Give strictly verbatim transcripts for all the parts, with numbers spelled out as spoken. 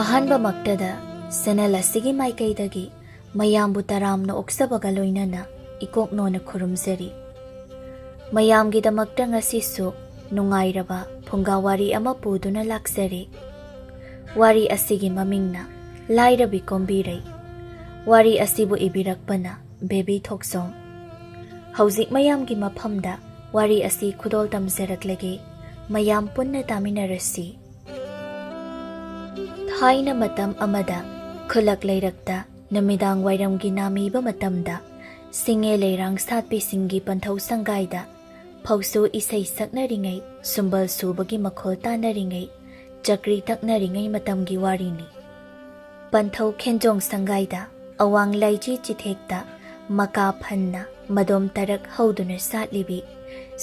ꯑꯍꯥꯟꯕꯃꯛꯇꯗ channel ꯑꯁꯤꯒꯤ ꯃꯥꯏꯀꯩꯗꯒꯤ ꯃꯌꯥꯝꯕꯨ ꯇꯔꯥꯝꯅ ꯑꯣꯛꯆꯕꯒ ꯂꯣꯏꯅꯅ ꯏꯀꯣꯛꯅꯣꯅ ꯈꯨꯔꯨꯝꯖꯔꯤ꯫ ꯃꯌꯥꯝꯒꯤꯗꯃꯛꯇ ꯉꯁꯤꯁꯨ ꯅꯨꯡꯉꯥꯏꯔꯕ ꯐꯨꯡꯒꯥ ꯋꯥꯔꯤ ꯑꯃ ꯄꯨꯗꯨꯅ ꯂꯥꯛꯆꯔꯤ꯫ ꯋꯥꯔꯤ ꯑꯁꯤꯒꯤ ꯃꯃꯤꯡꯅ ꯂꯥꯏꯔꯕꯤ ꯀꯣꯝꯕꯤꯔꯩ꯫ ꯋꯥꯔꯤ ꯑꯁꯤꯕꯨ ꯏꯕꯤꯔꯛꯄꯅ ꯕꯦꯕꯤ ꯊꯣꯛꯆꯣꯝ꯫ ꯍꯧꯖꯤꯛ ꯃꯌꯥꯝꯒꯤ ꯃꯐꯝꯗ ꯋꯥꯔꯤ ꯑꯁꯤ ꯈꯨꯗꯣꯜ ꯇꯝꯖꯔꯛꯂꯒꯦ꯫ ꯃꯌꯥꯝ ꯄꯨꯟꯅ ꯇꯥꯃꯤꯟꯅꯔꯁꯤ꯫ ꯊꯥꯏꯅ ꯃꯇꯝ ꯑꯃꯗ ꯈꯨꯜꯂꯛ ꯂꯩꯔꯛꯇ ꯅꯨꯃꯤꯗꯥꯡ ꯋꯥꯏꯔꯝꯒꯤ ꯅꯥꯃꯤꯕ ꯃꯇꯝꯗ ꯁꯤꯡꯉꯦ ꯂꯩꯔꯥꯡ ꯁꯥꯠꯄꯤꯁꯤꯡꯒꯤ ꯄꯟꯊꯧ ꯁꯪꯒꯥꯏꯗ ꯐꯧꯁꯨ ꯏꯁꯩ ꯁꯛꯅꯔꯤꯉꯩ, ꯁꯨꯝꯕꯜ ꯁꯨꯕꯒꯤ ꯃꯈꯣꯜ ꯇꯥꯅꯔꯤꯉꯩ, ꯆꯀ꯭ꯔꯤ ꯇꯛꯅꯔꯤꯉꯩ ꯃꯇꯝꯒꯤ ꯋꯥꯔꯤꯅꯤ꯫ ꯄꯟꯊꯧ ꯈꯦꯟꯖꯣꯡ ꯁꯪꯒꯥꯏꯗ ꯑꯋꯥꯡ ꯂꯥꯏꯖꯤ ꯆꯤꯊꯦꯛꯇ ꯃꯀꯥ ꯐꯟꯅ ꯃꯗꯣꯝ ꯇꯔꯛ ꯍꯧꯗꯨꯅ ꯁꯥꯠꯂꯤꯕꯤ,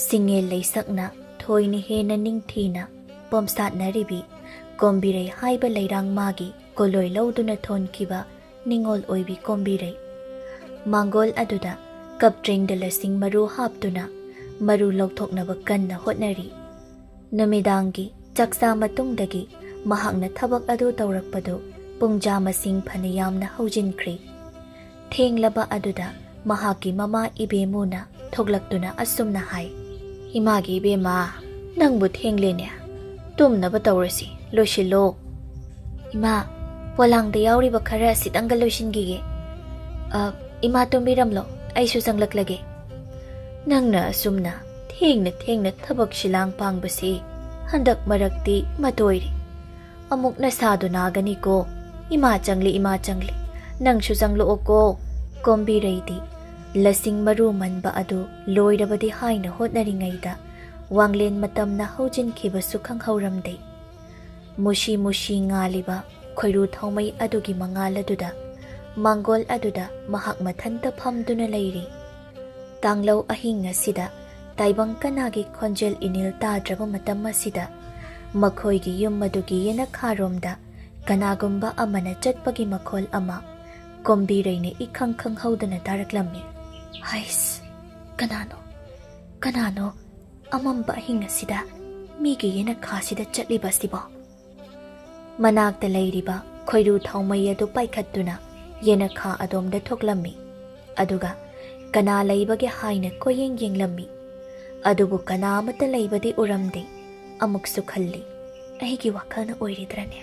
ꯁꯤꯡꯉꯦꯜ ꯂꯩꯁꯛꯅ ꯊꯣꯏꯅ ꯍꯦꯟꯅ ꯅꯤꯡꯊꯤꯅ ꯄꯣꯝꯁꯥꯠꯅꯔꯤꯕꯤ ꯀꯣꯝꯕꯤꯔꯩ ꯍꯥꯏꯕ ꯂꯩꯔꯥꯡ ꯃꯥꯒꯤ ꯀꯣꯂꯣꯏ ꯂꯧꯗꯨꯅ ꯊꯣꯟꯈꯤꯕ ꯅꯤꯡꯉꯣꯜ ꯑꯣꯏꯕꯤ ꯀꯣꯝꯕꯤꯔꯩ꯫ ꯃꯥꯡꯒꯣꯜ ꯑꯗꯨꯗ ꯀꯞꯇ꯭ꯔꯦꯡꯗ ꯂꯁꯤꯡ ꯃꯔꯨ ꯍꯥꯞꯇꯨꯅ ꯃꯔꯨ ꯂꯧꯊꯣꯛꯅꯕ ꯀꯟꯅ ꯍꯣꯠꯅꯔꯤ꯫ ꯅꯨꯃꯤꯗꯥꯡꯒꯤ ꯆꯥꯛꯆꯥ ꯃꯇꯨꯡꯗꯒꯤ ꯃꯍꯥꯛꯅ ꯊꯕꯛ ꯑꯗꯨ ꯇꯧꯔꯛꯄꯗꯨ ꯄꯨꯡꯖꯥ ꯃꯁꯤꯡ ꯐꯅ ꯌꯥꯝꯅ ꯍꯧꯖꯤꯟꯈ꯭ꯔꯦ꯫ ꯊꯦꯡꯂꯕ ꯑꯗꯨꯗ ꯃꯍꯥꯛꯀꯤ ꯃꯃꯥ ꯏꯕꯦꯝꯃꯨꯅ ꯊꯣꯛꯂꯛꯇꯨꯅ ꯑꯁꯨꯝꯅ ꯍꯥꯏ, "ꯏꯃꯥꯒꯤ ꯏꯕꯦꯝꯃ, ꯅꯪꯕꯨ ꯊꯦꯡꯂꯦꯅꯦ꯫ ꯇꯨꯝꯅꯕ ꯇꯧꯔꯁꯤ, ꯂꯣꯏꯁꯤꯜꯂꯣ꯫" "ꯏꯃꯥ, ꯄꯣꯂꯥꯡꯗ ꯌꯥꯎꯔꯤꯕ ꯈꯔ ꯑꯁꯤꯇꯪꯒ ꯂꯣꯏꯁꯤꯟꯈꯤꯒꯦ꯫ ꯑ, ꯏꯃꯥ ꯇꯨꯝꯕꯤꯔꯝꯂꯣ, ꯑꯩꯁꯨ ꯆꯪꯂꯛꯂꯒꯦ꯫" "ꯅꯪꯅ ꯑꯁꯨꯝꯅ ꯊꯦꯡꯅ ꯊꯦꯡꯅ ꯊꯕꯛ ꯁꯤꯂꯥꯡ ꯄꯥꯡꯕꯁꯤ ꯍꯟꯗꯛ ꯃꯔꯛꯇꯤ ꯃꯇꯣꯏꯔꯦ꯫ ꯑꯃꯨꯛ ꯅꯁꯥꯗꯨ ꯅꯥꯒꯅꯤꯀꯣ꯫ ꯏꯃꯥ ꯆꯪꯂꯤ, ꯏꯃꯥ ꯆꯪꯂꯤ꯫ ꯅꯪꯁꯨ ꯆꯪꯂꯛꯑꯣꯀꯣ꯫" ꯀꯣꯝꯕꯤꯔꯩꯗꯤ ꯂꯁꯤꯡ ꯃꯔꯨ ꯃꯟꯕ ꯑꯗꯨ ꯂꯣꯏꯔꯕꯗꯤ ꯍꯥꯏꯅ ꯍꯣꯠꯅꯔꯤꯉꯩꯗ ꯋꯥꯡꯂꯦꯟ ꯃꯇꯝꯅ ꯍꯧꯖꯤꯟꯈꯤꯕꯁꯨ ꯈꯪꯍꯧꯔꯝꯗꯦ꯫ ꯃꯨꯁꯤ ꯃꯨꯁꯤ ꯉꯥꯜꯂꯤꯕ ꯈꯣꯏꯔꯨ ꯊꯥꯎꯃꯩ ꯑꯗꯨꯒꯤ ꯃꯉꯥꯜ ꯑꯗꯨꯗ ꯃꯥꯡꯒꯣꯜ ꯑꯗꯨꯗ ꯃꯍꯥꯛ ꯃꯊꯟꯇ ꯐꯝꯗꯨꯅ ꯂꯩꯔꯤ꯫ ꯇꯥꯡꯂꯧ ꯑꯍꯤꯡ ꯑꯁꯤꯗ ꯇꯥꯏꯕꯪ ꯀꯅꯥꯒꯤ ꯈꯣꯟꯖꯦꯜ ꯏꯅꯤꯜ ꯇꯥꯗ꯭ꯔꯕ ꯃꯇꯝ ꯑꯁꯤꯗ ꯃꯈꯣꯏꯒꯤ ꯌꯨꯝ ꯑꯗꯨꯒꯤ ꯌꯦꯅꯈꯥꯔꯣꯝꯗ ꯀꯅꯥꯒꯨꯝꯕ ꯑꯃꯅ ꯆꯠꯄꯒꯤ ꯃꯈꯣꯜ ꯑꯃ ꯀꯣꯝꯕꯤꯔꯩꯅ ꯏꯈꯪ ꯈꯪꯍꯧꯗꯅ ꯇꯥꯔꯛꯂꯝꯃꯤ꯫ "ꯍꯩꯁ, ꯀꯅꯥꯅꯣ? ꯀꯅꯥꯅꯣ ꯑꯃꯝꯕ ꯑꯍꯤꯡ ꯑꯁꯤꯗ ꯃꯤꯒꯤ ꯌꯦꯅꯈꯥꯁꯤꯗ ꯆꯠꯂꯤꯕ ꯑꯁꯤꯕꯣ?" ꯃꯅꯥꯛꯇ ꯂꯩꯔꯤꯕ ꯈꯣꯏꯔꯨ ꯊꯥꯎꯃꯩ ꯑꯗꯨ ꯄꯥꯏꯈꯠꯇꯨꯅ ꯌꯦꯅꯈꯥ ꯑꯗꯣꯝꯗ ꯊꯣꯛꯂꯝꯃꯤ꯫ ꯑꯗꯨꯒ ꯀꯅꯥ ꯂꯩꯕꯒꯦ ꯍꯥꯏꯅ ꯀꯣꯏꯌꯦꯡ ꯌꯦꯡꯂꯝꯃꯤ꯫ ꯑꯗꯨꯕꯨ ꯀꯅꯥ ꯑꯃꯠꯇ ꯂꯩꯕꯗꯤ ꯎꯔꯝꯗꯦ꯫ ꯑꯃꯨꯛꯁꯨ ꯈꯜꯂꯤ, "ꯑꯩꯒꯤ ꯋꯥꯈꯜꯅ ꯑꯣꯏꯔꯤꯗ꯭ꯔꯅꯦ?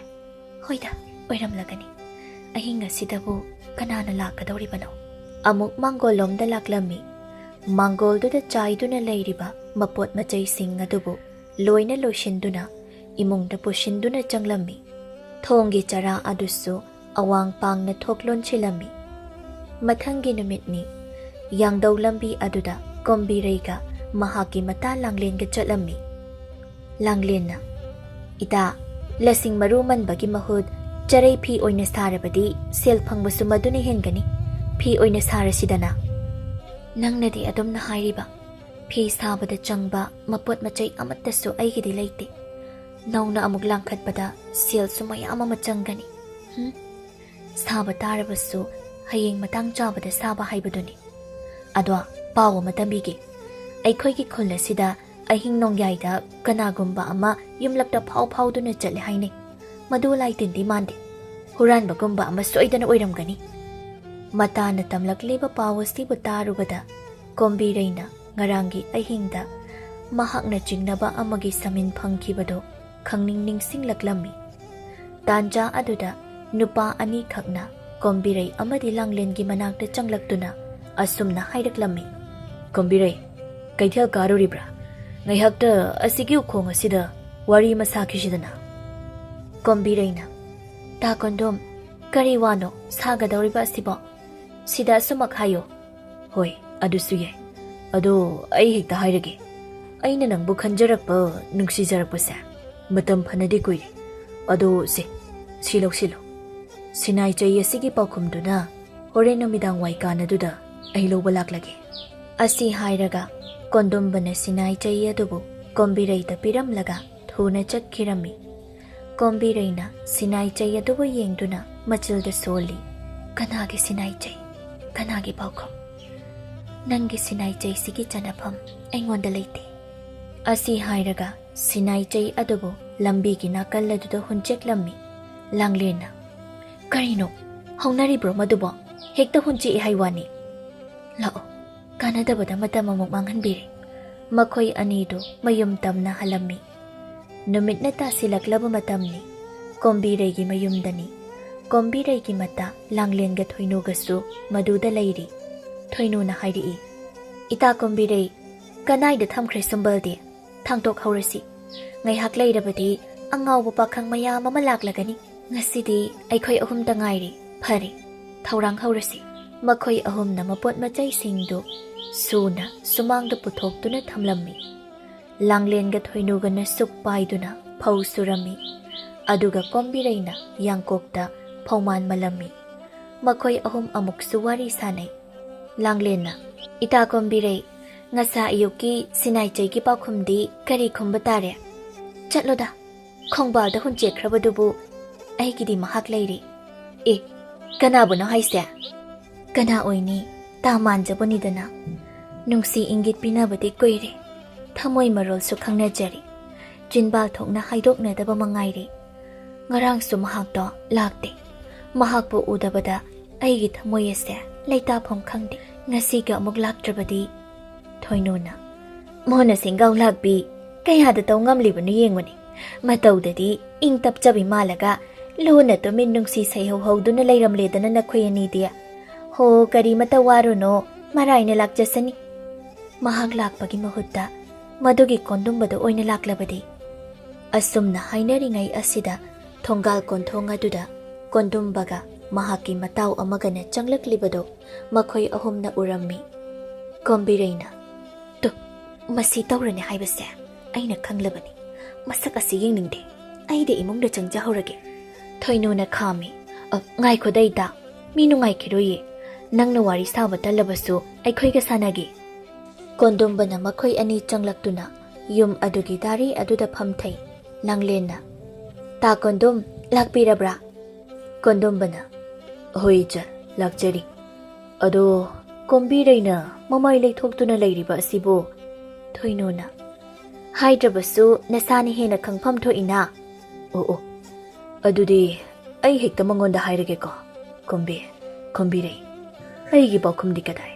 ꯍꯣꯏꯗ, ꯑꯣꯏꯔꯝꯂꯒꯅꯤ꯫ ꯑꯍꯤꯡ ꯑꯁꯤꯗꯕꯨ ꯀꯅꯥꯅ ꯂꯥꯛꯀꯗꯧꯔꯤꯕꯅꯣ?" ꯑꯃꯨꯛ ꯃꯥꯡꯒꯣꯜꯂꯣꯝꯗ ꯂꯥꯛꯂꯝꯃꯤ꯫ ꯃꯥꯡꯒꯣꯜꯗꯨꯗ ꯆꯥꯏꯗꯨꯅ ꯂꯩꯔꯤꯕ ꯃꯄꯣꯠ ꯃꯆꯩꯁꯤꯡ ꯑꯗꯨꯕꯨ ꯂꯣꯏꯅ ꯂꯣꯏꯁꯤꯟꯗꯨꯅ ꯏꯃꯨꯡꯗ ꯄꯨꯁꯤꯟꯗꯨꯅ ꯆꯪꯂꯝꯃꯤ꯫ ꯊꯣꯡꯒꯤ ꯆꯔꯥ ꯑꯗꯨꯁꯨ ꯑꯋꯥꯡ ꯄꯥꯡꯅ ꯊꯣꯛ ꯂꯣꯟꯁꯤꯜꯂꯝꯃꯤ꯫ ꯃꯊꯪꯒꯤ ꯅꯨꯃꯤꯠꯅꯤ꯫ ꯌꯥꯡꯗꯧ ꯂꯝꯕꯤ ꯑꯗꯨꯗ ꯀꯣꯝꯕꯤꯔꯩꯒ ꯃꯍꯥꯛꯀꯤ ꯃꯇꯥ ꯂꯥꯡꯂꯦꯟꯒ ꯆꯠꯂꯝꯃꯤ꯫ ꯂꯥꯡꯂꯦꯟꯅ, "ꯏꯇꯥ, ꯂꯁꯤꯡ ꯃꯔꯨ ꯃꯟꯕꯒꯤ ꯃꯍꯨꯠ ꯆꯔꯩ ꯐꯤ ꯑꯣꯏꯅ ꯁꯥꯔꯕꯗꯤ ꯁꯦꯜ ꯐꯪꯕꯁꯨ ꯃꯗꯨꯅ ꯍꯦꯟꯒꯅꯤ꯫ ꯐꯤ ꯑꯣꯏꯅ ꯁꯥꯔꯁꯤꯗꯅ?" "ꯅꯪꯅꯗꯤ ꯑꯗꯨꯝꯅ ꯍꯥꯏꯔꯤꯕ꯫ ꯐꯤ ꯁꯥꯕꯗ ꯆꯪꯕ ꯃꯄꯣꯠ ꯃꯆꯩ ꯑꯃꯠꯇꯁꯨ ꯑꯩꯒꯤꯗꯤ ꯂꯩꯇꯦ꯫ ꯅꯧꯅ ꯑꯃꯨꯛ ꯂꯥꯡꯈꯠꯄꯗ ꯁꯦꯜꯁꯨ ꯃꯌꯥꯝ ꯑꯃ ꯆꯪꯒꯅꯤ꯫ ꯍꯨꯝ? ꯁꯥꯕ ꯇꯥꯔꯕꯁꯨ ꯍꯌꯦꯡ ꯃꯇꯥꯡ ꯆꯥꯕꯗ ꯁꯥꯕ ꯍꯥꯏꯕꯗꯨꯅꯤ꯫ ꯑꯗꯣ ꯄꯥꯎ ꯑꯃ ꯇꯝꯕꯤꯒꯦ꯫ ꯑꯩꯈꯣꯏꯒꯤ ꯈꯨꯜ ꯑꯁꯤꯗ ꯑꯍꯤꯡ ꯅꯣꯡꯌꯥꯏꯗ ꯀꯅꯥꯒꯨꯝꯕ ꯑꯃ ꯌꯨꯝꯂꯛꯇ ꯐꯥꯎ ꯐꯥꯎꯗꯨꯅ ꯆꯠꯂꯦ ꯍꯥꯏꯅꯩ꯫ ꯃꯗꯨ ꯂꯥꯏ ꯇꯤꯟꯗꯤ ꯃꯥꯟꯗꯦ꯫ ꯍꯨꯔꯥꯟꯕꯒꯨꯝꯕ ꯑꯃ ꯁꯣꯏꯗꯅ ꯑꯣꯏꯔꯝꯒꯅꯤ꯫" ꯃꯇꯥꯅ ꯇꯝꯂꯛꯂꯤꯕ ꯄꯥꯎ ꯑꯁꯤꯕꯨ ꯇꯥꯔꯨꯕꯗ ꯀꯣꯝꯕꯤꯔꯩꯅ ꯉꯔꯥꯡꯒꯤ ꯑꯍꯤꯡꯗ ꯃꯍꯥꯛꯅ ꯆꯤꯡꯅꯕ ꯑꯃꯒꯤ ꯁꯃꯤꯟ ꯐꯪꯈꯤꯕꯗꯨ ꯈꯪꯅꯤꯡ ꯅꯤꯡꯁꯤꯡꯂꯛꯂꯝꯃꯤ꯫ ꯇꯥꯟꯖꯥ ꯑꯗꯨꯗ ꯅꯨꯄꯥ ꯑꯅꯤꯈꯛꯅ ꯀꯣꯝꯕꯤꯔꯩ ꯑꯃꯗꯤ ꯂꯥꯡꯂꯦꯟꯒꯤ ꯃꯅꯥꯛꯇ ꯆꯪꯂꯛꯇꯨꯅ ꯑꯁꯨꯝꯅ ꯍꯥꯏꯔꯛꯂꯝꯃꯤ, "ꯀꯣꯝꯕꯤꯔꯩ, ꯀꯩꯊꯦꯜ ꯀꯥꯔꯨꯔꯤꯕ꯭ꯔꯥ? ꯉꯥꯏꯍꯥꯛꯇ ꯑꯁꯤꯒꯤ ꯎꯈꯣꯡ ꯑꯁꯤꯗ ꯋꯥꯔꯤ ꯑꯃ ꯁꯥꯈꯤꯁꯤꯗꯅ?" ꯀꯣꯝꯕꯤꯔꯩꯅ, "ꯇꯥ ꯀꯣꯟꯗꯣꯝ, ꯀꯔꯤ ꯋꯥꯅꯣ ꯁꯥꯒꯗꯧꯔꯤꯕ ꯑꯁꯤꯕꯣ? ꯁꯤꯗ ꯑꯁꯨꯃꯛ ꯍꯥꯏꯌꯣ꯫" "ꯍꯣꯏ, ꯑꯗꯨꯁꯨ ꯌꯥꯏ꯫ ꯑꯗꯣ ꯑꯩ ꯍꯦꯛꯇ ꯍꯥꯏꯔꯒꯦ꯫ ꯑꯩꯅ ꯅꯪꯕꯨ ꯈꯟꯖꯔꯛꯄ, ꯅꯨꯡꯁꯤꯖꯔꯛꯄꯁꯦ ꯃꯇꯝ ꯐꯅꯗꯤ ꯀꯨꯏꯔꯦ꯫ ꯑꯗꯣ ꯁꯦ, ꯁꯤ ꯂꯧꯁꯤꯜꯂꯣ꯫ ꯁꯤꯅꯥꯏ ꯆꯩ ꯑꯁꯤꯒꯤ ꯄꯥꯎꯈꯨꯝꯗꯨꯅ ꯍꯣꯔꯦꯟ ꯅꯨꯃꯤꯗꯥꯡ ꯋꯥꯏ ꯀꯥꯟꯅꯗꯨꯗ ꯑꯩ ꯂꯧꯕ ꯂꯥꯛꯂꯒꯦ꯫" ꯑꯁꯤ ꯍꯥꯏꯔꯒ ꯀꯣꯟꯗꯨꯝꯕꯅ ꯁꯤꯅꯥꯏ ꯆꯩ ꯑꯗꯨꯕꯨ ꯀꯣꯝꯕꯤꯔꯩꯗ ꯄꯤꯔꯝꯂꯒ ꯊꯨꯅ ꯆꯠꯈꯤꯔꯝꯃꯤ꯫ ꯀꯣꯝꯕꯤꯔꯩꯅ ꯁꯤꯅꯥꯏ ꯆꯩ ꯑꯗꯨꯕꯨ ꯌꯦꯡꯗꯨꯅ ꯃꯆꯤꯜꯗ ꯁꯣꯜꯂꯤ꯫ "ꯀꯅꯥꯒꯤ ꯁꯤꯅꯥꯏ ꯆꯩ? ꯀꯅꯥꯒꯤ ꯄꯥꯎꯈꯨꯝ? ꯅꯪꯒꯤ ꯁꯤꯅꯥꯏ ꯆꯩꯁꯤꯒꯤ ꯆꯟꯅꯐꯝ ꯑꯩꯉꯣꯟꯗ ꯂꯩꯇꯦ꯫" ꯑꯁꯤ ꯍꯥꯏꯔꯒ ꯁꯤꯅꯥꯏ ꯆꯩ ꯑꯗꯨꯕꯨ ꯂꯝꯕꯤꯒꯤ ꯅꯥꯀꯜ ꯑꯗꯨꯗ ꯍꯨꯟꯆꯦꯛꯂꯝꯃꯤ꯫ ꯂꯥꯡꯂꯦꯟꯅ, "ꯀꯔꯤꯅꯣ? ꯍꯧꯅꯔꯤꯕ꯭ꯔꯣ ꯃꯗꯨꯕꯣ? ꯍꯦꯛꯇ ꯍꯨꯟꯆꯦꯛꯏ ꯍꯥꯏ ꯋꯥꯅꯤ꯫ ꯂꯥꯛꯑꯣ, ꯀꯥꯟꯅꯗꯕꯗ ꯃꯇꯝ ꯑꯃꯨꯛ ꯃꯥꯡꯍꯟꯕꯤꯔꯦ꯫" ꯃꯈꯣꯏ ꯑꯅꯤꯗꯨ ꯃꯌꯨꯝ ꯇꯝꯅ ꯍꯜꯂꯝꯃꯤ꯫ ꯅꯨꯃꯤꯠꯅ ꯇꯥꯁꯤꯜꯂꯛꯂꯕ ꯃꯇꯝꯅꯤ꯫ ꯀꯣꯝꯕꯤꯔꯩꯒꯤ ꯃꯌꯨꯝꯗꯅꯤ꯫ ꯀꯣꯝꯕꯤꯔꯩꯒꯤ ꯃꯇꯥ ꯂꯥꯡꯂꯦꯟꯒ ꯊꯣꯏꯅꯨꯒꯁꯨ ꯃꯗꯨꯗ ꯂꯩꯔꯤ꯫ ꯊꯣꯏꯅꯨꯅ ꯍꯥꯏꯔꯛꯏ, "ꯏꯇꯥ ꯀꯣꯝꯕꯤꯔꯩ, ꯀꯅꯥꯏꯗ ꯊꯝꯈ꯭ꯔꯦ ꯁꯨꯝꯕꯜꯗꯤ? ꯊꯥꯡꯇꯣꯛꯍꯧꯔꯁꯤ꯫ ꯉꯥꯏꯍꯥꯛ ꯂꯩꯔꯕꯗꯤ ꯑꯉꯥꯎꯕ ꯄꯥꯈꯪ ꯃꯌꯥꯝ ꯑꯃ ꯂꯥꯛꯂꯒꯅꯤ꯫ ꯉꯁꯤꯗꯤ ꯑꯩꯈꯣꯏ ꯑꯍꯨꯝꯇ ꯉꯥꯏꯔꯦ꯫ ꯐꯔꯦ, ꯊꯧꯔꯥꯡ ꯍꯧꯔꯁꯤ꯫" ꯃꯈꯣꯏ ꯑꯍꯨꯝꯅ ꯃꯄꯣꯠ ꯃꯆꯩꯁꯤꯡꯗꯨ ꯁꯨꯅ ꯁꯨꯃꯥꯡꯗ ꯄꯨꯊꯣꯛꯇꯨꯅ ꯊꯝꯂꯝꯃꯤ꯫ ꯂꯥꯡꯂꯦꯟꯒ ꯊꯣꯏꯅꯨꯒꯅ ꯁꯨꯛ ꯄꯥꯏꯗꯨꯅ ꯐꯧ ꯁꯨꯔꯝꯃꯤ꯫ ꯑꯗꯨꯒ ꯀꯣꯝꯕꯤꯔꯩꯅ ꯌꯥꯡꯀꯣꯛꯇ ꯐꯧꯃꯥꯟ ꯃꯜꯂꯝꯃꯤ꯫ ꯃꯈꯣꯏ ꯑꯍꯨꯝ ꯑꯃꯨꯛꯁꯨ ꯋꯥꯔꯤ ꯁꯥꯟꯅꯩ꯫ ꯂꯥꯡꯂꯦꯟꯅ, "ꯏꯇꯥ ꯀꯣꯝꯕꯤꯔꯩ, ꯉꯁꯥ ꯑꯌꯨꯛꯀꯤ ꯁꯤꯅꯥꯏꯆꯩꯒꯤ ꯄꯥꯎꯈꯨꯝꯗꯤ ꯀꯔꯤ ꯈꯨꯝꯕ ꯇꯥꯔꯦ?" "ꯆꯠꯂꯣꯗ, ꯈꯣꯡꯕꯥꯜꯗ ꯍꯨꯟꯆꯦꯛꯈ꯭ꯔꯕꯗꯨꯕꯨ ꯑꯩꯒꯤꯗꯤ ꯃꯍꯥꯛ ꯂꯩꯔꯤ꯫" "ꯑꯦ, ꯀꯅꯥꯕꯨꯅꯣ ꯍꯥꯏꯁꯦ?" "ꯀꯅꯥ ꯑꯣꯏꯅꯤ? ꯇꯥ ꯃꯥꯟꯖꯕꯅꯤꯗꯅ꯫ ꯅꯨꯡꯁꯤ ꯏꯪꯒꯤꯠ ꯄꯤꯅꯕꯗꯤ ꯀꯨꯏꯔꯦ꯫ ꯊꯃꯣꯏ ꯃꯔꯣꯜꯁꯨ ꯈꯪꯅꯖꯔꯤ꯫ ꯆꯤꯟꯕꯥꯜ ꯊꯣꯛꯅ ꯍꯥꯏꯗꯣꯛꯅꯗꯕ ꯃꯉꯥꯏꯔꯦ꯫ ꯉꯔꯥꯡꯁꯨ ꯃꯍꯥꯛꯇꯣ ꯂꯥꯛꯇꯦ꯫ ꯃꯍꯥꯛꯄꯨ ꯎꯗꯕꯗ ꯑꯩꯒꯤ ꯊꯃꯣꯏ ꯑꯁꯦ ꯂꯩꯇꯥꯐꯝ ꯈꯪꯗꯦ꯫ ꯉꯁꯤꯒ ꯑꯃꯨꯛ ꯂꯥꯛꯇ꯭ꯔꯕꯗꯤ꯫" ꯊꯣꯏꯅꯨꯅ, "ꯃꯣꯍꯅ ꯁꯦꯡꯒꯥꯎ ꯂꯥꯛꯄꯤ ꯀꯌꯥꯗ ꯇꯧ ꯉꯝꯂꯤꯕꯅꯣ ꯌꯦꯡꯉꯨꯅꯦ꯫ ꯃꯇꯧꯗꯗꯤ ꯏꯪ ꯇꯞꯆꯕꯤ ꯃꯥꯜꯂꯒ ꯂꯨꯅ ꯇꯨꯃꯤꯟ ꯅꯨꯡꯁꯤ ꯁꯩꯍꯧ ꯍꯧꯗꯨꯅ ꯂꯩꯔꯝꯂꯦꯗꯅ ꯅꯈꯣꯏ ꯑꯅꯤꯗꯤ꯫ ꯍꯣ, ꯀꯔꯤꯃꯇ ꯋꯥꯔꯨꯅꯣ, ꯃꯔꯥꯏꯅ ꯂꯥꯛꯆꯁꯅꯤ꯫" ꯃꯍꯥꯛ ꯂꯥꯛꯄꯒꯤ ꯃꯍꯨꯠꯇ ꯃꯗꯨꯒꯤ ꯀꯣꯟꯗꯨꯝꯕꯗꯨ ꯑꯣꯏꯅ ꯂꯥꯛꯂꯕꯗꯤ꯫ ꯑꯁꯨꯝꯅ ꯍꯥꯏꯅꯔꯤꯉꯩ ꯑꯁꯤꯗ ꯊꯣꯡꯒꯥꯜ ꯀꯣꯟꯊꯣꯡ ꯑꯗꯨꯗ ꯀꯣꯟꯗꯨꯝꯕꯒ ꯃꯍꯥꯛꯀꯤ ꯃꯇꯥꯎ ꯑꯃꯒꯅ ꯆꯪꯂꯛꯂꯤꯕꯗꯨ ꯃꯈꯣꯏ ꯑꯍꯨꯝꯅ ꯎꯔꯝꯃꯤ꯫ ꯀꯣꯝꯕꯤꯔꯩꯅ, "ꯇꯨ, ꯃꯁꯤ ꯇꯧꯔꯅꯤ ꯍꯥꯏꯕꯁꯦ ꯑꯩꯅ ꯈꯪꯂꯕꯅꯤ꯫ ꯃꯁꯛ ꯑꯁꯤ ꯌꯦꯡꯅꯤꯡꯗꯦ꯫ ꯑꯩꯗꯤ ꯏꯃꯨꯡꯗ ꯆꯪꯖꯍꯧꯔꯒꯦ꯫" ꯊꯣꯏꯅꯨꯅ ꯈꯥꯝꯃꯤ꯫ "ꯑ, ꯉꯥꯏꯈꯣꯗ ꯏꯇꯥ, ꯃꯤ ꯅꯨꯡꯉꯥꯏꯈꯤꯔꯣꯏꯌꯦ꯫ ꯅꯪꯅ ꯋꯥꯔꯤ ꯁꯥꯕ ꯇꯜꯂꯕꯁꯨ ꯑꯩꯈꯣꯏꯒ ꯁꯥꯟꯅꯒꯦ꯫" ꯀꯣꯟꯗꯨꯝꯕꯅ ꯃꯈꯣꯏ ꯑꯅꯤ ꯆꯪꯂꯛꯇꯨꯅ ꯌꯨꯝ ꯑꯗꯨꯒꯤ ꯗꯥꯔꯤ ꯑꯗꯨꯗ ꯐꯝꯊꯩ꯫ ꯂꯥꯡꯂꯦꯟꯅ, "ꯇꯥ ꯀꯣꯟꯗꯨꯝ, ꯂꯥꯛꯄꯤꯔꯕ꯭ꯔꯥ?" ꯀꯣꯟꯗꯨꯝꯕꯅ, "ꯍꯣꯏ ꯏꯆꯜ, ꯂꯥꯛꯆꯔꯤ꯫ ꯑꯗꯣ ꯀꯣꯝꯕꯤꯔꯩꯅ ꯃꯃꯥꯏ ꯂꯩꯊꯣꯛꯇꯨꯅ ꯂꯩꯔꯤꯕ ꯑꯁꯤꯕꯨ?" ꯊꯣꯏꯅꯨꯅ, "ꯍꯥꯏꯗ꯭ꯔꯕꯁꯨ ꯅꯁꯥꯅ ꯍꯦꯟꯅ ꯈꯪꯐꯝ ꯊꯣꯛꯏꯅ꯫" "ꯑꯣ ꯑꯣ, "ꯑꯗꯨꯗꯤ ꯑꯩ ꯍꯦꯛꯇ ꯃꯉꯣꯟꯗ ꯍꯥꯏꯔꯒꯦꯀꯣ, ꯀꯣꯝꯕꯤ, ꯀꯣꯝꯕꯤꯔꯩ꯫ ꯑꯩꯒꯤ ꯄꯥꯎꯈꯨꯝꯗꯤ ꯀꯗꯥꯏ?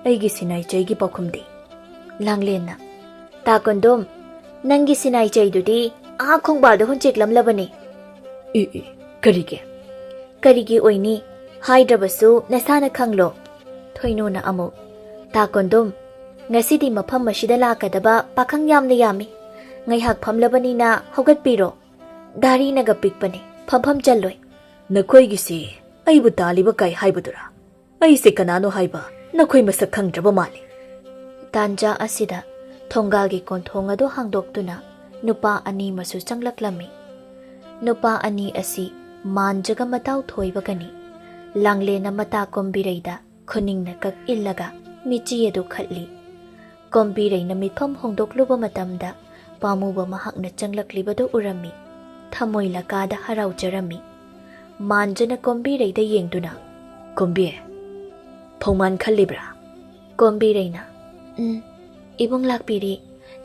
ꯑꯩꯒꯤ ꯁꯤꯅꯥꯏꯆꯩꯒꯤ ꯄꯥꯎꯈꯨꯝꯗꯤ?" ꯂꯥꯡꯂꯦꯟꯅ, "ꯇꯥ ꯀꯣꯟꯗꯨꯝ, ꯅꯪꯒꯤ ꯁꯤꯅꯥꯏꯆꯩꯗꯨꯗꯤ ꯑꯥ ꯈꯣꯡꯕꯥꯜꯗ ꯍꯨꯟꯆꯦꯛꯂꯝꯂꯕꯅꯤ꯫" "ꯏ, ꯏ, ꯀꯔꯤꯒꯤ?" "ꯀꯔꯤꯒꯤ ꯑꯣꯏꯅꯤ? ꯍꯥꯏꯗ꯭ꯔꯕꯁꯨ ꯅꯁꯥꯅ ꯈꯪꯂꯣ꯫" ꯊꯣꯏꯅꯣꯅ ꯑꯃꯨꯛ, "ꯇꯥ ꯀꯣꯟꯗꯨꯝ, ꯉꯁꯤꯗꯤ ꯃꯐꯝ ꯑꯁꯤꯗ ꯂꯥꯛꯀꯗꯕ ꯄꯥꯈꯪ ꯌꯥꯝꯅ ꯌꯥꯝꯃꯤ꯫ ꯉꯥꯏꯍꯥꯛ ꯐꯝꯂꯕꯅꯤꯅ ꯍꯧꯒꯠꯄꯤꯔꯣ꯫ ꯗꯥꯔꯤꯅꯒ ꯄꯤꯛꯄꯅꯤ, ꯐꯝꯐꯝ ꯆꯜꯂꯣꯏ꯫" "ꯅꯈꯣꯏꯒꯤꯁꯤ ꯑꯩꯕꯨ ꯇꯥꯜꯂꯤꯕ ꯀꯥꯏ ꯍꯥꯏꯕꯗꯨꯔꯥ? ꯑꯩꯁꯦ ꯀꯅꯥꯅꯣ ꯍꯥꯏꯕ ꯅꯈꯣꯏ ꯃꯁꯛ ꯈꯪꯗ꯭ꯔꯕ ꯃꯥꯜꯂꯤ꯫" ꯇꯥꯟꯖꯥ ꯑꯁꯤꯗ ꯊꯣꯡꯒꯥꯜꯒꯤ ꯀꯣꯟꯊꯣꯡ ꯑꯗꯨ ꯍꯥꯡꯗꯣꯛꯇꯨꯅ ꯅꯨꯄꯥ ꯑꯅꯤ ꯑꯃꯁꯨ ꯆꯪꯂꯛꯂꯝꯃꯤ꯫ ꯅꯨꯄꯥ ꯑꯅꯤ ꯑꯁꯤ ꯃꯥꯟꯖꯒ ꯃꯇꯥꯎ ꯊꯣꯏꯕꯒꯅꯤ꯫ ꯂꯥꯡꯂꯦꯟꯅ ꯃꯇꯥ ꯀꯣꯝꯕꯤꯔꯩꯗ ꯈꯨꯅꯤꯡꯅ ꯀꯛ ꯏꯜꯂꯒ ꯃꯤꯆꯤ ꯑꯗꯨ ꯈꯠꯂꯤ꯫ ꯀꯣꯝꯕꯤꯔꯩꯅ ꯃꯤꯠꯐꯝ ꯍꯣꯡꯗꯣꯛꯂꯨꯕ ꯃꯇꯝꯗ ꯄꯥꯝꯃꯨꯕ ꯃꯍꯥꯛꯅ ꯆꯪꯂꯛꯂꯤꯕꯗꯨ ꯎꯔꯝꯃꯤ꯫ ꯊꯃꯣꯏ ꯂꯀꯥꯗ ꯍꯔꯥꯎꯖꯔꯝꯃꯤ꯫ ꯃꯥꯟꯖꯅ ꯀꯣꯝꯕꯤꯔꯩꯗ ꯌꯦꯡꯗꯨꯅ, "ꯀꯣꯝꯕꯤ, ꯐꯧꯃꯥꯟ ꯈꯜꯂꯤꯕ꯭ꯔꯥ?" ꯀꯣꯝꯕꯤꯔꯩꯅ, "ꯎꯝ, ꯏꯕꯨꯡ ꯂꯥꯛꯄꯤꯔꯦ꯫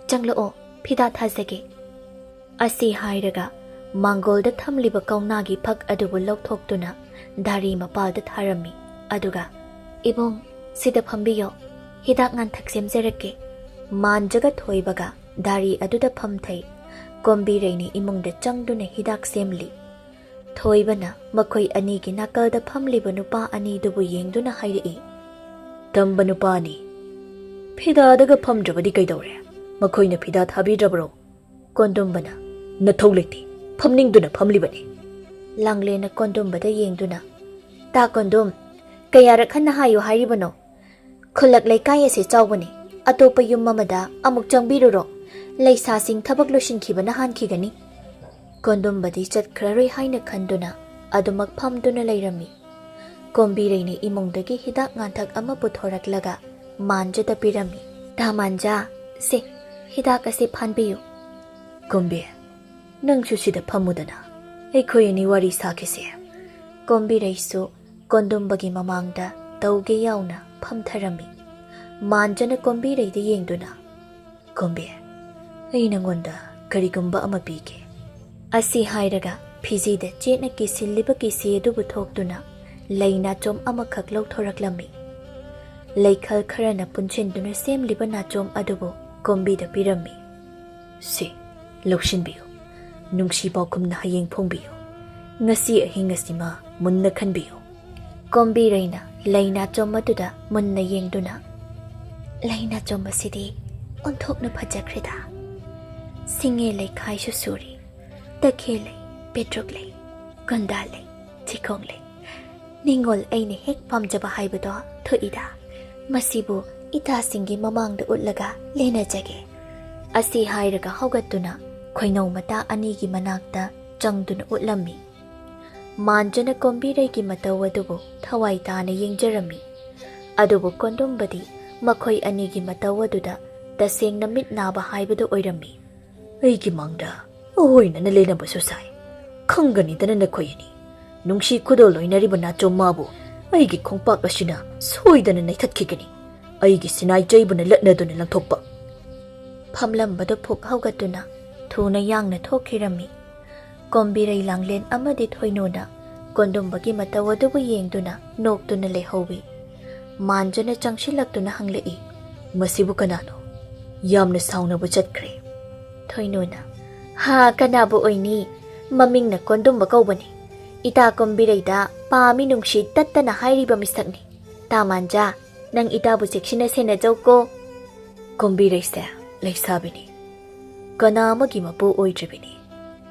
ꯆꯪꯂꯛꯑꯣ, ꯐꯤꯗꯥ ꯊꯥꯖꯒꯦ꯫" ꯑꯁꯤ ꯍꯥꯏꯔꯒ ꯃꯥꯡꯒꯣꯜꯗ ꯊꯝꯂꯤꯕ ꯀꯧꯅꯥꯒꯤ ꯐꯛ ꯑꯗꯨꯕꯨ ꯂꯧꯊꯣꯛꯇꯨꯅ ꯗꯥꯔꯤ ꯃꯄꯥꯜꯗ ꯊꯥꯔꯝꯃꯤ꯫ ꯑꯗꯨꯒ, "ꯏꯕꯨꯡ, ꯁꯤꯗ ꯐꯝꯕꯤꯌꯣ꯫ ꯍꯤꯗꯥꯛ ꯉꯥꯟꯊꯛ ꯁꯦꯝꯖꯔꯛꯀꯦ꯫" ꯃꯥꯟꯖꯒ ꯊꯣꯏꯕꯒ ꯗꯥꯔꯤ ꯑꯗꯨꯗ ꯐꯝꯊꯩ꯫ ꯀꯣꯝꯕꯤꯔꯩꯅ ꯏꯃꯨꯡꯗ ꯆꯪꯗꯨꯅ ꯍꯤꯗꯥꯛ ꯁꯦꯝꯂꯤ꯫ ꯊꯣꯏꯕꯅ ꯃꯈꯣꯏ ꯑꯅꯤꯒꯤ ꯅꯥꯀꯜꯗ ꯐꯝꯂꯤꯕ ꯅꯨꯄꯥ ꯑꯅꯤꯗꯨꯕꯨ ꯌꯦꯡꯗꯨꯅ ꯍꯥꯏꯔꯛꯏ, "ꯇꯝꯕ ꯅꯨꯄꯥ ꯑꯅꯤ, ꯐꯤꯗꯥꯗꯒ ꯐꯝꯗ꯭ꯔꯕꯗꯤ ꯀꯩꯗꯧꯔꯦ? ꯃꯈꯣꯏꯅ ꯐꯤꯗꯥ ꯊꯥꯕꯤꯗ꯭ꯔꯕ꯭ꯔꯣ?" ꯀꯣꯟꯗꯨꯝꯕꯅ, "ꯅꯊꯧ ꯂꯩꯇꯦ, ꯐꯝꯅꯤꯡꯗꯨꯅ ꯐꯝꯂꯤꯕꯅꯤ꯫" ꯂꯥꯡꯂꯦꯟꯅ ꯀꯣꯟꯗꯨꯝꯕꯗ ꯌꯦꯡꯗꯨꯅ, "ꯇꯥ ꯀꯣꯟꯗꯨꯝ, ꯀꯌꯥꯔꯛ ꯍꯟꯅ ꯍꯥꯏꯌꯨ ꯍꯥꯏꯔꯤꯕꯅꯣ? ꯈꯨꯜꯂꯛ ꯂꯩꯀꯥꯏ ꯑꯁꯤ ꯆꯥꯎꯕꯅꯤ, ꯑꯇꯣꯞꯄ ꯌꯨꯝ ꯑꯃꯗ ꯑꯃꯨꯛ ꯆꯪꯕꯤꯔꯨꯔꯣ꯫ ꯂꯩꯁꯥꯁꯤꯡ ꯊꯕꯛ ꯂꯣꯏꯁꯤꯟꯈꯤꯕꯅ ꯍꯥꯟꯈꯤꯒꯅꯤ꯫" ꯀꯣꯟꯗꯨꯝꯕꯗꯤ ꯆꯠꯈ꯭ꯔꯔꯣꯏ ꯍꯥꯏꯅ ꯈꯟꯗꯨꯅ ꯑꯗꯨꯃꯛ ꯐꯝꯗꯨꯅ ꯂꯩꯔꯝꯃꯤ꯫ ꯀꯣꯝꯕꯤꯔꯩꯅ ꯏꯃꯨꯡꯗꯒꯤ ꯍꯤꯗꯥꯛ ꯉꯥꯟꯊꯛ ꯑꯃ ꯄꯨꯊꯣꯔꯛꯂꯒ ꯃꯥꯟꯖꯗ ꯄꯤꯔꯝꯃꯤ꯫ "ꯇꯥ ꯃꯥꯟꯖ, ꯁꯦ, ꯍꯤꯗꯥꯛ ꯑꯁꯤ ꯐꯥꯟꯕꯤꯌꯨ꯫" "ꯀꯣꯝꯕꯤ, ꯅꯪꯁꯨ ꯁꯤꯗ ꯐꯝꯃꯨꯗꯅ, ꯑꯩꯈꯣꯏ ꯑꯅꯤ ꯋꯥꯔꯤ ꯁꯥꯈꯤꯁꯦ꯫" ꯀꯣꯝꯕꯤꯔꯩꯁꯨ ꯀꯣꯟꯗꯨꯝꯕꯒꯤ ꯃꯃꯥꯡꯗ ꯇꯧꯒꯦ ꯌꯥꯎꯅ ꯐꯝꯊꯔꯝꯃꯤ꯫ ꯃꯥꯟꯖꯅ ꯀꯣꯝꯕꯤꯔꯩꯗ ꯌꯦꯡꯗꯨꯅ, "ꯀꯣꯝꯕꯤ, ꯑꯩ ꯅꯪꯉꯣꯟꯗ ꯀꯔꯤꯒꯨꯝꯕ ꯑꯃ ꯄꯤꯒꯦ꯫" ꯑꯁꯤ ꯍꯥꯏꯔꯒ ꯐꯤꯖꯤꯗ ꯆꯦꯠꯅ ꯀꯤꯁꯤꯜꯂꯤꯕ ꯀꯤꯁꯤ ꯑꯗꯨꯕꯨ ꯊꯣꯛꯇꯨꯅ ꯂꯩ ꯅꯥꯆꯣꯝ ꯑꯃꯈꯛ ꯂꯧꯊꯣꯔꯛꯂꯝꯃꯤ꯫ ꯂꯩꯈꯜ ꯈꯔꯅ ꯄꯨꯟꯁꯤꯟꯗꯨꯅ ꯁꯦꯝꯂꯤꯕ ꯅꯥꯆꯣꯝ ꯑꯗꯨꯕꯨ ꯀꯣꯝꯕꯤꯗ ꯄꯤꯔꯝꯃꯤ꯫ "ꯁꯤ, ꯂꯧꯁꯤꯟꯕꯤꯌꯨ꯫ ꯅꯨꯡꯁꯤ ꯄꯥꯎꯈꯨꯝꯅ ꯍꯌꯦꯡ ꯐꯣꯡꯕꯤꯌꯨ꯫ ꯉꯁꯤ ꯑꯍꯤꯡ ꯑꯁꯤꯃ ꯃꯨꯟꯅ ꯈꯟꯕꯤꯌꯨ꯫" ꯀꯣꯝꯕꯤꯔꯩꯅ ꯂꯩ ꯅꯥꯆꯣꯝ ꯑꯗꯨꯗ ꯃꯨꯟꯅ ꯌꯦꯡꯗꯨꯅ, "ꯂꯩ ꯅꯥꯆꯣꯝ ꯑꯁꯤꯗꯤ ꯑꯣꯟꯊꯣꯛꯅ ꯐꯖꯈ꯭ꯔꯦꯗ꯫ ꯁꯤꯡꯉꯦ ꯂꯩꯈꯥꯏꯁꯨ ꯁꯨꯔꯤ, ꯇꯈꯦꯜ ꯂꯩ, ꯄꯦꯇ꯭ꯔꯨꯛ ꯂꯩ, ꯒꯟꯗꯥ ꯂꯩ, ꯆꯤꯒꯣꯡ ꯂꯩ꯫ ꯅꯤꯡꯉꯣꯜ ꯑꯩꯅ ꯍꯦꯛ ꯄꯥꯝꯖꯕ ꯍꯥꯏꯕꯗꯣ ꯊꯣꯛꯏꯗ꯫ ꯃꯁꯤꯕꯨ ꯏꯇꯥꯁꯤꯡꯒꯤ ꯃꯃꯥꯡꯗ ꯎꯠꯂꯒ ꯂꯦꯟꯅꯖꯒꯦ꯫" ꯑꯁꯤ ꯍꯥꯏꯔꯒ ꯍꯧꯒꯠꯇꯨꯅ ꯈꯣꯏꯅꯧ ꯃꯇꯥ ꯑꯅꯤꯒꯤ ꯃꯅꯥꯛꯇ ꯆꯪꯗꯨꯅ ꯎꯠꯂꯝꯃꯤ꯫ ꯃꯥꯟꯖꯅ ꯀꯣꯝꯕꯤꯔꯩꯒꯤ ꯃꯇꯧ ꯑꯗꯨꯕꯨ ꯊꯋꯥꯏ ꯇꯥꯅ ꯌꯦꯡꯖꯔꯝꯃꯤ꯫ ꯑꯗꯨꯕꯨ ꯀꯣꯟꯗꯨꯝꯕꯗꯤ ꯃꯈꯣꯏ ꯑꯅꯤꯒꯤ ꯃꯇꯧ ꯑꯗꯨꯗ ꯇꯁꯦꯡꯅ ꯃꯤꯠ ꯅꯥꯕ ꯍꯥꯏꯕꯗꯨ ꯑꯣꯏꯔꯝꯃꯤ꯫ "ꯑꯩꯒꯤ ꯃꯥꯡꯗ ꯑꯍꯣꯏꯅꯅ ꯂꯦꯟꯅꯕꯁꯨ ꯁꯥꯏ꯫ ꯈꯪꯒꯅꯤꯗꯅ ꯅꯈꯣꯏ ꯑꯅꯤ꯫ ꯅꯨꯡꯁꯤ ꯈꯨꯗꯣꯜ ꯂꯣꯏꯅꯔꯤꯕ ꯅꯥꯆꯣꯝ ꯃꯥꯕꯨ ꯑꯩꯒꯤ ꯈꯣꯡꯄꯥꯛ ꯑꯁꯤꯅ ꯁꯣꯏꯗꯅ ꯅꯩꯊꯠꯈꯤꯒꯅꯤ꯫ ꯑꯩꯒꯤ ꯁꯤꯅꯥꯏ ꯆꯩꯕꯨꯅ ꯂꯠꯅꯗꯨꯅ ꯂꯪꯊꯣꯛꯄ꯫" ꯐꯝꯂꯝꯕꯗꯨ ꯐꯨꯛ ꯍꯧꯒꯠꯇꯨꯅ ꯊꯨꯅ ꯌꯥꯡꯅ ꯊꯣꯛꯈꯤꯔꯝꯃꯤ꯫ ꯀꯣꯝꯕꯤꯔꯩ ꯂꯥꯡꯂꯦꯟ ꯑꯃꯗꯤ ꯊꯣꯏꯅꯣꯅ ꯀꯣꯟꯗꯨꯝꯕꯒꯤ ꯃꯇꯧ ꯑꯗꯨꯕꯨ ꯌꯦꯡꯗꯨꯅ ꯅꯣꯛꯇꯨꯅ ꯂꯩꯍꯧꯏ꯫ ꯃꯥꯟꯖꯅ ꯆꯪꯁꯤꯜꯂꯛꯇꯨꯅ ꯍꯪꯂꯛꯏ, "ꯃꯁꯤꯕꯨ ꯀꯅꯥꯅꯣ? ꯌꯥꯝꯅ ꯁꯥꯎꯅꯕ ꯆꯠꯈ꯭ꯔꯦ꯫" ꯊꯣꯏꯅꯣꯅ, "ꯍꯥ, ꯀꯅꯥꯕꯨ ꯑꯣꯏꯅꯤ? ꯃꯃꯤꯡꯅ ꯀꯣꯟꯗꯨꯝꯕ ꯀꯧꯕꯅꯤ꯫ ꯏꯇꯥ ꯀꯣꯝꯕꯤꯔꯩꯗ ꯄꯥꯝꯃꯤ ꯅꯨꯡꯁꯤ ꯇꯠꯇꯅ ꯍꯥꯏꯔꯤꯕ ꯃꯤꯁꯛꯅꯤ꯫ ꯇꯥ ꯃꯥꯟꯖꯥ, ꯅꯪ ꯏꯇꯥꯕꯨ ꯆꯦꯛꯁꯤꯟꯅ ꯁꯦꯟꯅꯖꯧꯀꯣ꯫" ꯀꯣꯝꯕꯤꯔꯩꯁꯦ ꯂꯩꯁꯥꯕꯤꯅꯤ꯫ ꯀꯅꯥ ꯑꯃꯒꯤ ꯃꯄꯨ ꯑꯣꯏꯗ꯭ꯔꯤꯕꯅꯤ꯫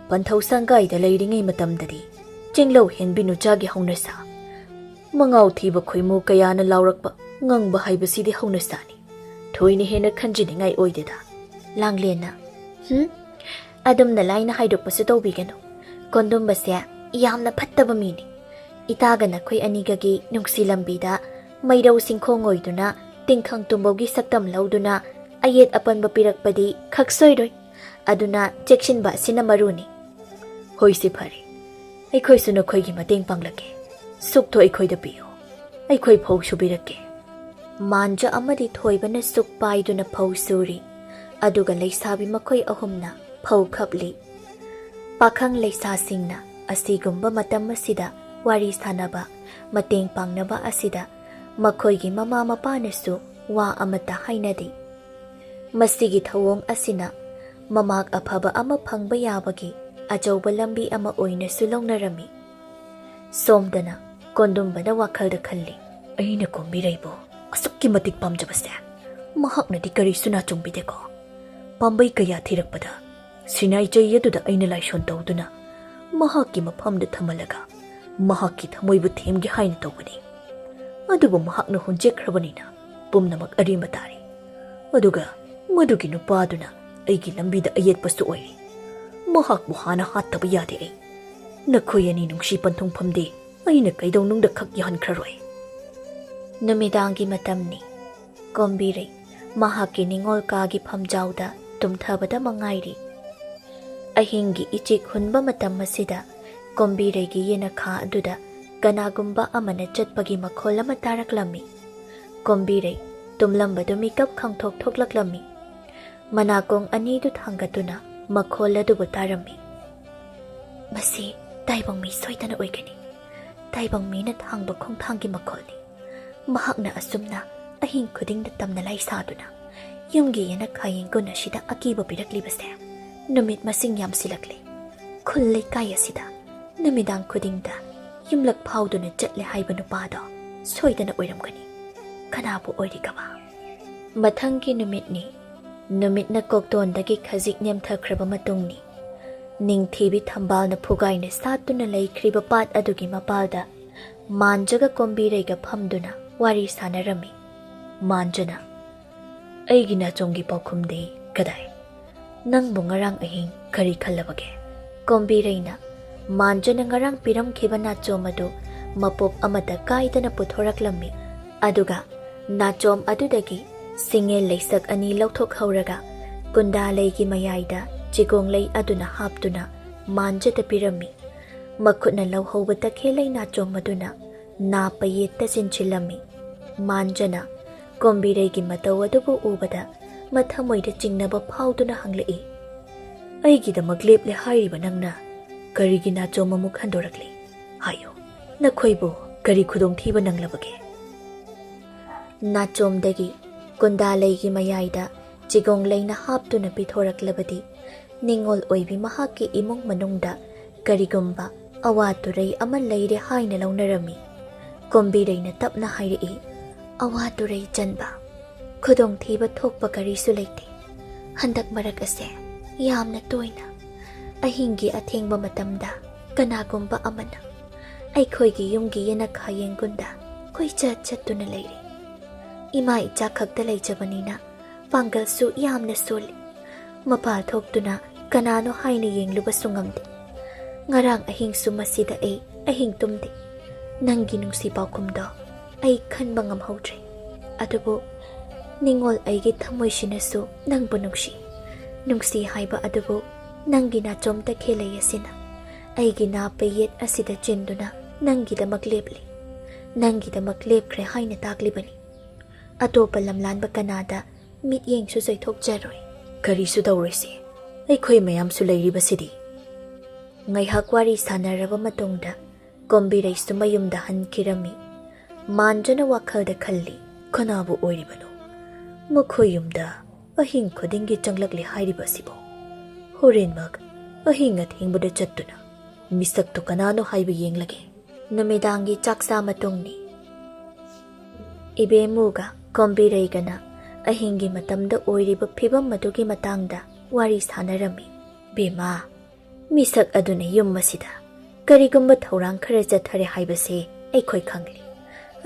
ꯄꯟꯊꯧ ꯁꯪꯒꯥꯏꯗ ꯂꯩꯔꯤꯉꯩ ꯃꯇꯝꯗꯗꯤ ꯆꯤꯡꯂꯧ ꯍꯦꯟꯕꯤ ꯅꯨꯆꯥꯒꯤ ꯍꯧꯅꯁꯥ, ꯃꯉꯥꯎ ꯊꯤꯕ ꯈꯣꯏꯃꯨ ꯀꯌꯥꯅ ꯂꯥꯎꯔꯛꯄ ꯉꯪꯕ ꯍꯥꯏꯕꯁꯤꯗꯤ ꯍꯧꯅꯁꯥꯅꯤ꯫ ꯊꯣꯏꯅ ꯍꯦꯟꯅ ꯈꯟꯖꯤꯅꯤꯡꯉꯥꯏ ꯑꯣꯏꯗꯦꯗ꯫ ꯂꯥꯡꯂꯦꯟꯅ, "ꯍꯨꯝ, ꯑꯗꯨꯝꯅ ꯂꯥꯏꯅ ꯍꯥꯏꯗꯣꯛꯄꯁꯨ ꯇꯧꯕꯤꯒꯅꯨ꯫ ꯀꯣꯟꯗꯨꯝꯕꯁꯦ ꯌꯥꯝꯅ ꯐꯠꯇꯕ ꯃꯤꯅꯤ꯫ ꯏꯇꯥꯒ ꯅꯈꯣꯏ ꯑꯅꯤꯒꯒꯤ ꯅꯨꯡꯁꯤ ꯂꯝꯕꯤꯗ ꯃꯩꯔꯧ ꯁꯤꯡꯈꯣꯡ ꯑꯣꯏꯗꯨꯅ ꯇꯤꯡꯈꯪ ꯇꯨꯝꯕꯧꯒꯤ ꯁꯛꯇꯝ ꯂꯧꯗꯨꯅ ꯑꯌꯦꯠ ꯑꯄꯟꯕ ꯄꯤꯔꯛꯄꯗꯤ ꯈꯛ ꯁꯣꯏꯔꯣꯏ꯫ ꯑꯗꯨꯅ ꯆꯦꯛꯁꯤꯟꯕ ꯑꯁꯤꯅ ꯃꯔꯨꯅꯤ꯫" "ꯍꯣꯏꯁꯦ, ꯐꯔꯦ꯫ ꯑꯩꯈꯣꯏꯁꯨ ꯅꯈꯣꯏꯒꯤ ꯃꯇꯦꯡ ꯄꯥꯡꯂꯛꯀꯦ꯫ ꯁꯨꯛꯇꯣ ꯑꯩꯈꯣꯏꯗ ꯄꯤꯌꯨ꯫ ꯑꯩꯈꯣꯏ ꯐꯧ ꯁꯨꯕꯤꯔꯛꯀꯦ꯫" ꯃꯥꯟꯖ ꯑꯃꯗꯤ ꯊꯣꯏꯕꯅ ꯁꯨꯛ ꯄꯥꯏꯗꯨꯅ ꯐꯧ ꯁꯨꯔꯤ꯫ ꯑꯗꯨꯒ ꯂꯩꯁꯥꯕꯤ ꯃꯈꯣꯏ ꯑꯍꯨꯝꯅ ꯐꯧ ꯈꯞꯂꯤ꯫ ꯄꯥꯈꯪ ꯂꯩꯁꯥꯁꯤꯡꯅ ꯑꯁꯤꯒꯨꯝꯕ ꯃꯇꯝ ꯑꯁꯤꯗ ꯋꯥꯔꯤ ꯁꯥꯅꯕ, ꯃꯇꯦꯡ ꯄꯥꯡꯅꯕ ꯑꯁꯤꯗ ꯃꯈꯣꯏꯒꯤ ꯃꯃꯥ ꯃꯄꯥꯅꯁꯨ ꯋꯥ ꯑꯃꯠꯇ ꯍꯥꯏꯅꯗꯦ꯫ ꯃꯁꯤꯒꯤ ꯊꯧꯑꯣꯡ ꯑꯁꯤꯅ ꯃꯃꯥꯛ ꯑꯐꯕ ꯑꯃ ꯐꯪꯕ ꯌꯥꯕꯒꯤ ꯑꯆꯧꯕ ꯂꯝꯕꯤ ꯑꯃ ꯑꯣꯏꯅꯁꯨ ꯂꯧꯅꯔꯝꯃꯤ꯫ ꯁꯣꯝꯗꯅ ꯀꯣꯟꯗꯨꯝꯕꯅ ꯋꯥꯈꯜꯗ ꯈꯜꯂꯤ, "ꯑꯩꯅ ꯀꯣꯝꯕꯤꯔꯩꯕꯨ ꯑꯁꯨꯛꯀꯤ ꯃꯇꯤꯛ ꯄꯥꯝꯖꯕꯁꯦ ꯃꯍꯥꯛꯅꯗꯤ ꯀꯔꯤꯁꯨ ꯅꯥꯆꯨꯡꯕꯤꯗꯦꯀꯣ꯫ ꯄꯥꯝꯕꯩ ꯀꯌꯥ ꯊꯤꯔꯛꯄꯗ ꯁꯤꯅꯥꯏ ꯆꯩ ꯑꯗꯨꯗ ꯑꯩꯅ ꯂꯥꯏꯁꯣꯟ ꯇꯧꯗꯨꯅ ꯃꯍꯥꯛꯀꯤ ꯃꯐꯝꯗ ꯊꯝꯍꯜꯂꯒ ꯃꯍꯥꯛꯀꯤ ꯊꯃꯣꯏꯕꯨ ꯊꯦꯝꯒꯦ ꯍꯥꯏꯅ ꯇꯧꯕꯅꯤ꯫ ꯑꯗꯨꯕꯨ ꯃꯍꯥꯛꯅ ꯍꯨꯟꯖꯦꯛꯈ꯭ꯔꯕꯅꯤꯅ ꯄꯨꯝꯅꯃꯛ ꯑꯔꯦꯝꯕ ꯇꯥꯔꯦ꯫ ꯑꯗꯨꯒ ꯃꯗꯨꯒꯤ ꯅꯨꯄꯥꯗꯨꯅ ꯑꯩꯒꯤ ꯂꯝꯕꯤꯗ ꯑꯌꯦꯠꯄꯁꯨ ꯑꯣꯏꯔꯤ꯫ ꯃꯍꯥꯛꯄꯨ ꯍꯥꯟꯅ ꯍꯥꯠꯇꯕ ꯌꯥꯗꯦ ꯑꯩ꯫ ꯅꯈꯣꯏ ꯑꯅꯤ ꯅꯨꯡꯁꯤ ꯄꯟꯊꯨꯡꯐꯝꯗꯤ ꯑꯩꯅ ꯀꯩꯗꯧꯅꯨꯡꯗ ꯈꯛ ꯌꯥꯍꯟꯈ꯭ꯔꯔꯣꯏ꯫" ꯅꯨꯃꯤꯗꯥꯡꯒꯤ ꯃꯇꯝꯅꯤ꯫ ꯀꯣꯝꯕꯤꯔꯩ ꯃꯍꯥꯛꯀꯤ ꯅꯤꯡꯉꯣꯜ ꯀꯥꯒꯤ ꯐꯝꯖꯥꯎꯗ ꯇꯨꯝꯊꯕꯗ ꯃꯉꯥꯏꯔꯤ꯫ ꯑꯍꯤꯡꯒꯤ ꯏꯆꯦꯛ ꯍꯨꯟꯕ ꯃꯇꯝ ꯑꯁꯤꯗ ꯀꯣꯝꯕꯤꯔꯩꯒꯤ ꯌꯦꯅꯈꯥ ꯑꯗꯨꯗ ꯀꯅꯥꯒꯨꯝꯕ ꯑꯃꯅ ꯆꯠꯄꯒꯤ ꯃꯈꯣꯜ ꯑꯃ ꯇꯥꯔꯛꯂꯝꯃꯤ꯫ ꯀꯣꯝꯕꯤꯔꯩ ꯇꯨꯝꯂꯝꯕꯗꯨ ꯃꯤꯀꯞ ꯈꯪꯊꯣꯛ ꯊꯣꯛꯂꯛꯂꯝꯃꯤ꯫ ꯃꯅꯥꯀꯣꯡ ꯑꯅꯤꯗꯨ ꯊꯥꯡꯒꯠꯇꯨꯅ ꯃꯈꯣꯜ ꯑꯗꯨꯕꯨ ꯇꯥꯔꯝꯃꯤ꯫ "ꯃꯁꯤ ꯇꯥꯏꯕꯪ ꯃꯤ ꯁꯣꯏꯗꯅ ꯑꯣꯏꯒꯅꯤ꯫ ꯇꯥꯏꯕꯪ ꯃꯤꯅ ꯊꯥꯡꯕ ꯈꯣꯡꯊꯥꯡꯒꯤ ꯃꯈꯣꯜꯅꯤ꯫ ꯃꯍꯥꯛꯅ ꯑꯁꯨꯝꯅ ꯑꯍꯤꯡ ꯈꯨꯗꯤꯡꯗ ꯇꯝꯅ ꯂꯥꯏ ꯁꯥꯗꯨꯅ ꯌꯨꯝꯒꯤ ꯌꯦꯅꯈꯥ ꯌꯦꯡꯒꯣꯟ ꯑꯁꯤꯗ ꯑꯀꯤꯕ ꯄꯤꯔꯛꯂꯤꯕꯁꯦ ꯅꯨꯃꯤꯠ ꯃꯁꯤꯡ ꯌꯥꯝꯁꯤꯜꯂꯛꯂꯦ꯫ ꯈꯨꯜ ꯂꯩꯀꯥꯏ ꯑꯁꯤꯗ ꯅꯨꯃꯤꯗꯥꯡ ꯈꯨꯗꯤꯡꯗ ꯌꯨꯝꯂꯛ ꯐꯥꯎꯗꯨꯅ ꯆꯠꯂꯦ ꯍꯥꯏꯕ ꯅꯨꯄꯥꯗꯣ ꯁꯣꯏꯗꯅ ꯑꯣꯏꯔꯝꯒꯅꯤ꯫ ꯀꯅꯥꯕꯨ ꯑꯣꯏꯔꯤꯒꯕ?" ꯃꯊꯪꯒꯤ ꯅꯨꯃꯤꯠꯅꯤ꯫ ꯅꯨꯃꯤꯠꯅ ꯀꯣꯛꯇꯣꯟꯗꯒꯤ ꯈꯖꯤꯛ ꯅꯦꯝꯊꯈ꯭ꯔꯕ ꯃꯇꯨꯡꯅꯤ꯫ ꯅꯤꯡꯊꯤꯕꯤ ꯊꯝꯕꯥꯜꯅ ꯐꯨꯒꯥꯏꯅ ꯁꯥꯠꯇꯨꯅ ꯂꯩꯈ꯭ꯔꯤꯕ ꯄꯥꯠ ꯑꯗꯨꯒꯤ ꯃꯄꯥꯜꯗ ꯃꯥꯟꯖꯒ ꯀꯣꯝꯕꯤꯔꯩꯒ ꯐꯝꯗꯨꯅ ꯋꯥꯔꯤ ꯁꯥꯟꯅꯔꯝꯃꯤ꯫ ꯃꯥꯟꯖꯅ, "ꯑꯩꯒꯤ ꯅꯥꯆꯣꯝꯒꯤ ꯄꯥꯎꯈꯨꯝꯗꯤ ꯀꯗꯥꯏ? ꯅꯪꯕꯨ ꯉꯔꯥꯡ ꯑꯍꯤꯡ ꯀꯔꯤ ꯈꯜꯂꯕꯒꯦ?" ꯀꯣꯝꯕꯤꯔꯩꯅ ꯃꯥꯟꯖꯅ ꯉꯔꯥꯡ ꯄꯤꯔꯝꯈꯤꯕ ꯅꯥꯆꯣꯝ ꯑꯗꯨ ꯃꯄꯣꯞ ꯑꯃꯠꯇ ꯀꯥꯏꯗꯅ ꯄꯨꯊꯣꯔꯛꯂꯝꯃꯤ꯫ ꯑꯗꯨꯒ ꯅꯥꯆꯣꯝ ꯑꯗꯨꯗꯒꯤ ꯁꯤꯡꯉꯦꯜ ꯂꯩꯁꯛ ꯑꯅꯤ ꯂꯧꯊꯣꯛꯍꯧꯔꯒ ꯀꯨꯟꯗꯥ ꯂꯩꯒꯤ ꯃꯌꯥꯏꯗ ꯆꯤꯒꯣꯡ ꯂꯩ ꯑꯗꯨꯅ ꯍꯥꯞꯇꯨꯅ ꯃꯥꯟꯖꯗ ꯄꯤꯔꯝꯃꯤ꯫ ꯃꯈꯨꯠꯅ ꯂꯧꯍꯧꯕ ꯇꯈꯦꯜ ꯂꯩ ꯅꯥꯆꯣꯝ ꯑꯗꯨꯅ ꯅꯥ ꯄꯌꯦꯠꯇ ꯆꯤꯟꯁꯤꯜꯂꯝꯃꯤ꯫ ꯃꯥꯟꯖꯅ ꯀꯣꯝꯕꯤꯔꯩꯒꯤ ꯃꯇꯧ ꯑꯗꯨꯕꯨ ꯎꯕꯗ ꯃꯊꯃꯣꯏꯗ ꯆꯤꯡꯅꯕ ꯐꯥꯎꯗꯨꯅ ꯍꯪꯂꯛꯏ, ꯑꯩꯒꯤꯗꯃꯛ ꯂꯦꯞꯂꯦ ꯍꯥꯏꯔꯤꯕ ꯅꯪꯅ ꯀꯔꯤꯒꯤ ꯅꯥꯆꯣꯝ ꯑꯃꯨꯛ ꯍꯟꯗꯣꯔꯛꯂꯤ? ꯍꯥꯏꯌꯨ, ꯅꯈꯣꯏꯕꯨ ꯀꯔꯤ ꯈꯨꯗꯣꯡꯊꯤꯕ ꯅꯪꯂꯕꯒꯦ? ꯅꯥꯆꯣꯝꯗꯒꯤ ꯀꯨꯟꯗꯥ ꯂꯩꯒꯤ ꯃꯌꯥꯏꯗ ꯆꯤꯒꯣꯡ ꯂꯩꯅ ꯍꯥꯞꯇꯨꯅ ꯄꯤꯊꯣꯔꯛꯂꯕꯗꯤ, ꯅꯤꯡꯉꯣꯜ ꯑꯣꯏꯕꯤ ꯃꯍꯥꯛꯀꯤ ꯏꯃꯨꯡ ꯃꯅꯨꯡꯗ ꯀꯔꯤꯒꯨꯝꯕ ꯑꯋꯥ ꯇꯨꯔꯩ ꯑꯃ ꯂꯩꯔꯦ ꯍꯥꯏꯅ ꯂꯧꯅꯔꯝꯃꯤ꯫ ꯀꯣꯝꯕꯤꯔꯩꯅ ꯇꯞꯅ ꯍꯥꯏꯔꯛꯏ, "ꯑꯋꯥ ꯇꯨꯔꯩ ꯆꯟꯕ, ꯈꯨꯗꯣꯡꯊꯤꯕ ꯊꯣꯛꯄ ꯀꯔꯤꯁꯨ ꯂꯩꯇꯦ꯫ ꯍꯟꯗꯛ ꯃꯔꯛ ꯑꯁꯦ ꯌꯥꯝꯅ ꯇꯣꯏꯅ ꯑꯍꯤꯡꯒꯤ ꯑꯊꯦꯡꯕ ꯃꯇꯝꯗ ꯀꯅꯥꯒꯨꯝꯕ ꯑꯃꯅ ꯑꯩꯈꯣꯏꯒꯤ ꯌꯨꯝꯒꯤ ꯌꯦꯅꯈꯥ ꯌꯦꯡꯒꯨꯟꯗ ꯀꯣꯏꯆꯠ ꯆꯠꯇꯨꯅ ꯂꯩꯔꯤ꯫ ꯏꯃꯥ ꯏꯆꯥ ꯈꯛꯇ ꯂꯩꯖꯕꯅꯤꯅ ꯄꯥꯡꯒꯜꯁꯨ ꯌꯥꯝꯅ ꯁꯣꯜꯂꯤ꯫ ꯃꯄꯥꯜ ꯊꯣꯛꯇꯨꯅ ꯀꯅꯥꯅꯣ ꯍꯥꯏꯅ ꯌꯦꯡꯂꯨꯕꯁꯨ ꯉꯝꯗꯦ꯫ ꯉꯔꯥꯡ ꯑꯍꯤꯡꯁꯨ ꯃꯁꯤꯗ ꯑꯩ ꯑꯍꯤꯡ ꯇꯨꯝꯗꯦ꯫ ꯅꯪꯒꯤ ꯅꯨꯡꯁꯤ ꯄꯥꯎꯈꯨꯝꯗꯣ ꯑꯩ ꯈꯟꯕ ꯉꯝꯍꯧꯗ꯭ꯔꯦ꯫ ꯑꯗꯨꯕꯨ ꯅꯤꯡꯉꯣꯜ ꯑꯩꯒꯤ ꯊꯃꯣꯏꯁꯤꯅꯁꯨ ꯅꯪꯕꯨ ꯅꯨꯡꯁꯤ꯫ ꯅꯨꯡꯁꯤ ꯍꯥꯏꯕ ꯑꯗꯨꯕꯨ ꯅꯪꯒꯤ ꯅꯥꯆꯣꯝꯇ ꯈꯦꯂꯩ ꯑꯁꯤꯅ ꯑꯩꯒꯤ ꯅꯥ ꯄꯩꯌꯦꯠ ꯑꯁꯤꯗ ꯆꯤꯟꯗꯨꯅ ꯅꯪꯒꯤꯗꯃꯛ ꯂꯦꯞꯂꯤ꯫ ꯅꯪꯒꯤꯗꯃꯛ ꯂꯦꯞꯈ꯭ꯔꯦ ꯍꯥꯏꯅ ꯇꯥꯛꯂꯤꯕꯅꯤ꯫ ꯑꯇꯣꯞꯄ ꯂꯝꯂꯥꯟꯕ ꯀꯅꯥꯗ ꯃꯤꯠꯌꯦꯡꯁꯨ ꯆꯣꯏꯊꯣꯛꯆꯔꯣꯏ꯫ ꯀꯔꯤꯁꯨ ꯇꯧꯔꯣꯏꯁꯦ, ꯑꯩꯈꯣꯏ ꯃꯌꯥꯝꯁꯨ ꯂꯩꯔꯤꯕꯁꯤꯗꯤ꯫" ꯉꯥꯏꯍꯥꯛ ꯋꯥꯔꯤ ꯁꯥꯟꯅꯔꯕ ꯃꯇꯨꯡꯗ ꯀꯣꯝꯕꯤꯔꯩꯁꯨ ꯃꯌꯨꯝꯗ ꯍꯟꯈꯤꯔꯝꯃꯤ꯫ ꯃꯥꯟꯖꯅ ꯋꯥꯈꯜꯗ ꯈꯜꯂꯤ, "ꯀꯅꯥꯕꯨ ꯑꯣꯏꯔꯤꯕꯅꯣ? ꯃꯈꯣꯏ ꯌꯨꯝꯗ ꯑꯍꯤꯡ ꯈꯨꯗꯤꯡꯒꯤ ꯆꯪꯂꯛꯂꯦ ꯍꯥꯏꯔꯤꯕ ꯑꯁꯤꯕꯨ? ꯍꯣꯔꯦꯟꯃꯛ ꯑꯍꯤꯡ ꯑꯊꯦꯡꯕꯗ ꯆꯠꯇꯨꯅ ꯃꯤꯁꯛꯇꯨ ꯀꯅꯥꯅꯣ ꯍꯥꯏꯕ ꯌꯦꯡꯂꯒꯦ꯫" ꯅꯨꯃꯤꯗꯥꯡꯒꯤ ꯆꯥꯛ ꯆꯥ ꯃꯇꯨꯡꯅꯤ꯫ ꯏꯕꯦꯝꯃꯨꯒ ꯀꯣꯝꯕꯤꯔꯩꯒꯅ ꯑꯍꯤꯡꯒꯤ ꯃꯇꯝꯗ ꯑꯣꯏꯔꯤꯕ ꯐꯤꯕꯝ ꯑꯗꯨꯒꯤ ꯃꯇꯥꯡꯗ ꯋꯥꯔꯤ ꯁꯥꯟꯅꯔꯝꯃꯤ꯫ "ꯕꯦꯝꯃ, ꯃꯤꯁꯛ ꯑꯗꯨꯅ ꯌꯨꯝ ꯑꯁꯤꯗ ꯀꯔꯤꯒꯨꯝꯕ ꯊꯧꯔꯥꯡ ꯈꯔ ꯆꯠꯊꯔꯦ ꯍꯥꯏꯕꯁꯦ ꯑꯩꯈꯣꯏ ꯈꯪꯂꯤ꯫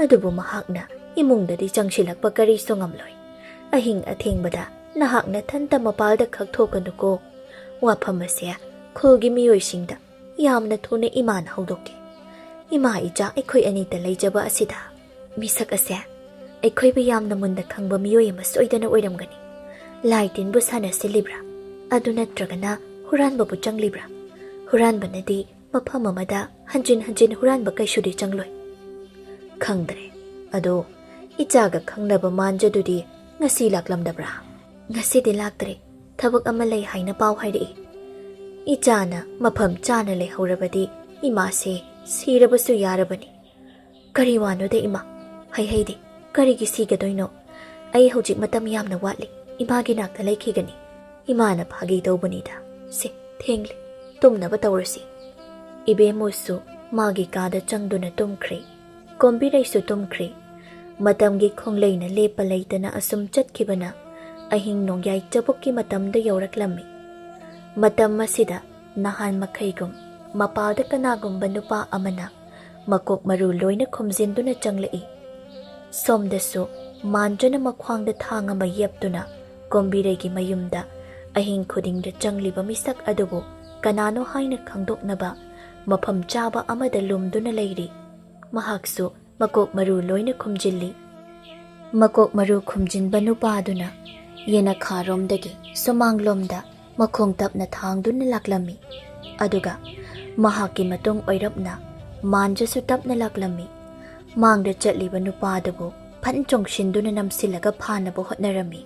ꯑꯗꯨꯕꯨ ꯃꯍꯥꯛꯅ ꯏꯃꯨꯡꯗꯗꯤ ꯆꯪꯁꯤꯜꯂꯛꯄ ꯀꯔꯤꯁꯨ ꯉꯝꯂꯣꯏ꯫ ꯑꯍꯤꯡ ꯑꯊꯦꯡꯕꯗ ꯅꯍꯥꯛ ꯅꯊꯟꯇ ꯃꯄꯥꯜꯗ ꯈꯛ ꯊꯣꯛꯀꯅꯨꯀꯣ꯫ ꯋꯥꯐꯝ ꯑꯁꯦ ꯈꯨꯜꯒꯤ ꯃꯤꯑꯣꯏꯁꯤꯡꯗ ꯌꯥꯝꯅ ꯊꯨꯅ ꯏꯃꯥꯅ ꯍꯧꯗꯣꯛꯀꯦ꯫ ꯏꯃꯥ ꯏꯆꯥ ꯑꯩꯈꯣꯏ ꯑꯅꯤꯇ ꯂꯩꯖꯕ ꯑꯁꯤꯗ ꯃꯤꯁꯛ ꯑꯁꯦ ꯑꯩꯈꯣꯏꯕꯨ ꯌꯥꯝꯅ ꯃꯨꯟꯅ ꯈꯪꯕ ꯃꯤꯑꯣꯏ ꯑꯃ ꯁꯣꯏꯗꯅ ꯑꯣꯏꯔꯝꯒꯅꯤ꯫ ꯂꯥꯏ ꯇꯤꯟꯕꯨ ꯁꯥꯟꯅꯁꯤꯜꯂꯤꯕ꯭ꯔꯥ? ꯑꯗꯨ ꯅꯠꯇ꯭ꯔꯒꯅ ꯍꯨꯔꯥꯟꯕꯕꯨ ꯆꯪꯂꯤꯕ꯭ꯔꯥ? ꯍꯨꯔꯥꯟꯕꯅꯗꯤ ꯃꯐꯝ ꯑꯃꯗ ꯍꯟꯖꯤꯟ ꯍꯟꯖꯤꯟ ꯍꯨꯔꯥꯟꯕ ꯀꯩꯁꯨꯗꯤ ꯆꯪꯂꯣꯏ꯫" "ꯈꯪꯗ꯭ꯔꯦ꯫ ꯑꯗꯣ ꯏꯆꯥꯒ ꯈꯪꯅꯕ ꯃꯥꯟꯖꯗꯨꯗꯤ ꯉꯁꯤ ꯂꯥꯛꯂꯝꯗꯕ꯭ꯔꯥ?" "ꯉꯁꯤꯗꯤ ꯂꯥꯛꯇ꯭ꯔꯦ꯫ ꯊꯕꯛ ꯑꯃ ꯂꯩ ꯍꯥꯏꯅ ꯄꯥꯎ ꯍꯥꯏꯔꯛꯏ꯫ "ꯏꯆꯥꯅ ꯃꯐꯝ ꯆꯥꯅ ꯂꯩꯍꯧꯔꯕꯗꯤ ꯏꯃꯥꯁꯦ ꯁꯤꯔꯕꯁꯨ ꯌꯥꯔꯕꯅꯤ꯫ ꯀꯔꯤ ꯋꯥꯅꯣꯗ ꯏꯃꯥ? ꯍꯩ ꯍꯩꯗꯦ, ꯀꯔꯤꯒꯤ ꯁꯤꯒꯗꯣꯏꯅꯣ? ꯑꯩ ꯍꯧꯖꯤꯛ ꯃꯇꯝ ꯌꯥꯝꯅ ꯋꯥꯠꯂꯤ, ꯏꯃꯥꯒꯤ ꯅꯥꯛꯇ ꯂꯩꯈꯤꯒꯅꯤ꯫ ꯏꯃꯥꯅ ꯐꯥꯒꯤ ꯇꯧꯕꯅꯤꯗ꯫ ꯁꯦ, ꯊꯦꯡꯂꯦ, ꯇꯨꯝꯅꯕ ꯇꯧꯔꯁꯤ꯫" ꯏꯕꯦꯝꯃꯨꯁꯨ ꯃꯥꯒꯤ ꯀꯥꯗ ꯆꯪꯗꯨꯅ ꯇꯨꯝꯈ꯭ꯔꯦ꯫ ꯀꯣꯝꯕꯤꯔꯩꯁꯨ ꯇꯨꯝꯈ꯭ꯔꯦ꯫ ꯃꯇꯝꯒꯤ ꯈꯣꯡꯂꯩꯅ ꯂꯦꯞꯄ ꯂꯩꯇꯅ ꯑꯁꯨꯝ ꯆꯠꯈꯤꯕꯅ ꯑꯍꯤꯡ ꯅꯣꯡꯌꯥꯏ ꯆꯕꯨꯛꯀꯤ ꯃꯇꯝꯗ ꯌꯧꯔꯛꯂꯝꯃꯤ꯫ ꯃꯇꯝ ꯑꯁꯤꯗ ꯅꯍꯥꯟ ꯃꯈꯩꯒꯨꯝ ꯃꯄꯥꯜꯗ ꯀꯅꯥꯒꯨꯝꯕ ꯅꯨꯄꯥ ꯑꯃꯅ ꯃꯀꯣꯛ ꯃꯔꯨ ꯂꯣꯏꯅ ꯈꯨꯝꯖꯤꯟꯗꯨꯅ ꯆꯪꯂꯛꯏ꯫ ꯁꯣꯝꯗꯁꯨ ꯃꯥꯟꯖꯅ ꯃꯈ꯭ꯋꯥꯡꯗ ꯊꯥꯡ ꯑꯃ ꯌꯦꯞꯇꯨꯅ ꯀꯣꯝꯕꯤꯔꯩꯒꯤ ꯃꯌꯨꯝꯗ ꯑꯍꯤꯡ ꯈꯨꯗꯤꯡꯗ ꯆꯪꯂꯤꯕ ꯃꯤꯁꯛ ꯑꯗꯨꯕꯨ ꯀꯅꯥꯅꯣ ꯍꯥꯏꯅ ꯈꯪꯗꯣꯛꯅꯕ ꯃꯐꯝ ꯆꯥꯕ ꯑꯃꯗ ꯂꯨꯝꯗꯨꯅ ꯂꯩꯔꯤ꯫ ꯃꯍꯥꯛꯁꯨ ꯃꯀꯣꯛ ꯃꯔꯨ ꯂꯣꯏꯅ ꯈꯨꯝꯖꯤꯜꯂꯤ꯫ ꯃꯀꯣꯛ ꯃꯔꯨ ꯈꯨꯝꯖꯤꯟꯕ ꯅꯨꯄꯥꯗꯨꯅ ꯌꯦꯅꯈꯥꯔꯣꯝꯗꯒꯤ ꯁꯨꯃꯥꯡꯂꯣꯝꯗ ꯃꯈꯣꯡ ꯇꯞꯅ ꯊꯥꯡꯗꯨꯅ ꯂꯥꯛꯂꯝꯃꯤ꯫ ꯑꯗꯨꯒ ꯃꯍꯥꯛꯀꯤ ꯃꯇꯨꯡ ꯑꯣꯏꯔꯞꯅ ꯃꯥꯟꯖꯁꯨ ꯇꯞꯅ ꯂꯥꯛꯂꯝꯃꯤ꯫ ꯃꯥꯡꯗ ꯆꯠꯂꯤꯕ ꯅꯨꯄꯥꯗꯨꯕꯨ ꯐꯟ ꯆꯣꯡꯁꯤꯟꯗꯨꯅ ꯅꯝꯁꯤꯜꯂꯒ ꯐꯥꯅꯕ ꯍꯣꯠꯅꯔꯝꯃꯤ꯫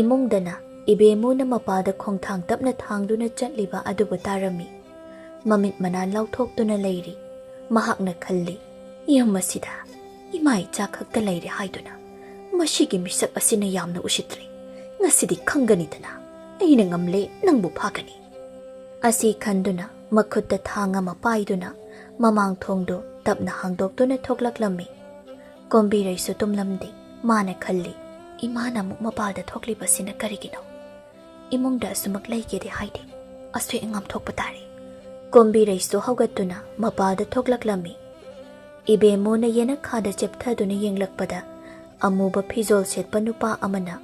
ꯏꯃꯨꯡꯗꯅ ꯏꯕꯦꯃꯨꯅ ꯃꯄꯥꯗ ꯈꯣꯡꯊꯥꯡ ꯇꯞꯅ ꯊꯥꯡꯗꯨꯅ ꯆꯠꯂꯤꯕ ꯑꯗꯨꯕꯨ ꯇꯥꯔꯝꯃꯤ꯫ ꯃꯃꯤꯠ ꯃꯅꯥ ꯂꯥꯎꯊꯣꯛꯇꯨꯅ ꯂꯩꯔꯤ꯫ ꯃꯍꯥꯛꯅ ꯈꯜꯂꯤ, "ꯌꯨꯝ ꯑꯁꯤꯗ ꯏꯃꯥ ꯏꯆꯥ ꯈꯛꯇ ꯂꯩꯔꯦ ꯍꯥꯏꯗꯨꯅ ꯃꯁꯤꯒꯤ ꯃꯤꯁꯛ ꯑꯁꯤꯅ ꯌꯥꯝꯅ ꯎꯁꯤꯠꯇ꯭ꯔꯦ꯫ ꯉꯁꯤꯗꯤ ꯈꯪꯒꯅꯤꯗꯅ, ꯑꯩꯅ ꯉꯝꯂꯦ, ꯅꯪꯕꯨ ꯐꯥꯒꯅꯤ꯫" ꯑꯁꯤ ꯈꯟꯗꯨꯅ ꯃꯈꯨꯠꯇ ꯊꯥꯡ ꯑꯃ ꯄꯥꯏꯗꯨꯅ ꯃꯃꯥꯡ ꯊꯣꯡꯗꯨ ꯇꯞꯅ ꯍꯥꯡꯗꯣꯛꯇꯨꯅ ꯊꯣꯛꯂꯛꯂꯝꯃꯤ꯫ ꯀꯣꯝꯕꯤꯔꯩꯁꯨ ꯇꯨꯝꯂꯝꯗꯦ꯫ ꯃꯥꯅ ꯈꯜꯂꯤ, "ꯏꯃꯥꯅ ꯑꯃꯨꯛ ꯃꯄꯥꯜꯗ ꯊꯣꯛꯂꯤꯕꯁꯤꯅ ꯀꯔꯤꯒꯤꯅꯣ? ꯏꯃꯨꯡꯗ ꯑꯁꯨꯃꯛ ꯂꯩꯒꯦꯗꯤ ꯍꯥꯏꯗꯦ꯫ ꯑꯁꯣꯏ ꯑꯉꯥꯝ ꯊꯣꯛꯄ ꯇꯥꯔꯦ꯫" ꯀꯣꯝꯕꯤꯔꯩꯁꯨ ꯍꯧꯒꯠꯇꯨꯅ ꯃꯄꯥꯜꯗ ꯊꯣꯛꯂꯛꯂꯝꯃꯤ꯫ ꯏꯕꯦꯃꯨꯅ ꯌꯦꯅꯈꯥꯗ ꯆꯦꯞꯊꯗꯨꯅ ꯌꯦꯡꯂꯛꯄꯗ ꯑꯃꯨꯕ ꯐꯤꯖꯣꯜ ꯁꯦꯠꯄ ꯅꯨꯄꯥ ꯑꯃꯅ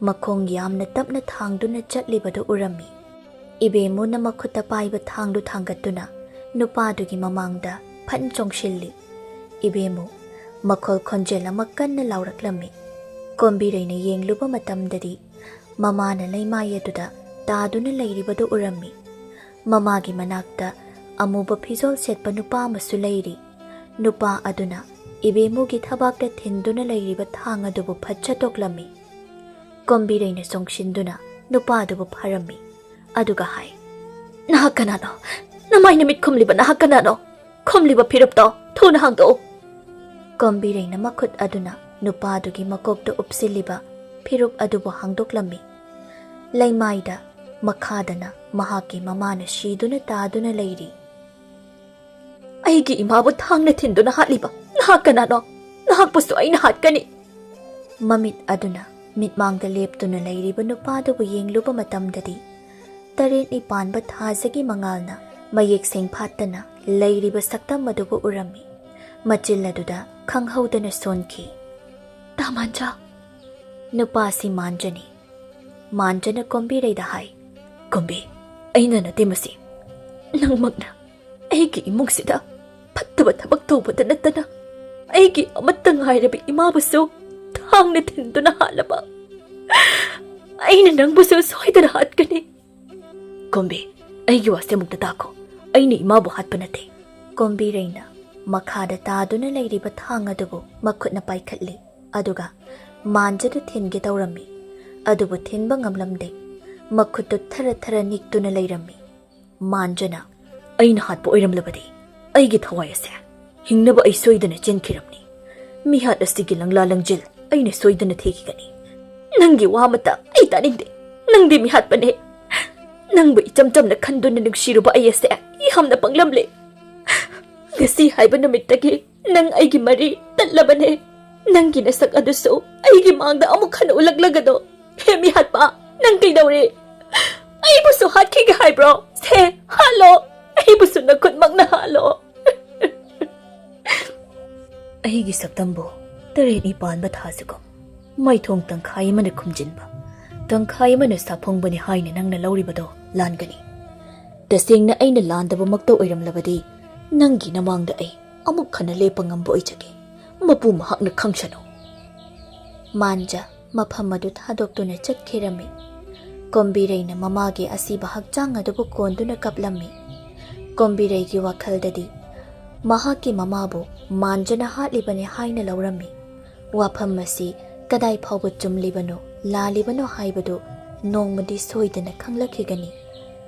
ꯃꯈꯣꯡ ꯌꯥꯝꯅ ꯇꯞꯅ ꯊꯥꯡꯗꯨꯅ ꯆꯠꯂꯤꯕꯗꯨ ꯎꯔꯝꯃꯤ꯫ ꯏꯕꯦꯃꯨꯅ ꯃꯈꯨꯠꯇ ꯄꯥꯏꯕ ꯊꯥꯡꯗꯨ ꯊꯥꯡꯒꯠꯇꯨꯅ ꯅꯨꯄꯥꯗꯨꯒꯤ ꯃꯃꯥꯡꯗ ꯐꯟ ꯆꯣꯡꯁꯤꯜꯂꯤ꯫ "ꯏꯕꯦꯃꯨ!" ꯃꯈꯣꯜ ꯈꯣꯟꯖꯦꯜ ꯑꯃ ꯀꯟꯅ ꯂꯥꯎꯔꯛꯂꯝꯃꯤ꯫ ꯀꯣꯝꯕꯤꯔꯩꯅ ꯌꯦꯡꯂꯨꯕ ꯃꯇꯝꯗꯗꯤ ꯃꯃꯥꯅ ꯂꯩꯃꯥꯏ ꯑꯗꯨꯗ ꯇꯥꯗꯨꯅ ꯂꯩꯔꯤꯕꯗꯨ ꯎꯔꯝꯃꯤ꯫ ꯃꯃꯥꯒꯤ ꯃꯅꯥꯛꯇ ꯑꯃꯨꯕ ꯐꯤꯖꯣꯜ ꯁꯦꯠꯄ ꯅꯨꯄꯥ ꯑꯃꯁꯨ ꯂꯩꯔꯤ꯫ ꯅꯨꯄꯥ ꯑꯗꯨꯅ ꯏꯕꯦꯃꯨꯒꯤ ꯊꯕꯥꯛꯇ ꯊꯤꯟꯗꯨꯅ ꯂꯩꯔꯤꯕ ꯊꯥꯡ ꯑꯗꯨꯕꯨ ꯐꯠ ꯁꯠꯇꯣꯛꯂꯝꯃꯤ꯫ ꯀꯣꯝꯕꯤꯔꯩꯅ ꯆꯣꯡꯁꯤꯟꯗꯨꯅ ꯅꯨꯄꯥ ꯑꯗꯨꯕꯨ ꯐꯥꯔꯝꯃꯤ꯫ ꯑꯗꯨꯒ ꯍꯥꯏ, "ꯅꯍꯥꯛ ꯀꯅꯥꯅꯣ? ꯅꯃꯥꯏ ꯅꯃꯤꯠ ꯈꯨꯝꯂꯤꯕ ꯅꯍꯥꯛ ꯀꯅꯥꯅꯣ? ꯈꯨꯝꯂꯤꯕ ꯐꯤꯔꯨꯞꯇꯣ ꯊꯨꯅ ꯍꯥꯡꯗꯣꯛꯎ!" ꯀꯣꯝꯕꯤꯔꯩꯅ ꯃꯈꯨꯠ ꯑꯗꯨꯅ ꯅꯨꯄꯥꯗꯨꯒꯤ ꯃꯀꯣꯛꯇ ꯎꯞꯁꯤꯜꯂꯤꯕ ꯐꯤꯔꯨꯞ ꯑꯗꯨꯕꯨ ꯍꯥꯡꯗꯣꯛꯂꯝꯃꯤ꯫ ꯂꯩꯃꯥꯏꯗ ꯃꯈꯥꯗꯅ ꯃꯍꯥꯛꯀꯤ ꯃꯃꯥꯅ ꯁꯤꯗꯨꯅ ꯇꯥꯗꯨꯅ ꯂꯩꯔꯤ꯫ "ꯑꯩꯒꯤ ꯏꯃꯥꯕꯨ ꯊꯥꯡꯅ ꯊꯤꯟꯗꯨꯅ ꯍꯥꯠꯂꯤꯕ ꯅꯍꯥꯛ ꯀꯅꯥꯅꯣ? ꯅꯍꯥꯛꯄꯨꯁꯨ ꯑꯩꯅ ꯍꯥꯠꯀꯅꯤ!" ꯃꯃꯤꯠ ꯑꯗꯨꯅ ꯃꯤꯠꯃꯥꯡꯗ ꯂꯦꯞꯇꯨꯅ ꯂꯩꯔꯤꯕ ꯅꯨꯄꯥꯗꯨꯕꯨ ꯌꯦꯡꯂꯨꯕ ꯃꯇꯝꯗꯗꯤ, ꯇꯔꯦꯠꯅꯤ ꯄꯥꯟꯕ ꯊꯥꯖꯒꯤ ꯃꯉꯥꯜꯅ ꯃꯌꯦꯛ ꯁꯦꯡꯐꯥꯠꯇꯅ ꯂꯩꯔꯤꯕ ꯁꯛꯇꯝ ꯑꯗꯨꯕꯨ ꯎꯔꯝꯃꯤ꯫ ꯃꯆꯤꯜ ꯑꯗꯨꯗ ꯈꯪꯍꯧꯗꯅ ꯁꯣꯟꯈꯤ꯫ "ꯇꯥ ꯃꯥꯟꯖꯥ!" ꯅꯨꯄꯥꯁꯤ ꯃꯥꯟꯖꯅꯤ꯫ ꯃꯥꯟꯖꯅ ꯀꯣꯝꯕꯤꯔꯩꯗ ꯍꯥꯏ, "ꯀꯣꯝꯕꯤ, ꯑꯩꯅ ꯅꯠꯇꯦ ꯃꯁꯤ꯫ ꯅꯪꯃꯛꯅ ꯑꯩꯒꯤ ꯏꯃꯨꯡꯁꯤꯗ ꯐꯠꯇꯕ ꯊꯕꯛ ꯇꯧꯕꯗ ꯅꯠꯇꯅ ꯑꯩꯒꯤ ꯑꯃꯠꯇ ꯉꯥꯏꯔꯕ ꯏꯃꯥꯕꯨꯁꯨ ꯊꯥꯡꯅ ꯊꯤꯟꯗꯨꯅ ꯍꯥꯠꯂꯕ꯫ ꯑꯩꯅ ꯅꯪꯕꯨꯁꯨ ꯁꯣꯏꯗꯅ ꯍꯥꯠꯀꯅꯤ!" "ꯀꯣꯝꯕꯤ, ꯑꯩꯒꯤ ꯋꯥꯁꯦ ꯑꯃꯨꯛꯇ ꯇꯥꯈꯣ꯫ ꯑꯩꯅ ꯏꯃꯥꯕꯨ ꯍꯥꯠꯄ ꯅꯠꯇꯦ!" ꯀꯣꯝꯕꯤꯔꯩꯅ ꯃꯈꯥꯗ ꯇꯥꯗꯨꯅ ꯂꯩꯔꯤꯕ ꯊꯥꯡ ꯑꯗꯨꯕꯨ ꯃꯈꯨꯠꯅ ꯄꯥꯏꯈꯠꯂꯤ, ꯑꯗꯨꯒ ꯃꯥꯟꯖꯗꯨ ꯊꯤꯟꯒꯦ ꯇꯧꯔꯝꯃꯤ꯫ ꯑꯗꯨꯕꯨ ꯊꯤꯟꯕ ꯉꯝꯂꯝꯗꯦ꯫ ꯃꯈꯨꯠꯇꯨ ꯊꯔ ꯊꯔ ꯅꯤꯛꯇꯨꯅ ꯂꯩꯔꯝꯃꯤ꯫ ꯃꯥꯟꯖꯅ, "ꯑꯩꯅ ꯍꯥꯠꯄ ꯑꯣꯏꯔꯝꯂꯕꯗꯤ ꯑꯩꯒꯤ ꯊꯋꯥꯏ ꯑꯁꯦ ꯍꯤꯡꯅꯕ ꯑꯩ ꯁꯣꯏꯗꯅ ꯆꯦꯟꯈꯤꯔꯝꯅꯤ꯫ ꯃꯤꯍꯥꯠ ꯑꯁꯤꯒꯤ ꯂꯪꯂꯥ ꯂꯪꯖꯤꯜ ꯑꯩꯅ ꯁꯣꯏꯗꯅ ꯊꯤꯈꯤꯒꯅꯤ꯫ ꯅꯪꯒꯤ ꯋꯥ ꯑꯃꯠꯇ ꯑꯩ ꯇꯥꯅꯤꯡꯗꯦ꯫ ꯅꯪꯗꯤ ꯃꯤꯍꯥꯠꯄꯅꯦ꯫ ꯅꯪꯕꯨ ꯏꯆꯝ ꯆꯝꯅ ꯈꯟꯗꯨꯅ ꯅꯨꯡꯁꯤꯔꯨꯕ ꯑꯩ ꯑꯁꯦ ꯌꯥꯝꯅ ꯄꯪꯂꯝꯂꯦ꯫ ꯉꯁꯤ ꯍꯥꯏꯕ ꯅꯨꯃꯤꯠꯇꯒꯤ ꯅꯪ ꯑꯩꯒꯤ ꯃꯔꯤ ꯇꯠꯂꯕꯅꯦ꯫ ꯅꯪꯒꯤ ꯅꯁꯛ ꯑꯗꯨꯁꯨ ꯑꯩꯒꯤ ꯃꯥꯡꯗ ꯑꯃꯨꯛ ꯍꯟꯅ ꯎꯠꯂꯛꯂꯒꯅꯨ꯫ ꯍꯦ ꯃꯤꯍꯥꯠꯄ, ꯅꯪ ꯀꯩꯗꯧꯔꯦ? ꯑꯩꯕꯨꯁꯨ ꯍꯥꯠꯈꯤꯒꯦ ꯍꯥꯏꯕ꯭ꯔꯣ? ꯁꯦ, ꯍꯥꯠꯂꯣ! ꯑꯩꯕꯨꯁꯨ ꯅꯈꯨꯠꯃꯛꯅ ꯍꯥꯠꯂꯣ!" ꯑꯩꯒꯤ ꯁꯛꯇꯝꯕꯨ ꯇꯔꯦꯠꯅꯤ ꯄꯥꯟꯕ ꯊꯥꯁꯤꯒꯨꯝ ꯃꯥꯏꯊꯣꯡ ꯇꯪꯈꯥꯏ ꯑꯃꯅ ꯈꯨꯝꯖꯤꯟꯕ, ꯇꯪꯈꯥꯏ ꯑꯃꯅ ꯁꯥꯐꯣꯡꯕꯅꯤ ꯍꯥꯏꯅ ꯅꯪꯅ ꯂꯧꯔꯤꯕꯗꯣ ꯂꯥꯟꯒꯅꯤ꯫ ꯇꯁꯦꯡꯅ ꯑꯩꯅ ꯂꯥꯟꯗꯕꯃꯛꯇ ꯑꯣꯏꯔꯝꯂꯕꯗꯤ, ꯅꯪꯒꯤ ꯅꯃꯥꯡꯗ ꯑꯩ ꯑꯃꯨꯛ ꯍꯟꯅ ꯂꯦꯞꯄ ꯉꯝꯕ ꯑꯣꯏꯖꯒꯦ꯫ ꯃꯄꯨ ꯃꯍꯥꯛꯅ ꯈꯪꯁꯅꯨ꯫ ꯃꯥꯟꯖ ꯃꯐꯝ ꯑꯗꯨ ꯊꯥꯗꯣꯛꯇꯨꯅ ꯆꯠꯈꯤꯔꯝꯃꯤ꯫ ꯀꯣꯝꯕꯤꯔꯩꯅ ꯃꯃꯥꯒꯤ ꯑꯁꯤꯕ ꯍꯛꯆꯥꯡ ꯑꯗꯨꯕꯨ ꯀꯣꯟꯗꯨꯅ ꯀꯞꯂꯝꯃꯤ꯫ ꯀꯣꯝꯕꯤꯔꯩꯒꯤ ꯋꯥꯈꯜꯗꯗꯤ ꯃꯍꯥꯛꯀꯤ ꯃꯃꯥꯕꯨ ꯃꯥꯟꯖꯅ ꯍꯥꯠꯂꯤꯕꯅꯤ ꯍꯥꯏꯅ ꯂꯧꯔꯝꯃꯤ꯫ ꯋꯥꯐꯝ ꯑꯁꯤ ꯀꯗꯥꯏ ꯐꯥꯎꯕ ꯆꯨꯝꯂꯤꯕꯅꯣ, ꯂꯥꯜꯂꯤꯕꯅꯣ ꯍꯥꯏꯕꯗꯨ ꯅꯣꯡꯃꯗꯤ ꯁꯣꯏꯗꯅ ꯈꯪꯂꯛꯈꯤꯒꯅꯤ꯫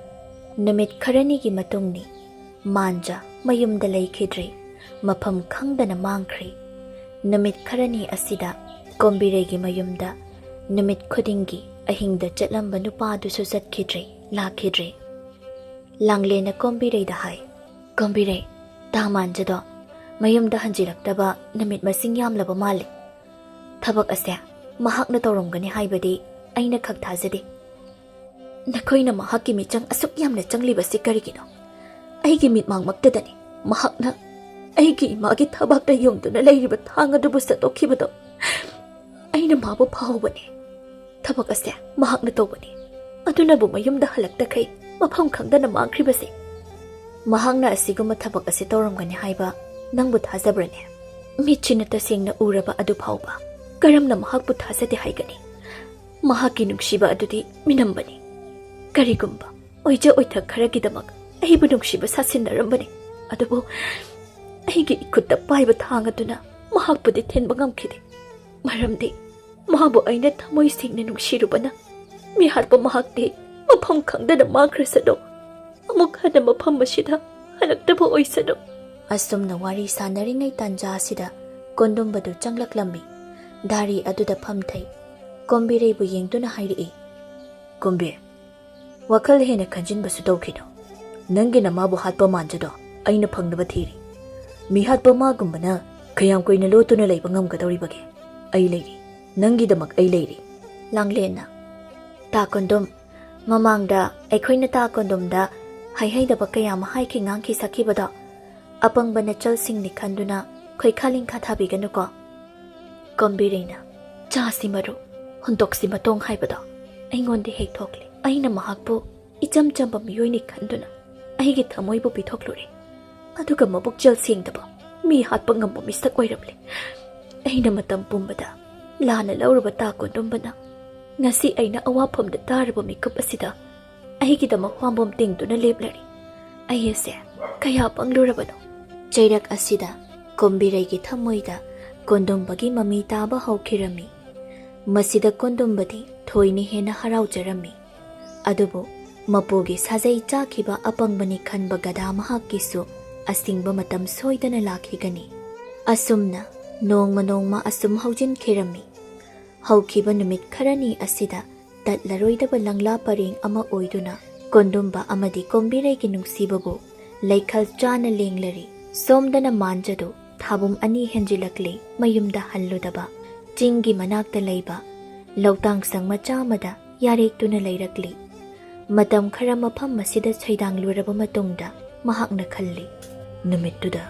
ꯅꯨꯃꯤꯠ ꯈꯔꯅꯤꯒꯤ ꯃꯇꯨꯡꯅꯤ꯫ ꯃꯥꯟꯖ ꯃꯌꯨꯝꯗ ꯂꯩꯈꯤꯗ꯭ꯔꯦ꯫ ꯃꯐꯝ ꯈꯪꯗꯅ ꯃꯥꯡꯈ꯭ꯔꯦ꯫ ꯅꯨꯃꯤꯠ ꯈꯔꯅꯤ ꯑꯁꯤꯗ ꯀꯣꯝꯕꯤꯔꯩꯒꯤ ꯃꯌꯨꯝꯗ ꯅꯨꯃꯤꯠ ꯈꯨꯗꯤꯡꯒꯤ ꯑꯍꯤꯡꯗ ꯆꯠꯂꯝꯕ ꯅꯨꯄꯥꯗꯨꯁꯨ ꯆꯠꯈꯤꯗ꯭ꯔꯦ, ꯂꯥꯛꯈꯤꯗ꯭ꯔꯦ꯫ ꯂꯥꯡꯂꯦꯟꯅ ꯀꯣꯝꯕꯤꯔꯩꯗ ꯍꯥꯏ, "ꯀꯣꯝꯕꯤꯔꯩ, ꯇꯥ ꯃꯥꯟꯖꯗꯣ ꯃꯌꯨꯝꯗ ꯍꯟꯖꯤꯜꯂꯛꯇꯕ ꯅꯨꯃꯤꯠ ꯃꯁꯤꯡ ꯌꯥꯝꯂꯕ ꯃꯥꯜꯂꯤ꯫ ꯊꯕꯛ ꯑꯁꯦ ꯃꯍꯥꯛꯅ ꯇꯧꯔꯝꯒꯅꯤ ꯍꯥꯏꯕꯗꯤ ꯑꯩꯅ ꯈꯛ ꯊꯥꯖꯗꯦ꯫ ꯅꯈꯣꯏꯅ ꯃꯍꯥꯛꯀꯤ ꯃꯤꯆꯪ ꯑꯁꯨꯛ ꯌꯥꯝꯅ ꯆꯪꯂꯤꯕꯁꯤ ꯀꯔꯤꯒꯤꯅꯣ? ꯑꯩꯒꯤ ꯃꯤꯠꯃꯥꯡꯃꯛꯇꯗꯅꯤ ꯃꯍꯥꯛꯅ ꯑꯩꯒꯤ ꯏꯃꯥꯒꯤ ꯊꯕꯥꯛꯇ ꯌꯨꯡꯗꯨꯅ ꯂꯩꯔꯤꯕ ꯊꯥꯡ ꯑꯗꯨꯕꯨ ꯁꯠꯇꯣꯛꯈꯤꯕꯗꯣ꯫ ꯑꯩꯅ ꯃꯥꯕꯨ ꯐꯥꯍꯧꯕꯅꯤ꯫ ꯊꯕꯛ ꯑꯁꯦ ꯃꯍꯥꯛꯅ ꯇꯧꯕꯅꯤ꯫ ꯑꯗꯨꯅꯕꯨ ꯃꯌꯨꯝꯗ ꯍꯜꯂꯛꯇꯈꯩ ꯃꯐꯝ ꯈꯪꯗꯅ ꯃꯥꯡꯈ꯭ꯔꯤꯕꯁꯦ꯫ ꯃꯍꯥꯛꯅ ꯑꯁꯤꯒꯨꯝꯕ ꯊꯕꯛ ꯑꯁꯤ ꯇꯧꯔꯝꯒꯅꯤ ꯍꯥꯏꯕ ꯅꯪꯕꯨ ꯊꯥꯖꯕ꯭ꯔꯅꯦ? ꯃꯤꯠꯁꯤꯅ ꯇꯁꯦꯡꯅ ꯎꯔꯕ ꯑꯗꯨ ꯐꯥꯎꯕ ꯀꯔꯝꯅ ꯃꯍꯥꯛꯄꯨ ꯊꯥꯖꯗꯦ ꯍꯥꯏꯒꯅꯤ? ꯃꯍꯥꯛꯀꯤ ꯅꯨꯡꯁꯤꯕ ꯑꯗꯨꯗꯤ ꯃꯤꯅꯝꯕꯅꯤ꯫ ꯀꯔꯤꯒꯨꯝꯕ ꯑꯣꯏꯖ ꯑꯣꯏꯊꯛ ꯈꯔꯒꯤꯗꯃꯛ ꯑꯩꯕꯨ ꯅꯨꯡꯁꯤꯕ ꯁꯥꯁꯤꯟꯅꯔꯝꯕꯅꯤ꯫ ꯑꯗꯨꯕꯨ ꯑꯩꯒꯤ ꯏꯈꯨꯠꯇ ꯄꯥꯏꯕ ꯊꯥꯡ ꯑꯗꯨꯅ ꯃꯍꯥꯛꯄꯨꯗꯤ ꯊꯤꯟꯕ ꯉꯝꯈꯤꯗꯦ꯫ ꯃꯔꯝꯗꯤ ꯃꯥꯕꯨ ꯑꯩꯅ ꯊꯃꯣꯏ ꯁꯦꯡꯅ ꯅꯨꯡꯁꯤꯔꯨꯕꯅ ꯃꯤꯍꯥꯠꯄ ꯃꯍꯥꯛꯇꯤ ꯃꯐꯝ ꯈꯪꯗꯅ ꯃꯥꯡꯈ꯭ꯔꯁꯅꯨ꯫ ꯑꯃꯨꯛ ꯍꯟꯅ ꯃꯐꯝ ꯑꯁꯤꯗ ꯍꯜꯂꯛꯇꯕ ꯑꯣꯏꯁꯅꯨ꯫" ꯑꯁꯨꯝꯅ ꯋꯥꯔꯤ ꯁꯥꯟꯅꯔꯤꯉꯩ ꯇꯥꯟꯖꯥ ꯑꯁꯤꯗ ꯀꯣꯟꯗꯨꯝꯕꯗꯨ ꯆꯪꯂꯛꯂꯝꯃꯤ꯫ ꯗꯥꯔꯤ ꯑꯗꯨꯗ ꯐꯝꯊꯩ꯫ ꯀꯣꯝꯕꯤꯔꯩꯕꯨ ꯌꯦꯡꯗꯨꯅ ꯍꯥꯏꯔꯛꯏ, "ꯀꯣꯝꯕꯤ, ꯋꯥꯈꯜ ꯍꯦꯟꯅ ꯈꯟꯖꯤꯟꯕꯁꯨ ꯇꯧꯈꯤꯅꯨ꯫ ꯅꯪꯒꯤ ꯅꯃꯥꯕꯨ ꯍꯥꯠꯄ ꯃꯥꯟꯖꯗꯣ ꯑꯩꯅ ꯐꯪꯅꯕ ꯊꯤꯔꯤ꯫ ꯃꯤꯍꯥꯠꯄ ꯃꯥꯒꯨꯝꯕꯅ ꯀꯌꯥꯝ ꯀꯨꯏꯅ ꯂꯣꯠꯇꯨꯅ ꯂꯩꯕ ꯉꯝꯒꯗꯧꯔꯤꯕꯒꯦ? ꯑꯩ ꯂꯩꯔꯤ꯫ ꯅꯪꯒꯤꯗꯃꯛ ꯑꯩ ꯂꯩꯔꯤ꯫" ꯂꯥꯡꯂꯦꯟꯅ, "ꯇꯥ ꯀꯣꯟꯗꯨꯝ, ꯃꯃꯥꯡꯗ ꯑꯩꯈꯣꯏꯅ ꯇꯥ ꯀꯣꯟꯗꯨꯝꯗ ꯍꯩꯍꯩꯗꯕ ꯀꯌꯥ ꯑꯃ ꯍꯥꯏꯈꯤ ꯉꯥꯡꯈꯤ ꯁꯛꯈꯤꯕꯗꯣ ꯑꯄꯪꯕ ꯅꯆꯜꯁꯤꯡꯅꯤ ꯈꯟꯗꯨꯅ ꯈꯣꯏꯈꯥ ꯂꯤꯡꯈꯥ ꯊꯥꯕꯤꯒꯅꯨꯀꯣ꯫" ꯀꯣꯝꯕꯤꯔꯩꯅ, "ꯆꯥꯁꯤ ꯃꯔꯨ, ꯍꯨꯟꯗꯣꯛꯁꯤ ꯃꯇꯣꯡ ꯍꯥꯏꯕꯗꯣ ꯑꯩꯉꯣꯟꯗ ꯍꯦꯛ ꯊꯣꯛꯂꯦ꯫ ꯑꯩꯅ ꯃꯍꯥꯛꯄꯨ ꯏꯆꯝ ꯆꯝꯕ ꯃꯤꯑꯣꯏꯅꯤ ꯈꯟꯗꯨꯅ ꯑꯩꯒꯤ ꯊꯃꯣꯏꯕꯨ ꯄꯤꯊꯣꯛꯂꯨꯔꯦ꯫ ꯑꯗꯨꯒ ꯃꯕꯨꯛꯆꯦꯜ ꯁꯦꯡꯗꯕ, ꯃꯤ ꯍꯥꯠꯄ ꯉꯝꯕ ꯃꯤꯁꯛ ꯑꯣꯏꯔꯝꯂꯦ꯫ ꯑꯩꯅ ꯃꯇꯝ ꯄꯨꯝꯕꯗ ꯂꯥꯟꯅ ꯂꯧꯔꯨꯕ ꯇꯥ ꯀꯣꯟꯗꯨꯝꯕꯅ ꯉꯁꯤ ꯑꯩꯅ ꯑꯋꯥꯐꯝꯗ ꯇꯥꯔꯕ ꯃꯤꯀꯨꯞ ꯑꯁꯤꯗ ꯑꯩꯒꯤꯗꯃꯛ ꯄꯥꯝꯕꯣꯝ ꯇꯤꯡꯗꯨꯅ ꯂꯦꯞꯂꯔꯦ꯫ ꯑꯩ ꯑꯁꯦ ꯀꯌꯥ ꯄꯪꯂꯨꯔꯕꯅꯣ꯫" ꯆꯩꯔꯛ ꯑꯁꯤꯗ ꯀꯣꯝꯕꯤꯔꯩꯒꯤ ꯊꯃꯣꯏꯗ ꯀꯣꯟꯗꯨꯝꯕꯒꯤ ꯃꯃꯤ ꯇꯥꯕ ꯍꯧꯈꯤꯔꯝꯃꯤ꯫ ꯃꯁꯤꯗ ꯀꯣꯟꯗꯨꯝꯕꯗꯤ ꯊꯣꯏꯅ ꯍꯦꯟꯅ ꯍꯔꯥꯎꯖꯔꯝꯃꯤ꯫ ꯑꯗꯨꯕꯨ ꯃꯄꯨꯒꯤ ꯁꯥꯖꯩ ꯆꯥꯈꯤꯕ ꯑꯄꯪꯕꯅꯤ ꯈꯟꯕ ꯒꯗꯥ ꯃꯍꯥꯛꯀꯤꯁꯨ ꯑꯁꯤꯡꯕ ꯃꯇꯝ ꯁꯣꯏꯗꯅ ꯂꯥꯛꯈꯤꯒꯅꯤ꯫ ꯑꯁꯨꯝꯅ ꯅꯣꯡꯃ ꯅꯣꯡꯃ ꯑꯁꯨꯝ ꯍꯧꯖꯤꯟꯈꯤꯔꯝꯃꯤ꯫ ꯍꯧꯈꯤꯕ ꯅꯨꯃꯤꯠ ꯈꯔꯅꯤ ꯑꯁꯤꯗ ꯇꯠꯂꯔꯣꯏꯗꯕ ꯂꯪꯂꯥ ꯄꯔꯦꯡ ꯑꯃ ꯑꯣꯏꯗꯨꯅ ꯀꯣꯟꯗꯨꯝꯕ ꯑꯃꯗꯤ ꯀꯣꯝꯕꯤꯔꯩꯒꯤ ꯅꯨꯡꯁꯤꯕꯕꯨ ꯂꯩꯈꯜ ꯆꯥꯅ ꯂꯦꯡꯂꯔꯤ꯫ ꯁꯣꯝꯗꯅ ꯃꯥꯟꯖꯗꯨ ꯊꯥꯕꯨꯝ ꯑꯅꯤ ꯍꯦꯟꯖꯤꯜꯂꯛꯂꯤ ꯃꯌꯨꯝꯗ ꯍꯜꯂꯨꯗꯕ꯫ ꯆꯤꯡꯒꯤ ꯃꯅꯥꯛꯇ ꯂꯩꯕ ꯂꯧꯇꯥꯡꯁꯪ ꯃꯆꯥ ꯑꯃꯗ ꯌꯥꯔꯦꯛꯇꯨꯅ ꯂꯩꯔꯛꯂꯤ꯫ ꯃꯇꯝ ꯈꯔ ꯃꯐꯝ ꯑꯁꯤꯗ ꯁꯩꯗꯥꯡꯂꯨꯔꯕ ꯃꯇꯨꯡꯗ ꯃꯍꯥꯛꯅ ꯈꯜꯂꯤ, "ꯅꯨꯃꯤꯠꯇꯨꯗ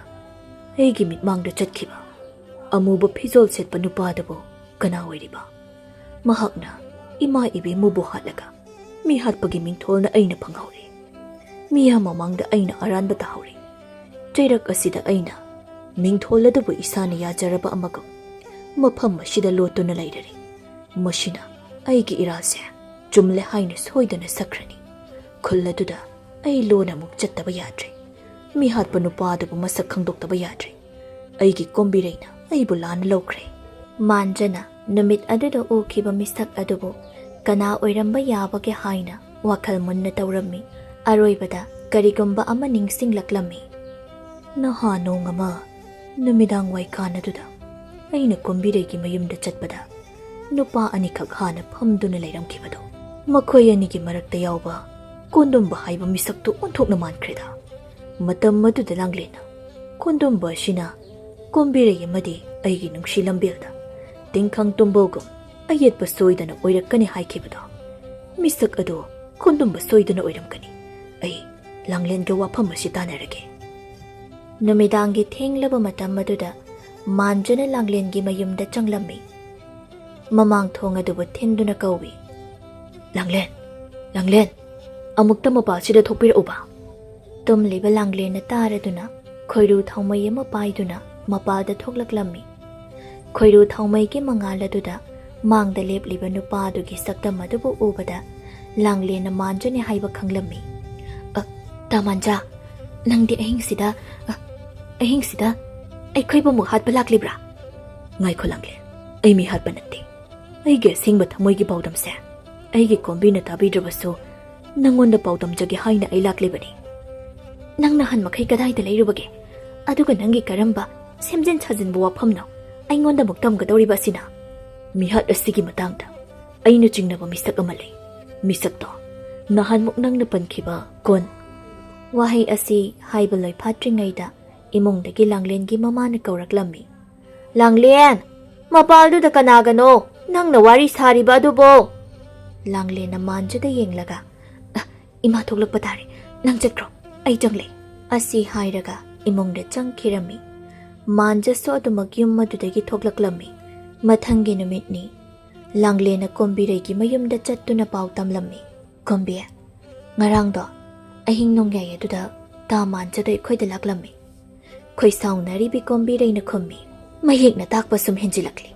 ꯑꯩꯒꯤ ꯃꯤꯠꯃꯥꯡꯗ ꯆꯠꯈꯤꯕ ꯑꯃꯨꯕ ꯐꯤꯖꯣꯜ ꯁꯦꯠꯄ ꯅꯨꯄꯥꯗꯨꯕꯨ ꯀꯅꯥ ꯑꯣꯏꯔꯤꯕ? ꯃꯍꯥꯛꯅ ꯏꯃꯥ ꯏꯕꯦꯝꯃꯕꯨ ꯍꯥꯠꯂꯒ ꯃꯤ ꯍꯥꯠꯄꯒꯤ ꯃꯤꯡꯊꯣꯜꯅ ꯑꯩꯅ ꯐꯪꯍꯧꯔꯦ꯫ ꯃꯤꯌꯥꯝ ꯃꯃꯥꯡꯗ ꯑꯩꯅ ꯑꯔꯥꯟꯕ ꯇꯥꯍꯧꯔꯦ꯫ ꯆꯩꯔꯛ ꯑꯁꯤꯗ ꯑꯩꯅ ꯃꯤꯡꯊꯣꯜ ꯑꯗꯨꯕꯨ ꯏꯁꯥꯅ ꯌꯥꯖꯔꯕ ꯑꯃꯒꯨꯝ ꯃꯐꯝ ꯑꯁꯤꯗ ꯂꯣꯠꯇꯨꯅ ꯂꯩꯔꯔꯦ꯫ ꯃꯁꯤꯅ ꯑꯩꯒꯤ ꯏꯔꯥꯜꯁꯦ ꯆꯨꯝꯂꯦ ꯍꯥꯏꯅ ꯁꯣꯏꯗꯅ ꯁꯛꯈ꯭ꯔꯅꯤ꯫ ꯈꯨꯜ ꯑꯗꯨꯗ ꯑꯩ ꯂꯣꯟꯅ ꯑꯃꯨꯛ ꯆꯠꯇꯕ ꯌꯥꯗ꯭ꯔꯦ꯫ ꯃꯤ ꯍꯥꯠꯄ ꯅꯨꯄꯥ ꯑꯗꯨꯕꯨ ꯃꯁꯛ ꯈꯪꯗꯣꯛꯇꯕ ꯌꯥꯗ꯭ꯔꯦ꯫ ꯑꯩꯒꯤ ꯀꯣꯝꯕꯤꯔꯩꯅ ꯑꯩꯕꯨ ꯂꯥꯟꯅ ꯂꯧꯈ꯭ꯔꯦ꯫" ꯃꯥꯟꯖꯅ ꯅꯨꯃꯤꯠ ꯑꯗꯨꯗ ꯎꯈꯤꯕ ꯃꯤꯁꯛ ꯑꯗꯨꯕꯨ ꯀꯅꯥ ꯑꯣꯏꯔꯝꯕ ꯌꯥꯕꯒꯦ ꯍꯥꯏꯅ ꯋꯥꯈꯜ ꯃꯨꯟꯅ ꯇꯧꯔꯝꯃꯤ꯫ ꯑꯔꯣꯏꯕꯗ ꯀꯔꯤꯒꯨꯝꯕ ꯑꯃ ꯅꯤꯡꯁꯤꯡꯂꯛꯂꯝꯃꯤ꯫ ꯅꯍꯥ ꯅꯣꯡ ꯑꯃ ꯅꯨꯃꯤꯗꯥꯡ ꯋꯥꯏꯀꯥꯟ ꯑꯗꯨꯗ ꯑꯩꯅ ꯀꯣꯝꯕꯤꯔꯩꯒꯤ ꯃꯌꯨꯝꯗ ꯆꯠꯄꯗ ꯅꯨꯄꯥ ꯑꯅꯤꯈꯛ ꯍꯥꯟꯅ ꯐꯝꯗꯨꯅ ꯂꯩꯔꯝꯈꯤꯕꯗꯣ꯫ ꯃꯈꯣꯏ ꯑꯅꯤꯒꯤ ꯃꯔꯛꯇ ꯌꯥꯎꯕ ꯀꯣꯟꯗꯨꯝꯕ ꯍꯥꯏꯕ ꯃꯤꯁꯛꯇꯨ ꯑꯣꯟꯊꯣꯛꯅ ꯃꯥꯟꯈ꯭ꯔꯦꯗ꯫ ꯃꯇꯝ ꯑꯗꯨꯗ ꯂꯥꯡꯂꯦꯟꯅ ꯀꯣꯟꯗꯨꯝꯕ ꯑꯁꯤꯅ ꯀꯣꯝꯕꯤꯔꯩ ꯑꯃꯗꯤ ꯑꯩꯒꯤ ꯅꯨꯡꯁꯤ ꯂꯝꯕꯦꯜꯗ ꯇꯤꯡꯈꯪ ꯇꯨꯝꯕꯧꯒꯨꯝ ꯑꯌꯦꯠꯄ ꯁꯣꯏꯗꯅ ꯑꯣꯏꯔꯛꯀꯅꯤ ꯍꯥꯏꯈꯤꯕꯗꯣ, ꯃꯤꯁꯛ ꯑꯗꯨ ꯀꯣꯟꯗꯨꯝꯕ ꯁꯣꯏꯗꯅ ꯑꯣꯏꯔꯝꯒꯅꯤ꯫ ꯑꯩ ꯂꯥꯡꯂꯦꯟꯒ ꯋꯥꯐꯝ ꯑꯁꯤ ꯇꯥꯟꯅꯔꯒꯦ꯫ ꯅꯨꯃꯤꯗꯥꯡꯒꯤ ꯊꯦꯡꯂꯕ ꯃꯇꯝ ꯑꯗꯨꯗ ꯃꯥꯟꯖꯅ ꯂꯥꯡꯂꯦꯟꯒꯤ ꯃꯌꯨꯝꯗ ꯆꯪꯂꯝꯃꯤ꯫ ꯃꯃꯥꯡ ꯊꯣꯡ ꯑꯗꯨꯕꯨ ꯊꯤꯟꯗꯨꯅ ꯀꯧꯏ, "ꯂꯥꯡꯂꯦꯟ, ꯂꯥꯡꯂꯦꯟ, ꯑꯃꯨꯛꯇ ꯃꯄꯥꯜꯁꯤꯗ ꯊꯣꯛꯄꯤꯔꯛꯎꯕ꯫" ꯇꯨꯝꯂꯤꯕ ꯂꯥꯡꯂꯦꯟꯅ ꯇꯥꯔꯗꯨꯅ ꯈꯣꯏꯔꯨ ꯊꯥꯎꯃꯩ ꯑꯃ ꯄꯥꯏꯗꯨꯅ ꯃꯄꯥꯜꯗ ꯊꯣꯛꯂꯛꯂꯝꯃꯤ꯫ ꯈꯣꯏꯔꯨ ꯊꯥꯎꯃꯩꯒꯤ ꯃꯉꯥꯜ ꯑꯗꯨꯗ ꯃꯥꯡꯗ ꯂꯦꯞꯂꯤꯕ ꯅꯨꯄꯥ ꯑꯗꯨꯒꯤ ꯁꯛꯇꯝ ꯑꯗꯨꯕꯨ ꯎꯕꯗ ꯂꯥꯡꯂꯦꯟꯅ ꯃꯥꯟꯖꯅꯤ ꯍꯥꯏꯕ ꯈꯪꯂꯝꯃꯤ꯫ "ꯑ, ꯇꯥ ꯃꯥꯟꯖꯥ, ꯅꯪꯗꯤ ꯑꯍꯤꯡꯁꯤꯗ, ꯑ, ꯑꯍꯤꯡꯁꯤꯗ ꯑꯩꯈꯣꯏꯕꯨ ꯑꯃꯨꯛ ꯍꯥꯠꯄ ꯂꯥꯛꯂꯤꯕ꯭ꯔꯥ?" "ꯉꯥꯏꯈꯣ ꯂꯥꯡꯂꯦꯟ, ꯑꯩ ꯃꯤ ꯍꯥꯠꯄ ꯅꯠꯇꯦ꯫ ꯑꯩꯒꯤ ꯑꯁꯦꯡꯕ ꯊꯃꯣꯏꯒꯤ ꯄꯥꯎꯗꯝꯁꯦ ꯑꯩꯒꯤ ꯀꯣꯝꯕꯤꯅ ꯇꯥꯕꯤꯗ꯭ꯔꯕꯁꯨ ꯅꯪꯉꯣꯟꯗ ꯄꯥꯎꯗꯝꯖꯒꯦ ꯍꯥꯏꯅ ꯑꯩ ꯂꯥꯛꯂꯤꯕꯅꯤ꯫ ꯅꯪ ꯅꯍꯥꯟ ꯃꯈꯩ ꯀꯗꯥꯏꯗ ꯂꯩꯔꯨꯕꯒꯦ? ꯑꯗꯨꯒ ꯅꯪꯒꯤ ꯀꯔꯝꯕ ꯁꯦꯝꯖꯤꯟ ꯁꯥꯖꯤꯟꯕ ꯋꯥꯐꯝꯅꯣ ꯑꯩꯉꯣꯟꯗ ꯑꯃꯨꯛ ꯇꯝꯒꯗꯧꯔꯤꯕ ꯑꯁꯤꯅ? ꯃꯤꯍꯥꯠ ꯑꯁꯤꯒꯤ ꯃꯇꯥꯡꯗ ꯑꯩꯅ ꯆꯤꯡꯅꯕ ꯃꯤꯁꯛ ꯑꯃ ꯂꯩ꯫ ꯃꯤꯁꯛꯇꯣ ꯅꯍꯥꯟꯃꯨꯛ ꯅꯪꯅ ꯄꯟꯈꯤꯕ ꯀꯣꯟ꯫ ꯋꯥꯍꯩ ꯑꯁꯤ ꯍꯥꯏꯕ ꯂꯣꯏꯐꯥꯠꯇ꯭ꯔꯤꯉꯩꯗ ꯏꯃꯨꯡꯗꯒꯤ ꯂꯥꯡꯂꯦꯟꯒꯤ ꯃꯃꯥꯅ ꯀꯧꯔꯛꯂꯝꯃꯤ꯫ "ꯂꯥꯡꯂꯦꯟ, ꯃꯄꯥꯜꯗꯨꯗ ꯀꯅꯥꯒꯅꯣ ꯅꯪꯅ ꯋꯥꯔꯤ ꯁꯥꯔꯤꯕ ꯑꯗꯨꯕꯣ?" ꯂꯥꯡꯂꯦꯟꯅ ꯃꯥꯟꯖꯗ ꯌꯦꯡꯂꯒ, "ꯑ, ꯏꯃꯥ ꯊꯣꯛꯂꯛꯄ ꯇꯥꯔꯦ, ꯅꯪ ꯆꯠꯈ꯭ꯔꯣ, ꯑꯩ ꯆꯪꯂꯦ" ꯑꯁꯤ ꯍꯥꯏꯔꯒ ꯏꯃꯨꯡꯗ ꯆꯪꯈꯤꯔꯝꯃꯤ꯫ ꯃꯥꯟꯖꯁꯨ ꯑꯗꯨꯃꯛ ꯌꯨꯝ ꯑꯗꯨꯗꯒꯤ ꯊꯣꯛꯂꯛꯂꯝꯃꯤ꯫ ꯃꯊꯪꯒꯤ ꯅꯨꯃꯤꯠꯅꯤ꯫ ꯂꯥꯡꯂꯦꯟꯅ ꯀꯣꯝꯕꯤꯔꯩꯒꯤ ꯃꯌꯨꯝꯗ ꯆꯠꯇꯨꯅ ꯄꯥꯎ ꯇꯝꯂꯝꯃꯤ꯫ "ꯀꯣꯝꯕꯤ, ꯉꯔꯥꯡꯗꯣ ꯑꯍꯤꯡ ꯅꯣꯡꯌꯥꯏ ꯑꯗꯨꯗ ꯇꯥ ꯃꯥꯟꯖꯗ ꯑꯩꯈꯣꯏꯗ ꯂꯥꯛꯂꯝꯃꯤ꯫ ꯈꯣꯏ ꯁꯥꯎꯅꯔꯤꯕꯤ ꯀꯣꯝꯕꯤꯔꯩꯅ ꯈꯨꯝꯃꯤ꯫ ꯃꯌꯦꯛꯅ ꯇꯥꯛꯄ ꯁꯨꯝ ꯍꯦꯟꯖꯤꯜꯂꯛꯂꯤ꯫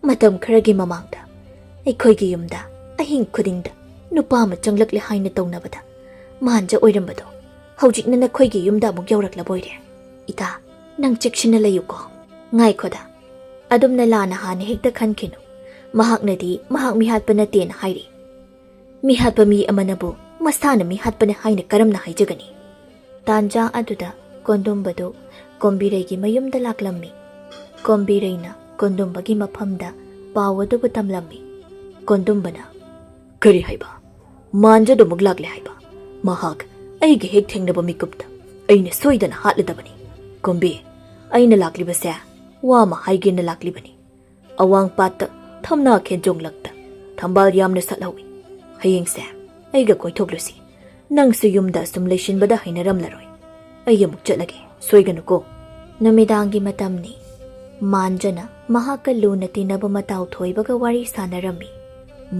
ꯃꯇꯝ ꯈꯔꯒꯤ ꯃꯃꯥꯡꯗ ꯑꯩꯈꯣꯏꯒꯤ ꯌꯨꯝꯗ ꯑꯍꯤꯡ ꯈꯨꯗꯤꯡꯗ ꯅꯨꯄꯥ ꯑꯃ ꯆꯪꯂꯛꯂꯦ ꯍꯥꯏꯅ ꯇꯧꯅꯕꯗ ꯃꯥꯟꯖ ꯑꯣꯏꯔꯝꯕꯗꯣ ꯍꯧꯖꯤꯛꯅ ꯅꯈꯣꯏꯒꯤ ꯌꯨꯝꯗ ꯑꯃꯨꯛ ꯌꯧꯔꯛꯂꯕ ꯑꯣꯏꯔꯦ꯫ ꯏꯇꯥ, ꯅꯪ ꯆꯦꯛꯁꯤꯟꯅ ꯂꯩꯌꯨꯀꯣ꯫ ꯉꯥꯏꯈꯣꯗ, ꯑꯗꯨꯝꯅ ꯂꯥꯟꯅ ꯍꯥꯟꯅ ꯍꯦꯛꯇ ꯈꯟꯈꯤꯅꯨ꯫ ꯃꯍꯥꯛꯅꯗꯤ ꯃꯍꯥꯛ ꯃꯤꯍꯥꯠꯄ ꯅꯠꯇꯦꯅ ꯍꯥꯏꯔꯤ꯫ ꯃꯤꯍꯥꯠꯄ ꯃꯤ ꯑꯃꯅꯕꯨ ꯃꯁꯥꯅ ꯃꯤꯍꯥꯠꯄꯅꯤ ꯍꯥꯏꯅ ꯀꯔꯝꯅ ꯍꯥꯏꯖꯒꯅꯤ?" ꯇꯥꯟꯖꯥ ꯑꯗꯨꯗ ꯀꯣꯟꯗꯨꯝꯕꯗꯨ ꯀꯣꯝꯕꯤꯔꯩꯒꯤ ꯃꯌꯨꯝꯗ ꯂꯥꯛꯂꯝꯃꯤ꯫ ꯀꯣꯝꯕꯤꯔꯩꯅ ꯀꯣꯟꯗꯨꯝꯕꯒꯤ ꯃꯐꯝꯗ ꯄꯥꯎ ꯑꯗꯨꯕꯨ ꯇꯝꯂꯝꯃꯤ꯫ ꯀꯣꯟꯗꯨꯝꯕꯅ, "ꯀꯔꯤ ꯍꯥꯏꯕ? ꯃꯥꯟꯖꯗꯣ ꯑꯃꯨꯛ ꯂꯥꯛꯂꯦ ꯍꯥꯏꯕ? ꯃꯍꯥꯛ ꯑꯩꯒ ꯍꯦꯛ ꯊꯦꯡꯅꯕ ꯃꯤꯀꯨꯞꯇ ꯑꯩꯅ ꯁꯣꯏꯗꯅ ꯍꯥꯠꯂꯗꯕꯅꯤ꯫ ꯀꯣꯝꯕꯤ, ꯑꯩꯅ ꯂꯥꯛꯂꯤꯕꯁꯦ ꯋꯥ ꯑꯃ ꯍꯥꯏꯒꯦꯅ ꯂꯥꯛꯂꯤꯕꯅꯤ꯫ ꯑꯋꯥꯡꯄꯥꯠꯇ ꯊꯝꯅꯥ ꯈꯦꯟꯖꯣꯡꯂꯛꯇ ꯊꯝꯕꯥꯜ ꯌꯥꯝꯅ ꯁꯥꯠꯍꯧꯏ꯫ ꯍꯌꯦꯡꯁꯦ ꯑꯩꯒ ꯀꯣꯏꯊꯣꯛꯂꯨꯁꯤ꯫ ꯅꯪꯁꯨ ꯌꯨꯝꯗ ꯑꯁꯨꯝ ꯂꯩꯁꯤꯟꯕꯗ ꯍꯩꯅꯔꯝꯂꯔꯣꯏ꯫ ꯑꯩ ꯑꯃꯨꯛ ꯆꯠꯂꯒꯦ, ꯁꯣꯏꯒꯅꯨꯀꯣ꯫" ꯅꯨꯃꯤꯗꯥꯡꯒꯤ ꯃꯇꯝꯅꯤ꯫ ꯃꯥꯟꯖꯅ ꯃꯍꯥꯛꯀ ꯂꯨꯅ ꯇꯤꯟꯅꯕ ꯃꯇꯥꯎ ꯊꯣꯏꯕꯒ ꯋꯥꯔꯤ ꯁꯥꯟꯅꯔꯝꯃꯤ꯫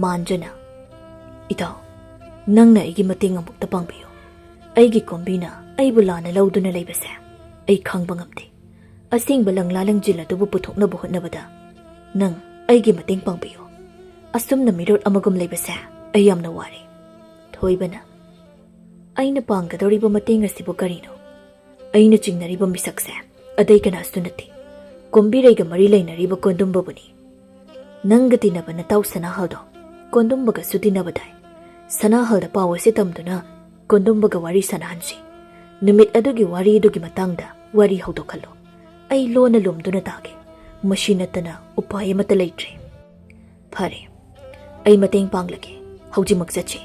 ꯃꯥꯟꯖꯅ, "ꯏꯇꯥꯎ, ꯅꯪꯅ ꯑꯩꯒꯤ ꯃꯇꯦꯡ ꯑꯃꯨꯛꯇ ꯄꯥꯡꯕꯤꯌꯨ꯫ ꯑꯩꯒꯤ ꯀꯣꯝꯕꯤꯅ ꯑꯩꯕꯨ ꯂꯥꯟꯅ ꯂꯧꯗꯨꯅ ꯂꯩꯕꯁꯦ ꯑꯩ ꯈꯥꯡꯕ ꯉꯝꯗꯦ꯫ ꯑꯁꯦꯡꯕ ꯂꯪꯂꯥ ꯂꯪꯖꯤꯜ ꯑꯗꯨꯕꯨ ꯄꯨꯊꯣꯛꯅꯕ ꯍꯣꯠꯅꯕꯗ ꯅꯪ ꯑꯩꯒꯤ ꯃꯇꯦꯡ ꯄꯥꯡꯕꯤꯌꯨ꯫ ꯑꯁꯨꯝꯅ ꯃꯤꯔꯣꯠ ꯑꯃꯒꯨꯝ ꯂꯩꯕꯁꯦ ꯑꯩ ꯌꯥꯝꯅ ꯋꯥꯔꯦ꯫" ꯊꯣꯏꯕꯅ, "ꯑꯩꯅ ꯄꯥꯡꯒꯗꯧꯔꯤꯕ ꯃꯇꯦꯡ ꯑꯁꯤꯕꯨ ꯀꯔꯤꯅꯣ? ꯑꯩꯅ ꯆꯤꯡꯅꯔꯤꯕ ꯃꯤꯁꯛꯁꯦ ꯑꯇꯩ ꯀꯅꯥꯁꯨ ꯅꯠꯇꯦ, ꯀꯣꯝꯕꯤꯔꯩꯒ ꯃꯔꯤ ꯂꯩꯅꯔꯤꯕ ꯀꯣꯟꯗꯨꯝꯕꯕꯨꯅꯤ꯫ ꯅꯪꯒ ꯇꯤꯟꯅꯕ ꯅꯇꯥꯎ ꯁꯅꯥꯍꯜꯗꯣ ꯀꯣꯟꯗꯨꯝꯕꯒꯁꯨ ꯇꯤꯟꯅꯕꯗꯥꯏ? ꯁꯅꯥꯍꯜꯗ ꯄꯥꯎ ꯑꯁꯤ ꯇꯝꯗꯨꯅ ꯀꯣꯟꯗꯨꯝꯕꯒ ꯋꯥꯔꯤ ꯁꯥꯟꯅꯍꯟꯁꯤ꯫ ꯅꯨꯃꯤꯠ ꯑꯗꯨꯒꯤ ꯋꯥꯔꯤꯗꯨꯒꯤ ꯃꯇꯥꯡꯗ ꯋꯥꯔꯤ ꯍꯧꯗꯣꯛꯍꯜꯂꯨ꯫ ꯑꯩ ꯂꯣꯟꯅ ꯂꯨꯝꯗꯨꯅ ꯇꯥꯒꯦ꯫ ꯃꯁꯤ ꯅꯠꯇꯅ ꯎꯄꯥꯏ ꯑꯃꯠꯇ ꯂꯩꯇ꯭ꯔꯦ꯫ ꯐꯔꯦ, ꯑꯩ ꯃꯇꯦꯡ ꯄꯥꯡꯂꯒꯦ꯫ ꯍꯧꯖꯤꯛꯃꯛ ꯆꯠꯁꯤ꯫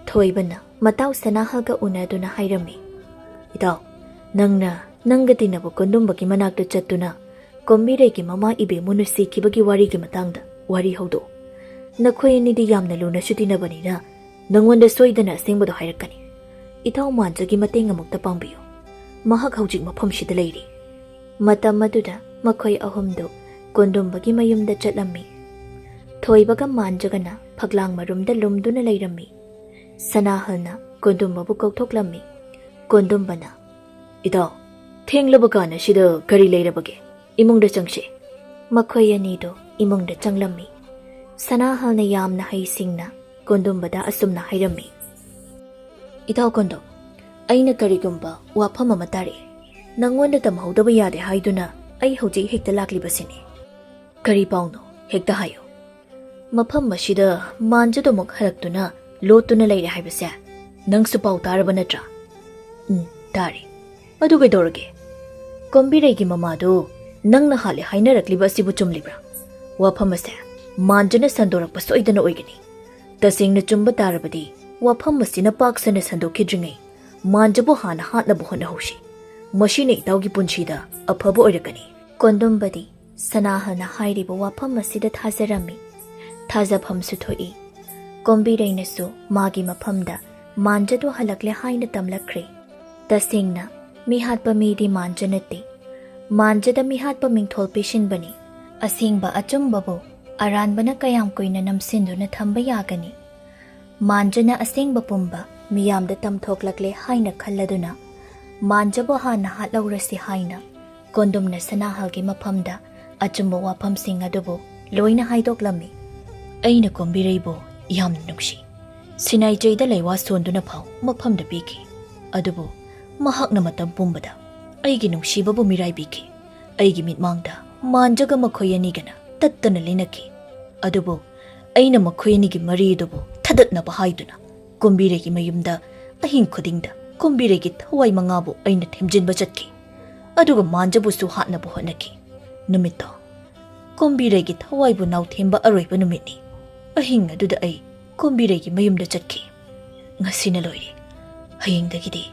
ꯊꯣꯏꯕꯅ ꯃꯇꯥꯎ ꯁꯅꯥꯍꯜꯒ ꯎꯅꯗꯨꯅ ꯍꯥꯏꯔꯝꯃꯤ, "ꯏꯇꯥꯎ, ꯅꯪꯅ ꯅꯪꯒ ꯇꯤꯟꯅꯕ ꯀꯣꯟꯗꯨꯝꯕꯒꯤ ꯃꯅꯥꯛꯇ ꯆꯠꯇꯨꯅ ꯀꯣꯝꯕꯤꯔꯩꯒꯤ ꯃꯃꯥ ꯏꯕꯦꯝꯃꯨꯅ ꯁꯤꯈꯤꯕꯒꯤ ꯋꯥꯔꯤꯒꯤ ꯃꯇꯥꯡꯗ ꯋꯥꯔꯤ ꯍꯧꯗꯣꯛꯎ꯫ ꯅꯈꯣꯏ ꯑꯅꯤꯗꯤ ꯌꯥꯝꯅ ꯂꯨꯅꯁꯨ ꯇꯤꯟꯅꯕꯅꯤꯅ ꯅꯉꯣꯟꯗ ꯁꯣꯏꯗꯅ ꯑꯁꯦꯡꯕꯗꯣ ꯍꯥꯏꯔꯛꯀꯅꯤ꯫ ꯏꯇꯥꯎ ꯃꯥꯟꯖꯒꯤ ꯃꯇꯦꯡ ꯑꯃꯨꯛꯇ ꯄꯥꯡꯕꯤꯌꯨ꯫ ꯃꯍꯥꯛ ꯍꯧꯖꯤꯛ ꯃꯐꯝꯁꯤꯗ ꯂꯩꯔꯤ꯫" ꯃꯇꯝ ꯑꯗꯨꯗ ꯃꯈꯣꯏ ꯑꯍꯨꯝꯗꯨ ꯀꯣꯟꯗꯨꯝꯕꯒꯤ ꯃꯌꯨꯝꯗ ꯆꯠꯂꯝꯃꯤ꯫ ꯊꯣꯏꯕꯒ ꯃꯥꯟꯖꯒꯅ ꯐꯛꯂꯥꯡ ꯃꯔꯨꯝꯗ ꯂꯨꯝꯗꯨꯅ ꯂꯩꯔꯝꯃꯤ꯫ ꯁꯅꯥꯍꯜꯅ ꯀꯣꯟꯗꯨꯝꯕꯕꯨ ꯀꯧꯊꯣꯛꯂꯝꯃꯤ꯫ ꯀꯣꯟꯗꯨꯝꯕꯅ, "ꯏꯇꯥꯎ, ꯊꯦꯡꯂꯕ ꯀꯥꯟ ꯑꯁꯤꯗ ꯀꯔꯤ ꯂꯩꯔꯕꯒꯦ? ꯏꯃꯨꯡꯗ ꯆꯪꯁꯤ꯫" ꯃꯈꯣꯏ ꯑꯅꯤꯗꯨ ꯏꯃꯨꯡꯗ ꯆꯪꯂꯝꯃꯤ꯫ ꯁꯅꯥꯍꯜꯅ ꯌꯥꯝꯅ ꯍꯩꯁꯤꯡꯅ ꯀꯣꯟꯗꯨꯝꯕꯗ ꯑꯁꯨꯝꯅ ꯍꯥꯏꯔꯝꯃꯤ, "ꯏꯇꯥꯎ ꯀꯣꯟꯗꯨꯝ, ꯑꯩꯅ ꯀꯔꯤꯒꯨꯝꯕ ꯋꯥꯐꯝ ꯑꯃ ꯇꯥꯔꯛꯏ꯫ ꯅꯪꯉꯣꯟꯗ ꯇꯝꯍꯧꯗꯕ ꯌꯥꯗꯦ ꯍꯥꯏꯗꯨꯅ ꯑꯩ ꯍꯧꯖꯤꯛ ꯍꯦꯛꯇ ꯂꯥꯛꯂꯤꯕꯁꯤꯅꯤ꯫" "ꯀꯔꯤ ꯄꯥꯎꯅꯣ? ꯍꯦꯛꯇ ꯍꯥꯏꯌꯨ꯫" "ꯃꯐꯝ ꯑꯁꯤꯗ ꯃꯥꯟꯖꯗꯨꯃꯛ ꯍꯜꯂꯛꯇꯨꯅ ꯂꯣꯠꯇꯨꯅ ꯂꯩꯔꯦ ꯍꯥꯏꯕꯁꯦ ꯅꯪꯁꯨ ꯄꯥꯎ ꯇꯥꯔꯕ ꯅꯠꯇ꯭ꯔꯥ?" "ꯎꯝ, ꯇꯥꯔꯦ꯫" "ꯑꯗꯨ ꯀꯩꯗꯧꯔꯒꯦ? ꯀꯣꯝꯕꯤꯔꯩꯒꯤ ꯃꯃꯥꯗꯨ ꯅꯪꯅ ꯍꯥꯠꯂꯦ ꯍꯥꯏꯅꯔꯛꯂꯤꯕ ꯑꯁꯤꯕꯨ ꯆꯨꯝꯂꯤꯕ꯭ꯔꯥ? ꯋꯥꯐꯝ ꯑꯁꯦ ꯃꯥꯟꯖꯅ ꯁꯟꯗꯣꯔꯛꯄ ꯁꯣꯏꯗꯅ ꯑꯣꯏꯒꯅꯤ꯫ ꯇꯁꯦꯡꯅ ꯆꯨꯝꯕ ꯇꯥꯔꯕꯗꯤ ꯋꯥꯐꯝ ꯑꯁꯤꯅ ꯄꯥꯛ ꯁꯟꯅ ꯁꯟꯗꯣꯛꯈꯤꯗ꯭ꯔꯤꯉꯩ ꯃꯥꯟꯖꯕꯨ ꯍꯥꯟꯅ ꯍꯥꯠꯅꯕ ꯍꯣꯠꯅꯍꯧꯁꯤ꯫ ꯃꯁꯤꯅ ꯏꯇꯥꯎꯒꯤ ꯄꯨꯟꯁꯤꯗ ꯑꯐꯕ ꯑꯣꯏꯔꯛꯀꯅꯤ꯫" ꯀꯣꯟꯗꯨꯝꯕꯗꯤ ꯁꯅꯥꯍꯜꯅ ꯍꯥꯏꯔꯤꯕ ꯋꯥꯐꯝ ꯑꯁꯤꯗ ꯊꯥꯖꯔꯝꯃꯤ꯫ ꯊꯥꯖꯐꯝꯁꯨ ꯊꯣꯛꯏ꯫ ꯀꯣꯝꯕꯤꯔꯩꯅꯁꯨ ꯃꯥꯒꯤ ꯃꯐꯝꯗ ꯃꯥꯟꯖꯗꯨ ꯍꯜꯂꯛꯂꯦ ꯍꯥꯏꯅ ꯇꯝꯂꯛꯈ꯭ꯔꯦ꯫ ꯇꯁꯦꯡꯅ ꯃꯤꯍꯥꯠꯄ ꯃꯤꯗꯤ ꯃꯥꯟꯖ ꯅꯠꯇꯦ꯫ ꯃꯥꯟꯖꯗ ꯃꯤꯍꯥꯠꯄ ꯃꯤꯡꯊꯣꯜ ꯄꯤꯁꯤꯟꯕꯅꯤ꯫ ꯑꯁꯦꯡꯕ ꯑꯆꯨꯝꯕꯕꯨ ꯑꯔꯥꯟꯕꯅ ꯀꯌꯥꯝ ꯀꯨꯏꯅ ꯅꯝꯁꯤꯟꯗꯨꯅ ꯊꯝꯕ ꯌꯥꯒꯅꯤ? ꯃꯥꯟꯖꯅ ꯑꯁꯦꯡꯕ ꯄꯨꯝꯕ ꯃꯤꯌꯥꯝꯗ ꯇꯝꯊꯣꯛꯂꯛꯂꯦ ꯍꯥꯏꯅ ꯈꯜꯂꯗꯨꯅ ꯃꯥꯟꯖꯕꯨ ꯍꯥꯟꯅ ꯍꯥꯠꯍꯧꯔꯁꯤ ꯍꯥꯏꯅ ꯀꯣꯟꯗꯨꯝꯅ ꯁꯅꯥꯍꯜꯒꯤ ꯃꯐꯝꯗ ꯑꯆꯨꯝꯕ ꯋꯥꯐꯝꯁꯤꯡ ꯑꯗꯨꯕꯨ ꯂꯣꯏꯅ ꯍꯥꯏꯗꯣꯛꯂꯝꯃꯤ꯫ ꯑꯩꯅ ꯀꯣꯝꯕꯤꯔꯩꯕꯨ ꯌꯥꯝꯅ ꯅꯨꯡꯁꯤ꯫ ꯁꯤꯅꯥꯏꯆꯩꯗ ꯂꯩꯋꯥ ꯁꯣꯟꯗꯨꯅ ꯐꯥꯎ ꯃꯐꯝꯗ ꯄꯤꯈꯤ꯫ ꯑꯗꯨꯕꯨ ꯃꯍꯥꯛꯅ ꯃꯇꯝ ꯄꯨꯝꯕꯗ ꯑꯩꯒꯤ ꯅꯨꯡꯁꯤꯕꯕꯨ ꯃꯤꯔꯥꯏꯕꯤꯈꯤ꯫ ꯑꯩꯒꯤ ꯃꯤꯠꯃꯥꯡꯗ ꯃꯥꯟꯖꯒ ꯃꯈꯣꯏ ꯑꯅꯤꯒꯅ ꯇꯠꯇꯅ ꯂꯩꯅꯈꯤ꯫ ꯑꯗꯨꯕꯨ ꯑꯩꯅ ꯃꯈꯣꯏ ꯑꯅꯤꯒꯤ ꯃꯔꯤ ꯑꯗꯨꯕꯨ ꯊꯗꯠꯅꯕ ꯍꯥꯏꯗꯨꯅ ꯀꯣꯝꯕꯤꯔꯩꯒꯤ ꯃꯌꯨꯝꯗ ꯑꯍꯤꯡ ꯈꯨꯗꯤꯡꯗ ꯀꯣꯝꯕꯤꯔꯩꯒꯤ ꯊꯋꯥꯏ ꯃꯉꯥꯕꯨ ꯑꯩꯅ ꯊꯦꯝꯖꯤꯟꯕ ꯆꯠꯈꯤ, ꯑꯗꯨꯒ ꯃꯥꯟꯖꯕꯨꯁꯨ ꯍꯥꯠꯅꯕ ꯍꯣꯠꯅꯈꯤ꯫ ꯅꯨꯃꯤꯠꯇꯣ ꯀꯣꯝꯕꯤꯔꯩꯒꯤ ꯊꯋꯥꯏꯕꯨ ꯅꯥꯎꯊꯦꯝꯕ ꯑꯔꯣꯏꯕ ꯅꯨꯃꯤꯠꯅꯤ꯫ ꯑꯍꯤꯡ ꯑꯗꯨꯗ ꯑꯩ ꯀꯣꯝꯕꯤꯔꯩꯒꯤ ꯃꯌꯨꯝꯗ ꯆꯠꯈꯤ꯫ ꯉꯁꯤꯅ ꯂꯣꯏꯔꯦ꯫ ꯍꯌꯦꯡꯗꯒꯤꯗꯤ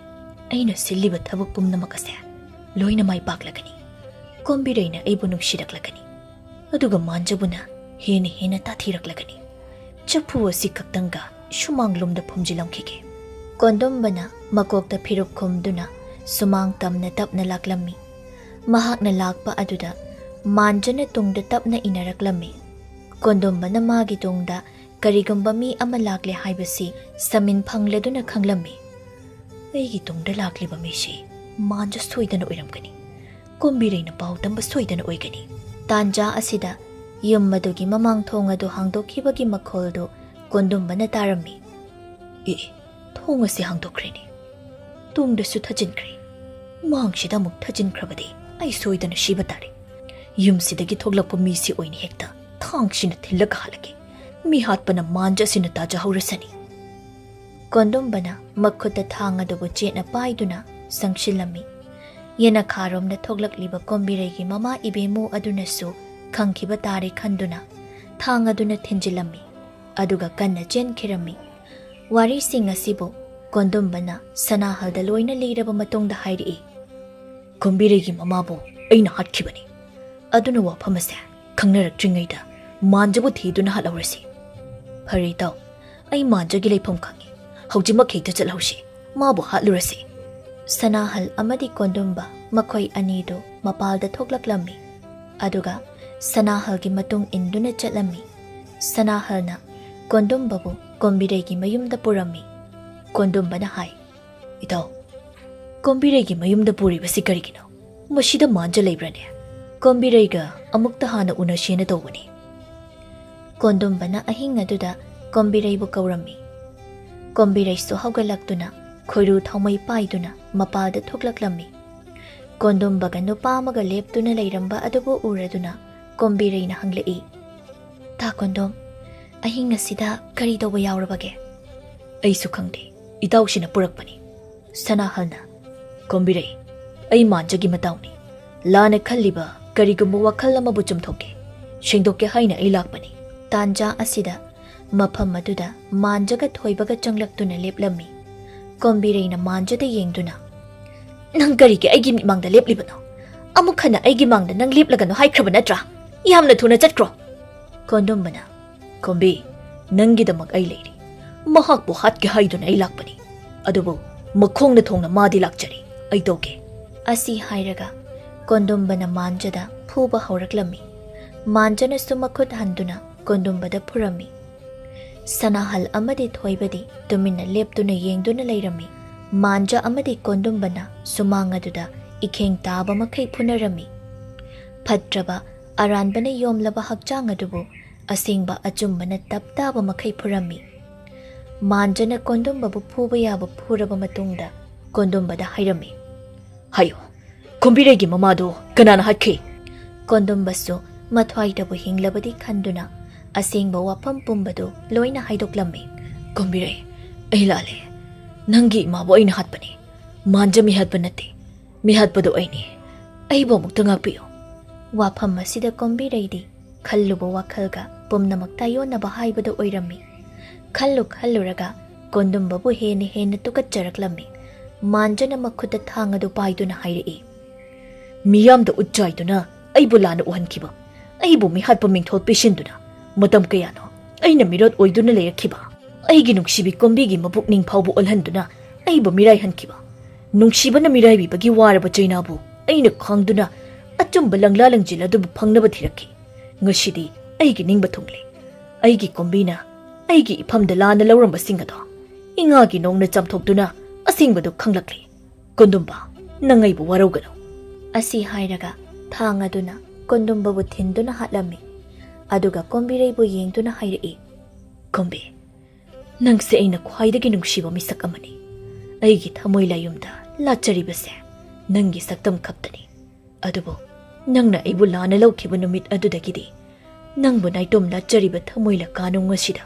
ꯑꯩꯅ ꯁꯤꯜꯂꯤꯕ ꯊꯕꯛ ꯄꯨꯝꯅꯃꯛ ꯑꯁꯦ ꯂꯣꯏꯅ ꯃꯥꯏ ꯄꯥꯛꯂꯒꯅꯤ꯫ ꯀꯣꯝꯕꯤꯔꯩꯅ ꯑꯩꯕꯨ ꯅꯨꯡꯁꯤꯔꯛꯂꯒꯅꯤ, ꯑꯗꯨꯒ ꯃꯥꯟꯖꯕꯨꯅ ꯍꯦꯟꯅ ꯍꯦꯟꯅ ꯇꯥꯊꯤꯔꯛꯂꯒꯅꯤ꯫ ꯆꯐꯨ ꯑꯁꯤ ꯈꯛꯇꯪꯒ ꯁꯨꯃꯥꯡ ꯂꯣꯝꯗ ꯐꯨꯝꯖꯤꯜꯂꯝꯈꯤꯒꯦ꯫ ꯀꯣꯟꯗꯨꯝꯕꯅ ꯃꯀꯣꯛꯇ ꯐꯤꯔꯨꯞ ꯈꯨꯝꯗꯨꯅ ꯁꯨꯃꯥꯡ ꯇꯝꯅ ꯇꯞꯅ ꯂꯥꯛꯂꯝꯃꯤ꯫ ꯃꯍꯥꯛꯅ ꯂꯥꯛꯄ ꯑꯗꯨꯗ ꯃꯥꯟꯖꯅ ꯇꯨꯡꯗ ꯇꯞꯅ ꯏꯟꯅꯔꯛꯂꯝꯃꯤ꯫ ꯀꯣꯟꯗꯨꯝꯕꯅ ꯃꯥꯒꯤ ꯇꯨꯡꯗ ꯀꯔꯤꯒꯨꯝꯕ ꯃꯤ ꯑꯃ ꯂꯥꯛꯂꯦ ꯍꯥꯏꯕꯁꯤ ꯁꯃꯤꯟ ꯐꯪꯂꯗꯨꯅ ꯈꯪꯂꯝꯃꯤ꯫ ꯑꯩꯒꯤ ꯇꯨꯡꯗ ꯂꯥꯛꯂꯤꯕ ꯃꯤꯁꯤ ꯃꯥꯟꯖ ꯁꯣꯏꯗꯅ ꯑꯣꯏꯔꯝꯒꯅꯤ꯫ ꯀꯣꯝꯕꯤꯔꯩꯅ ꯄꯥꯎ ꯇꯝꯕ ꯁꯣꯏꯗꯅ ꯑꯣꯏꯒꯅꯤ꯫ ꯇꯥꯟꯖꯥ ꯑꯁꯤꯗ ꯌꯨꯝ ꯑꯗꯨꯒꯤ ꯃꯃꯥꯡ ꯊꯣꯡ ꯑꯗꯨ ꯍꯥꯡꯗꯣꯛꯈꯤꯕꯒꯤ ꯃꯈꯣꯜꯗꯨ ꯀꯣꯟꯗꯨꯝꯕꯅ ꯇꯥꯔꯝꯃꯤ꯫ "ꯑꯦ, ꯊꯣꯡ ꯑꯁꯤ ꯍꯥꯡꯗꯣꯛꯈ꯭ꯔꯦꯅꯦ꯫ ꯇꯨꯡꯗꯁꯨ ꯊꯥꯖꯤꯟꯈ꯭ꯔꯦ꯫ ꯃꯥꯡꯁꯤꯗ ꯑꯃꯨꯛ ꯊꯥꯖꯤꯟꯈ꯭ꯔꯕꯗꯤ ꯑꯩ ꯁꯣꯏꯗꯅ ꯁꯤꯕ ꯇꯥꯔꯦ꯫ ꯌꯨꯝꯁꯤꯗꯒꯤ ꯊꯣꯛꯂꯛꯄ ꯃꯤꯁꯤ ꯑꯣꯏꯅ ꯍꯦꯛꯇ ꯊꯥꯡꯁꯤꯅ ꯊꯤꯜꯂꯒ ꯍꯥꯠꯂꯒꯦ꯫ ꯃꯤ ꯍꯥꯠꯄꯅ ꯃꯥꯟꯖ ꯑꯁꯤꯅ ꯇꯥꯖꯍꯧꯔꯁꯅꯤ꯫" ꯀꯣꯟꯗꯨꯝꯕꯅ ꯃꯈꯨꯠꯇ ꯊꯥꯡ ꯑꯗꯨꯕꯨ ꯆꯦꯠꯅ ꯄꯥꯏꯗꯨꯅ ꯆꯪꯁꯤꯜꯂꯝꯃꯤ꯫ ꯌꯦꯅꯈꯥꯔꯣꯝꯗ ꯊꯣꯛꯂꯛꯂꯤꯕ ꯀꯣꯝꯕꯤꯔꯩꯒꯤ ꯃꯃꯥ ꯏꯕꯦꯃꯨ ꯑꯗꯨꯅꯁꯨ ꯈꯪꯈꯤꯕ ꯇꯥꯔꯦ ꯈꯟꯗꯨꯅ ꯊꯥꯡ ꯑꯗꯨꯅ ꯊꯤꯟꯖꯤꯜꯂꯝꯃꯤ, ꯑꯗꯨꯒ ꯀꯟꯅ ꯆꯦꯟꯈꯤꯔꯝꯃꯤ꯫ ꯋꯥꯔꯤꯁꯤꯡ ꯑꯁꯤꯕꯨ ꯀꯣꯟꯗꯨꯝꯕꯅ ꯁꯅꯥꯍꯜꯗ ꯂꯣꯏꯅ ꯂꯤꯔꯕ ꯃꯇꯨꯡꯗ ꯍꯥꯏꯔꯛꯏ꯫ "ꯀꯣꯝꯕꯤꯔꯩꯒꯤ ꯃꯃꯥꯕꯨ ꯑꯩꯅ ꯍꯥꯠꯈꯤꯕꯅꯤ꯫ ꯑꯗꯨꯅ ꯋꯥꯐꯝ ꯑꯁꯦ ꯈꯪꯅꯔꯛꯇ꯭ꯔꯤꯉꯩꯗ ꯃꯥꯟꯖꯕꯨ ꯊꯤꯗꯨꯅ ꯍꯥꯠꯍꯧꯔꯁꯤ꯫" "ꯐꯔꯦ ꯏꯇꯥꯎ, ꯑꯩ ꯃꯥꯟꯖꯒꯤ ꯂꯩꯐꯝ ꯈꯪꯉꯤ꯫ ꯍꯧꯖꯤꯛꯃꯛ ꯍꯦꯛꯇ ꯆꯠꯍꯧꯁꯤ꯫ ꯃꯥꯕꯨ ꯍꯥꯠꯂꯨꯔꯁꯤ꯫" ꯁꯅꯥꯍꯜ ꯑꯃꯗꯤ ꯀꯣꯟꯗꯨꯝꯕ ꯃꯈꯣꯏ ꯑꯅꯤꯗꯨ ꯃꯄꯥꯜꯗ ꯊꯣꯛꯂꯛꯂꯝꯃꯤ꯫ ꯑꯗꯨꯒ ꯁꯅꯥꯍꯜꯒꯤ ꯃꯇꯨꯡ ꯏꯟꯗꯨꯅ ꯆꯠꯂꯝꯃꯤ꯫ ꯁꯅꯥꯍꯜꯅ ꯀꯣꯟꯗꯨꯝꯕꯕꯨ ꯀꯣꯝꯕꯤꯔꯩꯒꯤ ꯃꯌꯨꯝꯗ ꯄꯨꯔꯝꯃꯤ꯫ ꯀꯣꯟꯗꯨꯝꯕꯅ ꯍꯥꯏ, "ꯏꯇꯥꯎ, ꯀꯣꯝꯕꯤꯔꯩꯒꯤ ꯃꯌꯨꯝꯗ ꯄꯨꯔꯤꯕꯁꯤ ꯀꯔꯤꯒꯤꯅꯣ? ꯃꯁꯤꯗ ꯃꯥꯟꯖ ꯂꯩꯕ꯭ꯔꯅꯦ? ꯀꯣꯝꯕꯤꯔꯩꯒ ꯑꯃꯨꯛꯇ ꯍꯥꯟꯅ ꯎꯅꯁꯦꯅ ꯇꯧꯕꯅꯤ꯫" ꯀꯣꯟꯗꯨꯝꯕꯅ ꯑꯍꯤꯡ ꯑꯗꯨꯗ ꯀꯣꯝꯕꯤꯔꯩꯕꯨ ꯀꯧꯔꯝꯃꯤ꯫ ꯀꯣꯝꯕꯤꯔꯩꯁꯨ ꯍꯧꯒꯠꯂꯛꯇꯨꯅ ꯈꯣꯏꯔꯨ ꯊꯥꯎꯃꯩ ꯄꯥꯏꯗꯨꯅ ꯃꯄꯥꯜꯗ ꯊꯣꯛꯂꯛꯂꯝꯃꯤ꯫ ꯀꯣꯟꯗꯨꯝꯕꯒ ꯅꯨꯄꯥ ꯑꯃꯒ ꯂꯦꯞꯇꯨꯅ ꯂꯩꯔꯝꯕ ꯑꯗꯨꯕꯨ ꯎꯔꯗꯨꯅ ꯀꯣꯝꯕꯤꯔꯩꯅ ꯍꯪꯂꯛꯏ, "ꯇꯥ ꯀꯣꯟꯗꯨꯝ, ꯑꯍꯤꯡ ꯑꯁꯤꯗ ꯀꯔꯤ ꯇꯧꯕ ꯌꯥꯎꯔꯕꯒꯦ?" "ꯑꯩꯁꯨ ꯈꯪꯗꯦ, ꯏꯇꯥꯎꯁꯤꯅ ꯄꯨꯔꯛꯄꯅꯤ꯫" ꯁꯅꯥꯍꯜꯅ, "ꯀꯣꯝꯕꯤꯔꯩ, ꯑꯩ ꯃꯥꯟꯖꯒꯤ ꯃꯇꯥꯎꯅꯤ꯫ ꯂꯥꯟꯅ ꯈꯜꯂꯤꯕ ꯀꯔꯤꯒꯨꯝꯕ ꯋꯥꯈꯜ ꯑꯃꯕꯨ ꯆꯨꯝꯊꯣꯛꯀꯦ, ꯁꯦꯡꯗꯣꯛꯀꯦ ꯍꯥꯏꯅ ꯑꯩ ꯂꯥꯛꯄꯅꯤ꯫" ꯇꯥꯟꯖꯥ ꯑꯁꯤꯗ ꯃꯐꯝ ꯑꯗꯨꯗ ꯃꯥꯟꯖꯒ ꯊꯣꯏꯕꯒ ꯆꯪꯂꯛꯇꯨꯅ ꯂꯦꯞꯂꯝꯃꯤ꯫ ꯀꯣꯝꯕꯤꯔꯩꯅ ꯃꯥꯟꯖꯗ ꯌꯦꯡꯗꯨꯅ, "ꯅꯪ ꯀꯔꯤꯒꯤ ꯑꯩꯒꯤ ꯃꯤꯠꯃꯥꯡꯗ ꯂꯦꯞꯂꯤꯕꯅꯣ? ꯑꯃꯨꯛ ꯍꯟꯅ ꯑꯩꯒꯤ ꯃꯥꯡꯗ ꯅꯪ ꯂꯦꯞꯂꯒꯅꯨ ꯍꯥꯏꯈ꯭ꯔꯕ ꯅꯠꯇ꯭ꯔꯥ? ꯌꯥꯝꯅ ꯊꯨꯅ ꯆꯠꯈ꯭ꯔꯣ!" ꯀꯣꯟꯗꯨꯝꯕꯅ, "ꯀꯣꯝꯕꯤ, ꯅꯪꯒꯤꯗꯃꯛ ꯑꯩ ꯂꯩꯔꯤ꯫ ꯃꯍꯥꯛꯄꯨ ꯍꯥꯠꯀꯦ ꯍꯥꯏꯗꯨꯅ ꯑꯩ ꯂꯥꯛꯄꯅꯤ꯫ ꯑꯗꯨꯕꯨ ꯃꯈꯣꯡꯅ ꯊꯣꯡꯅ ꯃꯥꯗꯤ ꯂꯥꯛꯆꯔꯤ꯫ ꯑꯩ ꯇꯧꯒꯦ꯫" ꯑꯁꯤ ꯍꯥꯏꯔꯒ ꯀꯣꯟꯗꯨꯝꯕꯅ ꯃꯥꯟꯖꯗ ꯐꯨꯕ ꯍꯧꯔꯛꯂꯝꯃꯤ꯫ ꯃꯥꯟꯖꯅꯁꯨ ꯃꯈꯨꯠ ꯍꯟꯗꯨꯅ ꯀꯣꯟꯗꯨꯝꯕꯗ ꯐꯨꯔꯝꯃꯤ꯫ ꯁꯅꯥꯍꯜ ꯑꯃꯗꯤ ꯊꯣꯏꯕꯗꯤ ꯇꯨꯃꯤꯟꯅ ꯂꯦꯞꯇꯨꯅ ꯌꯦꯡꯗꯨꯅ ꯂꯩꯔꯝꯃꯤ꯫ ꯃꯥꯟꯖ ꯑꯃꯗꯤ ꯀꯣꯟꯗꯨꯝꯕꯅ ꯁꯨꯃꯥꯡ ꯑꯗꯨꯗ ꯏꯈꯦꯡ ꯇꯥꯕ ꯃꯈꯩ ꯐꯨꯅꯔꯝꯃꯤ꯫ ꯐꯠꯇ꯭ꯔꯕ ꯑꯔꯥꯟꯕꯅ ꯌꯣꯝꯂꯕ ꯍꯛꯆꯥꯡ ꯑꯗꯨꯕꯨ ꯑꯁꯦꯡꯕ ꯑꯆꯨꯝꯕꯅ ꯇꯞ ꯇꯥꯕ ꯃꯈꯩ ꯐꯨꯔꯝꯃꯤ꯫ ꯃꯥꯟꯖꯅ ꯀꯣꯟꯗꯨꯝꯕꯕꯨ ꯐꯨꯕ ꯌꯥꯕ ꯐꯨꯔꯕ ꯃꯇꯨꯡꯗ ꯀꯣꯟꯗꯨꯝꯕꯗ ꯍꯥꯏꯔꯝꯃꯤ, "ꯍꯥꯏꯌꯨ, ꯀꯣꯝꯕꯤꯔꯩꯒꯤ ꯃꯃꯥꯗꯨ ꯀꯅꯥꯅ ꯍꯥꯠꯈꯤ?" ꯀꯣꯟꯗꯨꯝꯕꯁꯨ ꯃꯊ꯭ꯋꯥꯏꯗꯕꯨ ꯍꯤꯡꯂꯕꯗꯤ ꯈꯟꯗꯨꯅ ꯑꯁꯦꯡꯕ ꯋꯥꯐꯝ ꯄꯨꯝꯕꯗꯨ ꯂꯣꯏꯅ ꯍꯥꯏꯗꯣꯛꯂꯝꯃꯤ꯫ "ꯀꯣꯝꯕꯤꯔꯩ, ꯑꯩ ꯂꯥꯜꯂꯦ꯫ ꯅꯪꯒꯤ ꯏꯃꯥꯕꯨ ꯑꯩꯅ ꯍꯥꯠꯄꯅꯤ꯫ ꯃꯥꯟꯖ ꯃꯤꯍꯥꯠꯄ ꯅꯠꯇꯦ꯫ ꯃꯤꯍꯥꯠꯄꯗꯨ ꯑꯩꯅꯤ꯫ ꯑꯩꯕꯨ ꯑꯃꯨꯛꯇ ꯉꯥꯛꯄꯤꯌꯨ꯫" ꯋꯥꯐꯝ ꯑꯁꯤꯗ ꯀꯣꯝꯕꯤꯔꯩꯗꯤ ꯈꯜꯂꯨꯕ ꯋꯥꯈꯜꯒ ꯄꯨꯝꯅꯃꯛ ꯇꯥꯏꯌꯣꯟꯅꯕ ꯍꯥꯏꯕꯗꯨ ꯑꯣꯏꯔꯝꯃꯤ꯫ ꯈꯜꯂꯨ ꯈꯜꯂꯨꯔꯒ ꯀꯣꯟꯗꯨꯝꯕꯕꯨ ꯍꯦꯟꯅ ꯍꯦꯟꯅ ꯇꯨꯀꯠꯆꯔꯛꯂꯝꯃꯤ꯫ ꯃꯥꯟꯖꯅ ꯃꯈꯨꯠꯇ ꯊꯥꯡ ꯑꯗꯨ ꯄꯥꯏꯗꯨꯅ ꯍꯥꯏꯔꯛꯏ, "ꯃꯤꯌꯥꯝꯗ ꯎꯠ ꯆꯥꯏꯗꯨꯅ ꯑꯩꯕꯨ ꯂꯥꯟꯅ ꯎꯍꯟꯈꯤꯕ, ꯑꯩꯕꯨ ꯃꯤꯍꯥꯠꯄ ꯃꯤꯡꯊꯣꯜ ꯄꯤꯁꯤꯟꯗꯨꯅ ꯃꯇꯝ ꯀꯌꯥꯅꯣ ꯑꯩꯅ ꯃꯤꯔꯣꯠ ꯑꯣꯏꯗꯨꯅ ꯂꯩꯔꯛꯈꯤꯕ, ꯑꯩꯒꯤ ꯅꯨꯡꯁꯤꯕꯤ ꯀꯣꯝꯕꯤꯒꯤ ꯃꯄꯨꯛꯅꯤꯡ ꯐꯥꯎꯕ ꯑꯣꯜꯍꯟꯗꯨꯅ ꯑꯩꯕꯨ ꯃꯤꯔꯥꯏꯍꯟꯈꯤꯕ, ꯅꯨꯡꯁꯤꯕꯅ ꯃꯤꯔꯥꯏꯕꯤꯕꯒꯤ ꯋꯥꯔꯕ ꯆꯩꯅꯥꯕꯨ ꯑꯩꯅ ꯈꯥꯡꯗꯨꯅ ꯑꯆꯨꯝꯕ ꯂꯪꯂꯥ ꯂꯪꯖꯤꯜ ꯑꯗꯨꯕꯨ ꯐꯪꯅꯕ ꯊꯤꯔꯛꯈꯤ꯫ ꯉꯁꯤꯗꯤ ꯑꯩꯒꯤ ꯅꯤꯡꯕ ꯊꯨꯡꯂꯦ꯫ ꯑꯩꯒꯤ ꯀꯣꯝꯕꯤꯅ ꯑꯩꯒꯤ ꯏꯐꯝꯗ ꯂꯥꯟꯅ ꯂꯧꯔꯝꯕꯁꯤꯡ ꯑꯗꯣ ꯏꯉꯥꯒꯤ ꯅꯣꯡꯅ ꯆꯥꯝꯊꯣꯛꯇꯨꯅ ꯑꯁꯦꯡꯕꯗꯨ ꯈꯪꯂꯛꯂꯦ꯫ ꯀꯣꯟꯗꯨꯝꯕ, ꯅꯪ ꯑꯩꯕꯨ ꯋꯥꯔꯧꯒꯅꯨ꯫" ꯑꯁꯤ ꯍꯥꯏꯔꯒ ꯊꯥꯡ ꯑꯗꯨꯅ ꯀꯣꯟꯗꯨꯝꯕꯕꯨ ꯊꯤꯟꯗꯨꯅ ꯍꯥꯠꯂꯝꯃꯤ꯫ ꯑꯗꯨꯒ ꯀꯣꯝꯕꯤꯔꯩꯕꯨ ꯌꯦꯡꯗꯨꯅ ꯍꯥꯏꯔꯛꯏ, "ꯀꯣꯝꯕꯤ, ꯅꯪꯁꯦ ꯑꯩꯅ ꯈ꯭ꯋꯥꯏꯗꯒꯤ ꯅꯨꯡꯁꯤꯕ ꯃꯤꯁꯛ ꯑꯃꯅꯤ꯫ ꯑꯩꯒꯤ ꯊꯃꯣꯏ ꯂꯥꯌꯨꯝꯗ ꯂꯥꯠꯆꯔꯤꯕꯁꯦ ꯅꯪꯒꯤ ꯁꯛꯇꯝ ꯈꯛꯇꯅꯤ꯫ ꯑꯗꯨꯕꯨ ꯅꯪꯅ ꯑꯩꯕꯨ ꯂꯥꯟꯅ ꯂꯧꯈꯤꯕ ꯅꯨꯃꯤꯠ ꯑꯗꯨꯗꯒꯤꯗꯤ ꯅꯪꯕꯨ ꯅꯥꯏꯇꯣꯝ ꯂꯥꯠꯆꯔꯤꯕ ꯊꯃꯣꯏ ꯂꯀꯥꯅꯨꯡ ꯑꯁꯤꯗ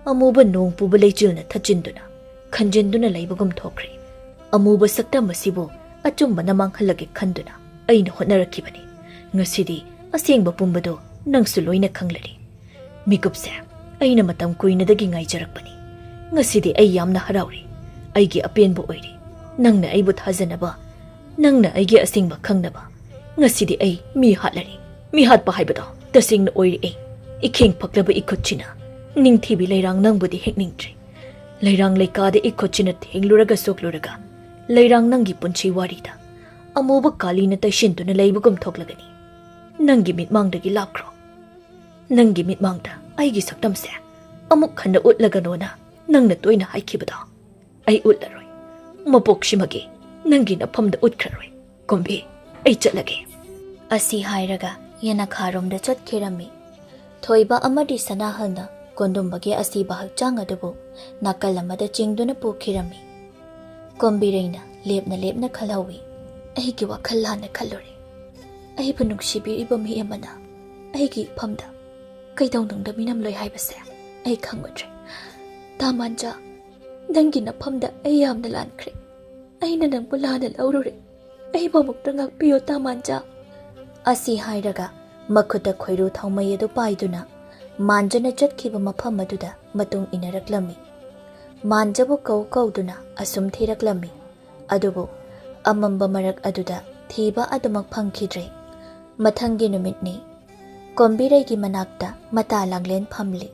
ꯑꯃꯨꯕ ꯅꯣꯡ ꯄꯨꯕ ꯂꯩꯆꯤꯜꯅ ꯊꯠꯆꯤꯟꯗꯨꯅ, ꯈꯟꯖꯤꯟꯗꯨꯅ ꯂꯩꯕꯒꯨꯝ ꯊꯣꯛꯈ꯭ꯔꯦ꯫ ꯑꯃꯨꯕ ꯁꯛꯇꯝ ꯑꯁꯤꯕꯨ ꯑꯆꯨꯝꯕꯅ ꯃꯥꯡꯍꯜꯂꯒꯦ ꯈꯟꯗꯨꯅ ꯑꯩꯅ ꯍꯣꯠꯅꯔꯛꯈꯤꯕꯅꯤ꯫ ꯉꯁꯤꯗꯤ ꯑꯁꯦꯡꯕ ꯄꯨꯝꯕꯗꯣ ꯅꯪꯁꯨ ꯂꯣꯏꯅ ꯈꯪꯂꯔꯦ꯫ ꯃꯤꯀꯨꯞꯁꯦ ꯑꯩꯅ ꯃꯇꯝ ꯀꯨꯏꯅꯗꯒꯤ ꯉꯥꯏꯖꯔꯛꯄꯅꯤ꯫ ꯉꯁꯤꯗꯤ ꯑꯩ ꯌꯥꯝꯅ ꯍꯔꯥꯎꯔꯦ꯫ ꯑꯩꯒꯤ ꯑꯄꯦꯟꯕ ꯑꯣꯏꯔꯦ꯫ ꯅꯪꯅ ꯑꯩꯕꯨ ꯊꯥꯖꯅꯕ, ꯅꯪꯅ ꯑꯩꯒꯤ ꯑꯁꯦꯡꯕ ꯈꯪꯅꯕ꯫ ꯉꯁꯤꯗꯤ ꯑꯩ ꯃꯤ ꯍꯥꯠꯂꯔꯦ꯫ ꯃꯤ ꯍꯥꯠꯄ ꯍꯥꯏꯕꯗꯣ ꯇꯁꯦꯡꯅ ꯑꯣꯏꯔꯦ꯫ ꯏꯈꯦꯡ ꯐꯛꯂꯕ ꯏꯈꯨꯠꯁꯤꯅ ꯅꯤꯡꯊꯤꯕꯤ ꯂꯩꯔꯥꯡ ꯅꯪꯕꯨꯗꯤ ꯍꯦꯛꯅꯤꯡꯗ꯭ꯔꯦ꯫ ꯂꯩꯔꯥꯡ ꯂꯩꯀꯥꯗ ꯏꯈꯨꯠꯁꯤꯅ ꯊꯦꯡꯂꯨꯔꯒ ꯁꯣꯛꯂꯨꯔꯒ ꯂꯩꯔꯥꯡ ꯅꯪꯒꯤ ꯄꯨꯟꯁꯤ ꯋꯥꯔꯤꯗ ꯑꯃꯨꯕ ꯀꯥꯂꯤꯅ ꯇꯩꯁꯤꯟꯗꯨꯅ ꯂꯩꯕꯒꯨꯝ ꯊꯣꯛꯂꯒꯅꯤ꯫ ꯅꯪꯒꯤ ꯃꯤꯠꯃꯥꯡꯗꯒꯤ ꯂꯥꯞꯈ꯭ꯔꯣ꯫ ꯅꯪꯒꯤ ꯃꯤꯠꯃꯥꯡꯗ ꯑꯩꯒꯤ ꯁꯛꯇꯝꯁꯦ ꯑꯃꯨꯛ ꯍꯟꯅ ꯎꯠꯂꯒꯅꯣꯅ ꯅꯪꯅ ꯇꯣꯏꯅ ꯍꯥꯏꯈꯤꯕꯗꯣ ꯑꯩ ꯎꯠꯂꯔꯣꯏ꯫ ꯃꯄꯣꯛꯁꯤꯃꯒꯤ ꯅꯪꯒꯤ ꯅꯐꯝꯗ ꯎꯠꯈ꯭ꯔꯔꯣꯏ꯫ ꯀꯣꯝꯕꯤ, ꯑꯩ ꯆꯠꯂꯒꯦ꯫ ꯑꯁꯤ ꯍꯥꯏꯔꯒ ꯌꯦꯅꯈꯥꯔꯣꯝꯗ ꯆꯠꯈꯤꯔꯝꯃꯤ꯫ ꯊꯣꯏꯕ ꯑꯃꯗꯤ ꯁꯅꯥꯍꯜꯅ ꯀꯣꯟꯗꯨꯝꯕꯒꯤ ꯑꯁꯤꯕ ꯍꯛꯆꯥꯡ ꯑꯗꯨꯕꯨ ꯅꯥꯀꯜ ꯑꯃꯗ ꯆꯤꯡꯗꯨꯅ ꯄꯨꯈꯤꯔꯝꯃꯤ꯫ ꯀꯣꯝꯕꯤꯔꯩꯅ ꯂꯦꯞꯅ ꯂꯦꯞꯅ ꯈꯜꯍꯧꯏ꯫ ꯑꯩꯒꯤ ꯋꯥꯈꯜ ꯂꯥꯟꯅ ꯈꯜꯂꯨꯔꯦ꯫ ꯑꯩꯕꯨ ꯅꯨꯡꯁꯤꯕꯤꯔꯤꯕ ꯃꯤ ꯑꯃꯅ ꯑꯩꯒꯤ ꯏꯐꯝꯗ ꯀꯩꯗꯧꯅꯨꯡꯗ ꯃꯤꯅꯝꯂꯣꯏ ꯍꯥꯏꯕꯁꯦ ꯑꯩ ꯈꯪꯂꯨꯗ꯭ꯔꯦ꯫ ꯇꯥꯃꯥꯟꯖꯥ, ꯅꯪꯒꯤ ꯅꯐꯝꯗ ꯑꯩ ꯌꯥꯝꯅ ꯂꯥꯟꯈ꯭ꯔꯦ꯫ ꯑꯩꯅ ꯅꯪꯕꯨ ꯂꯥꯟꯅ ꯂꯧꯔꯨꯔꯦ꯫ ꯑꯩꯕꯨ ꯑꯃꯨꯛꯇ ꯉꯥꯛꯄꯤꯌꯨ, ꯇꯥꯃꯥꯟꯖꯥ꯫ ꯑꯁꯤ ꯍꯥꯏꯔꯒ ꯃꯈꯨꯠꯇ ꯈꯣꯏꯔꯨ ꯊꯥꯎꯃꯩ ꯑꯗꯨ ꯄꯥꯏꯗꯨꯅ ꯃꯥꯟꯖꯅ ꯆꯠꯈꯤꯕ ꯃꯐꯝ ꯑꯗꯨꯗ ꯃꯇꯨꯡ ꯏꯟꯅꯔꯛꯂꯝꯃꯤ꯫ ꯃꯥꯟꯖꯕꯨ ꯀꯧ ꯀꯧꯗꯨꯅ ꯑꯁꯨꯝ ꯊꯤꯔꯛꯂꯝꯃꯤ꯫ ꯑꯗꯨꯕꯨ ꯑꯃꯝꯕ ꯃꯔꯛ ꯑꯗꯨꯗ ꯊꯤꯕ ꯑꯗꯨꯃꯛ ꯐꯪꯈꯤꯗ꯭ꯔꯦ꯫ ꯃꯊꯪꯒꯤ ꯅꯨꯃꯤꯠꯅꯤ꯫ ꯀꯣꯝꯕꯤꯔꯩꯒꯤ ꯃꯅꯥꯛꯇ ꯃꯇꯥ ꯂꯥꯡꯂꯦꯟ ꯐꯝꯂꯤ꯫